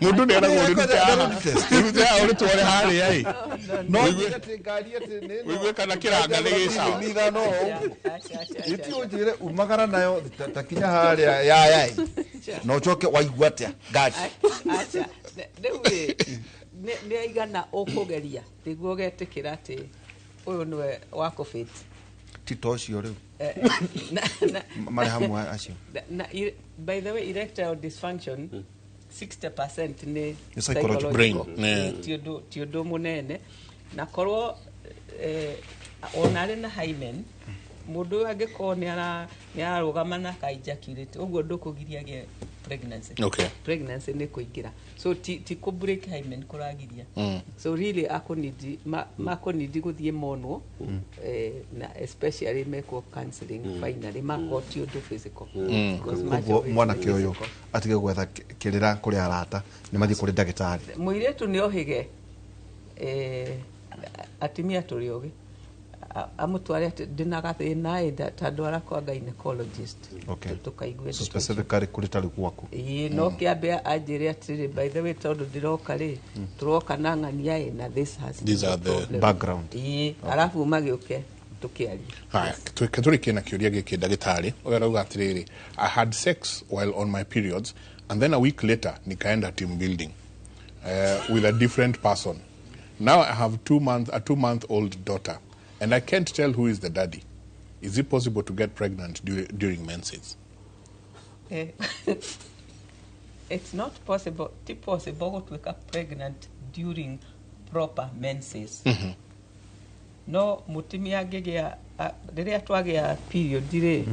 mũndũ nĩ eragwo ũrĩrute haha, ũrĩrute haha, ũrĩtware harĩa ĩ. No atĩ ngari atĩ nĩ Ũigue kana kĩranga nĩ gĩcawa. Nĩ ithano iti ũnjĩre umagara nayo ta kinya harĩa yayai na ũcoke waigua atĩa ngari. Aca, rĩu rĩ, nĩ aigana ũkũgeria nĩguo ũgetĩkĩra atĩ ũyũ nĩwe wakũbĩti? Ti ta ũcio rĩu marĩ hamwe acio. Na by the way, erectile dysfunction 60% nĩ Nĩ psychological. Brain, yeah. Ti ũndũ mũnene na korwo ona arĩ na hymen, mũndũ ũyũ angĩkorwo nĩ ararũgama na aka ejaculate ũguo, ndũkũgiria agĩe pregnancy. Pregnancy nĩ kũingĩra, so ti kũ break hymen kũragiria. So really akũnidi makũnidi gũthiĩ monwo, na especially mekwo counseling finally makorwo ti ũndũ physical. Because much Koguo of it is mwanake ũyũ physical. atige gwetha kĩrĩra kũrĩ arata, nĩ mathiĩ kũrĩ ndagĩtarĩ. Mũirĩtu nĩ ohĩge, atumia tũrĩ ogĩ. Amũtware atĩ ndĩna gathĩna ĩ, ta ndwara kwa gynecologist. Tũkaigue So ndeto icio. specifically kũrĩ tarĩ gwaku. Ĩĩ, no kĩambe anjĩre atĩrĩ, by the way, tondũ ndĩroka rĩ, tũroka na ng'ania ĩ, na this has been These are the the problem. Background. Ĩĩ, arabu magĩũke tũkĩarie. Haya, tũrĩkie na kĩũria gĩkĩ, ndagĩtarĩ. Ũyũ arauga atĩrĩrĩ, "I had sex while on my periods and then a week later nikaenda team building with a different person. Now I have 2 month, a 2-month old daughter and I can't tell who is the daddy. Is it possible to get pregnant during menses?" It's not possible, ti possible gũtuĩka pregnant during proper menses. No mũtumia angĩgĩa rĩrĩa twagĩa period rĩ,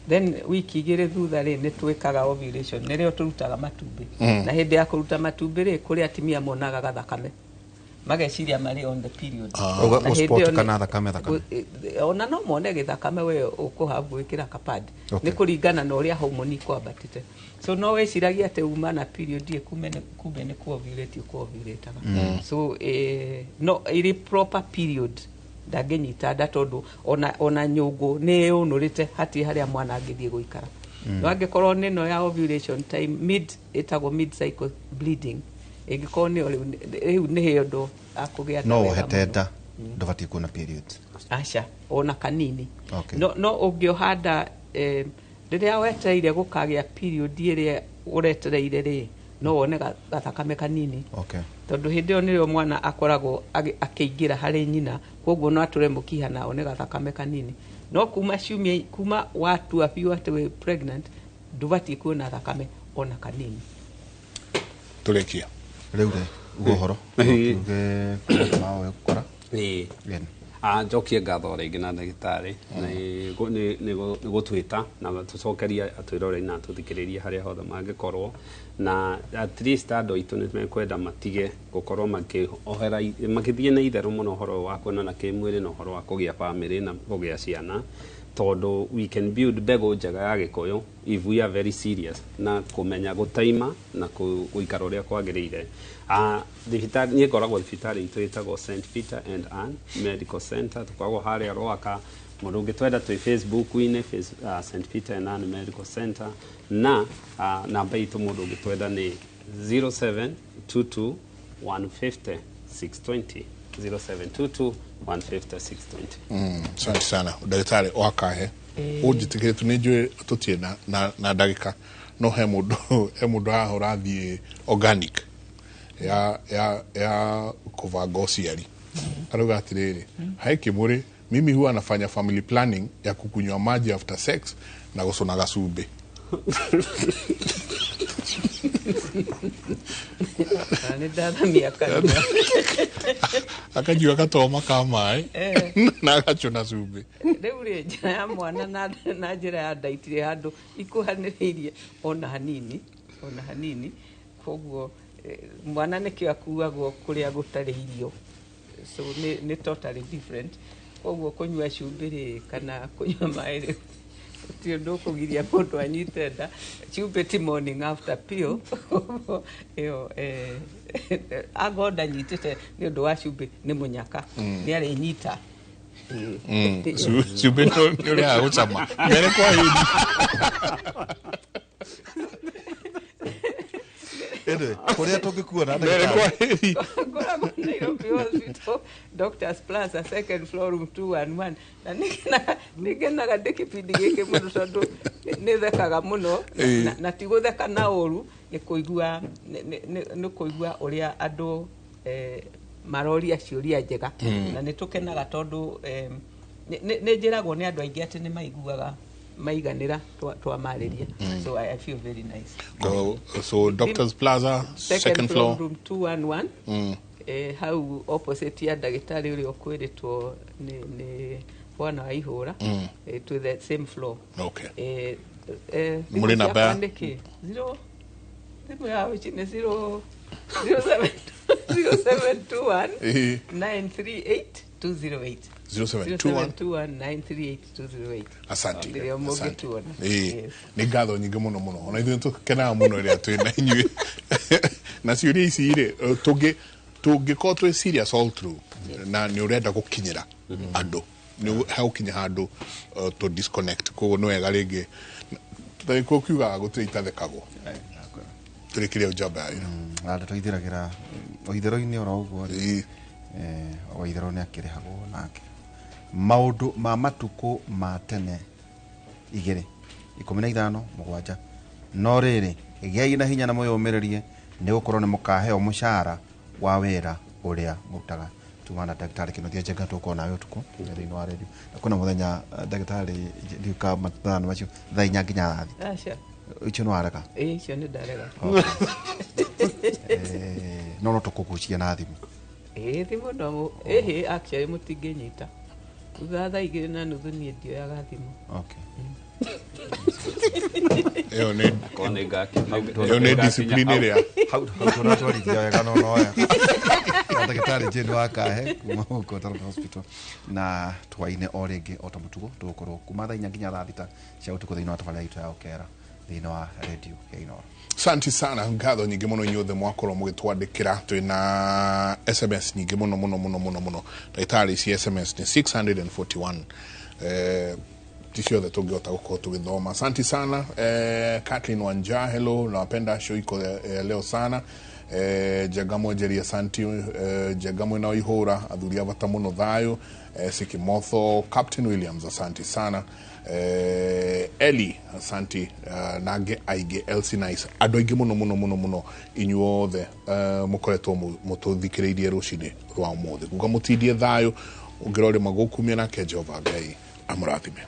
then wiki 2 thutha rĩ, nĩ twĩkaga ovulation, nĩrĩo tũrutaga matumbĩ. Na hĩndĩ ya kũruta matumbĩ rĩ, kũrĩ atumia monaga gathakame mageciria marĩ on the period. Uga Na hĩndĩ gũ-spot ĩyo kana thakame thakame. Ona no mone gĩthakame we ũkũhabu gwĩkĩra kapad. Nĩ kũringana na ũrĩa hormone ikwambatĩte, so no wĩciragia atĩ uma na period ĩ, kumbe nĩ kuovulate ũkuovulataga. So no ĩrĩ proper period ndangĩnyita nda, tondũ ona nyũngũ nĩ ĩũnũrĩte, hatirĩ harĩa mwana angĩthiĩ gũikara. No angĩkorwo nĩ ĩno ya ovulation time, mid, ĩtagwo mid cycle bleeding, ĩngĩkorwo nĩyo rĩu nĩ hĩndĩ akũgĩa nda No wega wohete mũno. nda ndũbatiĩ kuona periods? Aca, ona kanini. No ũngĩoha nda, rĩrĩa wetereire gũkagĩa period ĩrĩa ũretereire rĩ, no wone gathakame kanini, tondũ hĩndĩ ĩyo nĩrĩo mwana akoragwo akĩingĩra harĩ nyina, koguo no atũre mũkiha na one gathakame kanini. No kuma ciumia, kuma watua biũ atĩ wĩ pregnant, ndũbatiĩ kuona thakame ona kanini. Tũrĩkie. Rĩu rĩ, uga ũhoro uge mawe gũkora. Ĩni. Ah, njokie ngatho rĩngĩ na ndagĩtarĩ nĩ gũtwĩta na tũcokerie atwĩrorei na tũthikĩrĩrie harĩa hothe mangĩkorwo, na at least andũ aitũ nĩ mekwenda matige gũkorwo makĩohera magĩthiĩ na itherũ mũno ũhoro ũyũ wa kuonana kĩmwĩrĩ na ũhoro wa kũgĩa bamĩrĩ na kũgĩa ciana, tondũ we can build mbegũ njega ya Gĩkũyũ if we are very serious na kũmenya gũtaima na gũikara ũrĩa kwagĩrĩire. Thibitarĩ, niĩ ngoragwo thibitarĩ itũ ĩtagwo St Peter and Ann Medical Center, tũkoragwo harĩa Rwaka. Mũndũ ũngĩtwenda twĩ Facebook-inĩ, St Peter and Ann Medical Center, na namba itũ mũndũ ũngĩtwenda nĩ 0722 150 620, 0722 150 620. Asante sana, ndagĩtarĩ wakahe. Ũnjĩtĩkĩre tu, nĩ njũĩ tũtirĩ na ndagĩka, no he mũndũ haha ũrathiĩ organic ya kũbanga ũciari. Arauga atĩrĩrĩ, "Hai Kimuri, mimi huwa nafanya family planning ya kukunywa maji after sex na gũcũna gacumbĩ." Na nĩ ndathamia kanua. Akanyua gatoma ka maĩ na agacũna cumbĩ. Rĩu rĩ, njĩra ya mwana na njĩra ya nda itirĩ handũ ikuhanĩrĩirie ona hanini, ona hanini. Koguo mwana nĩkĩo akuagwo kũrĩa gũtarĩ irio, so nĩ totally different. Koguo kũnyua cumbĩ rĩ kana kũnyua maĩ rĩ, gũtirĩ ũndũ ũkũgiria mũndũ anyite nda. Cumbĩ ti morning after pill. Ĩyo angorwo ndanyitĩte nĩ ũndũ wa cumbĩ, nĩ mũnyaka, nĩ arĩnyita. Cumbĩ nĩ ũrĩaga gũcama mbere kwa hĩndĩ. Anyway, kũrĩa tũngĩkuona? Mbere kwa hĩndĩ. Ngoragwo Nairobi Hospital, Doctors Plaza, second floor, room 211. Na nĩngenaga ndĩ kĩbindi gĩkĩ mũno tondũ nĩ thekaga mũno na ti gũtheka na ũru, nĩ kũigua nĩ kũigua ũrĩa andũ maroria ciũria njega, na nĩ tũkenaga tondũ nĩ njĩragwo nĩ andũ aingĩ atĩ nĩ maiguaga maiganĩra twamarĩria. So I feel very nice. So Doctors Plaza, second floor, room 211, hau opposite ya ndagĩtarĩ ũrĩa ũkwĩrĩtwo nĩ bwana wa ihũra, to the same floor. Mũrĩ namba ya? Nĩkĩ zero thimũ ya ũci nĩ 0 07 0721 938 208. 0721 0721 938 208. Asante. Nĩrĩo Asante. mũngĩtuona. Ĩĩ. Yes. Nĩ ngatho nyingĩ mũno mũno, ona ithuĩ tũkenaga mũno rĩrĩa twĩ na inyuĩ na ciũria ici rĩ, tũngĩkorwo twĩ serious all through na nĩ ũrenda gũkinyĩra andũ, nĩ hegũkinya handũ tũ disconnect. Koguo nĩ wega rĩngĩ tũtagĩkorwo kiugaga gũtirĩ itathekagwo. Tũrĩkĩrie njamba ya wĩra. Na ndeto ithiragĩra o itherũ-inĩ oro ũguo rĩ. O itherũ nĩ akĩrĩhagwo nake. Maũndũ ma matukũ ma tene 2:15:7. No rĩrĩ, gĩai na hinya na mwĩyũmĩrĩrie, nĩ gũkorwo nĩ mũkaheo mũcara wa wĩra ũrĩa mũrutaga. Tuma na Ndagĩtarĩ Kĩnuthia Njenga, tũkorwo nawe ũtukũ thĩinĩ wa redio na kwĩna mũthenya, ndagĩtarĩ, ndiũka mathaa macio thaa 4 nginya 6. Aca. Icio nĩ warega? Ĩĩ, icio nĩ ndarega. No tũkũgucia na thimũ. Ĩĩ, thimũ no ĩhĩ, actually mũtingĩnyita thutha wa thaa 2:30, niĩ ndioyaga thimũ. Ĩyo nĩ Korwo nĩ ĩyo nĩ discipline ĩrĩa Hau hau tũratwarithia wega no noya na Ndagĩtarĩ Jane wa Kahe kuma gũkũ Talanta Hospital, na twaine o rĩngĩ o ta mũtugo tũgũkorwo kuma thaa 4 nginya thaa 6 cia ũtukũ thĩinĩ wa tabarĩra itũ ya Ũkera thĩinĩ wa redio ya Inooro. Asante sana, ngatho nyingĩ mũno inyuothe mwakorwo mũgĩtwandĩkĩra. Twĩna SMS nyingĩ mũno mũno mũno mũno mũno, ndagĩtarĩ. Ici SMS nĩ 641, ti ciothe tũngĩhota gũkorwo tũgĩthoma. Asante sana. Kathleen Wanja, hello, nawapenda, show iko leo sana. Njenga Mwenjeri, asante. Njenga mwena wa ihũra, athuri a bata mũno, thayũ. Sikimotho, Captain Williams, asante sana. Eli, asante, na angĩ aingĩ, Elsie Nice, andũ aingĩ mũno mũno mũno mũno, inyuothe mũkoretwo mũtũthikĩrĩirie rũcinĩ rwa ũmũthĩ. Nguga mũtindie thayũ, ũngĩrorĩma gũkumia nake Jehova Ngai amũrathime.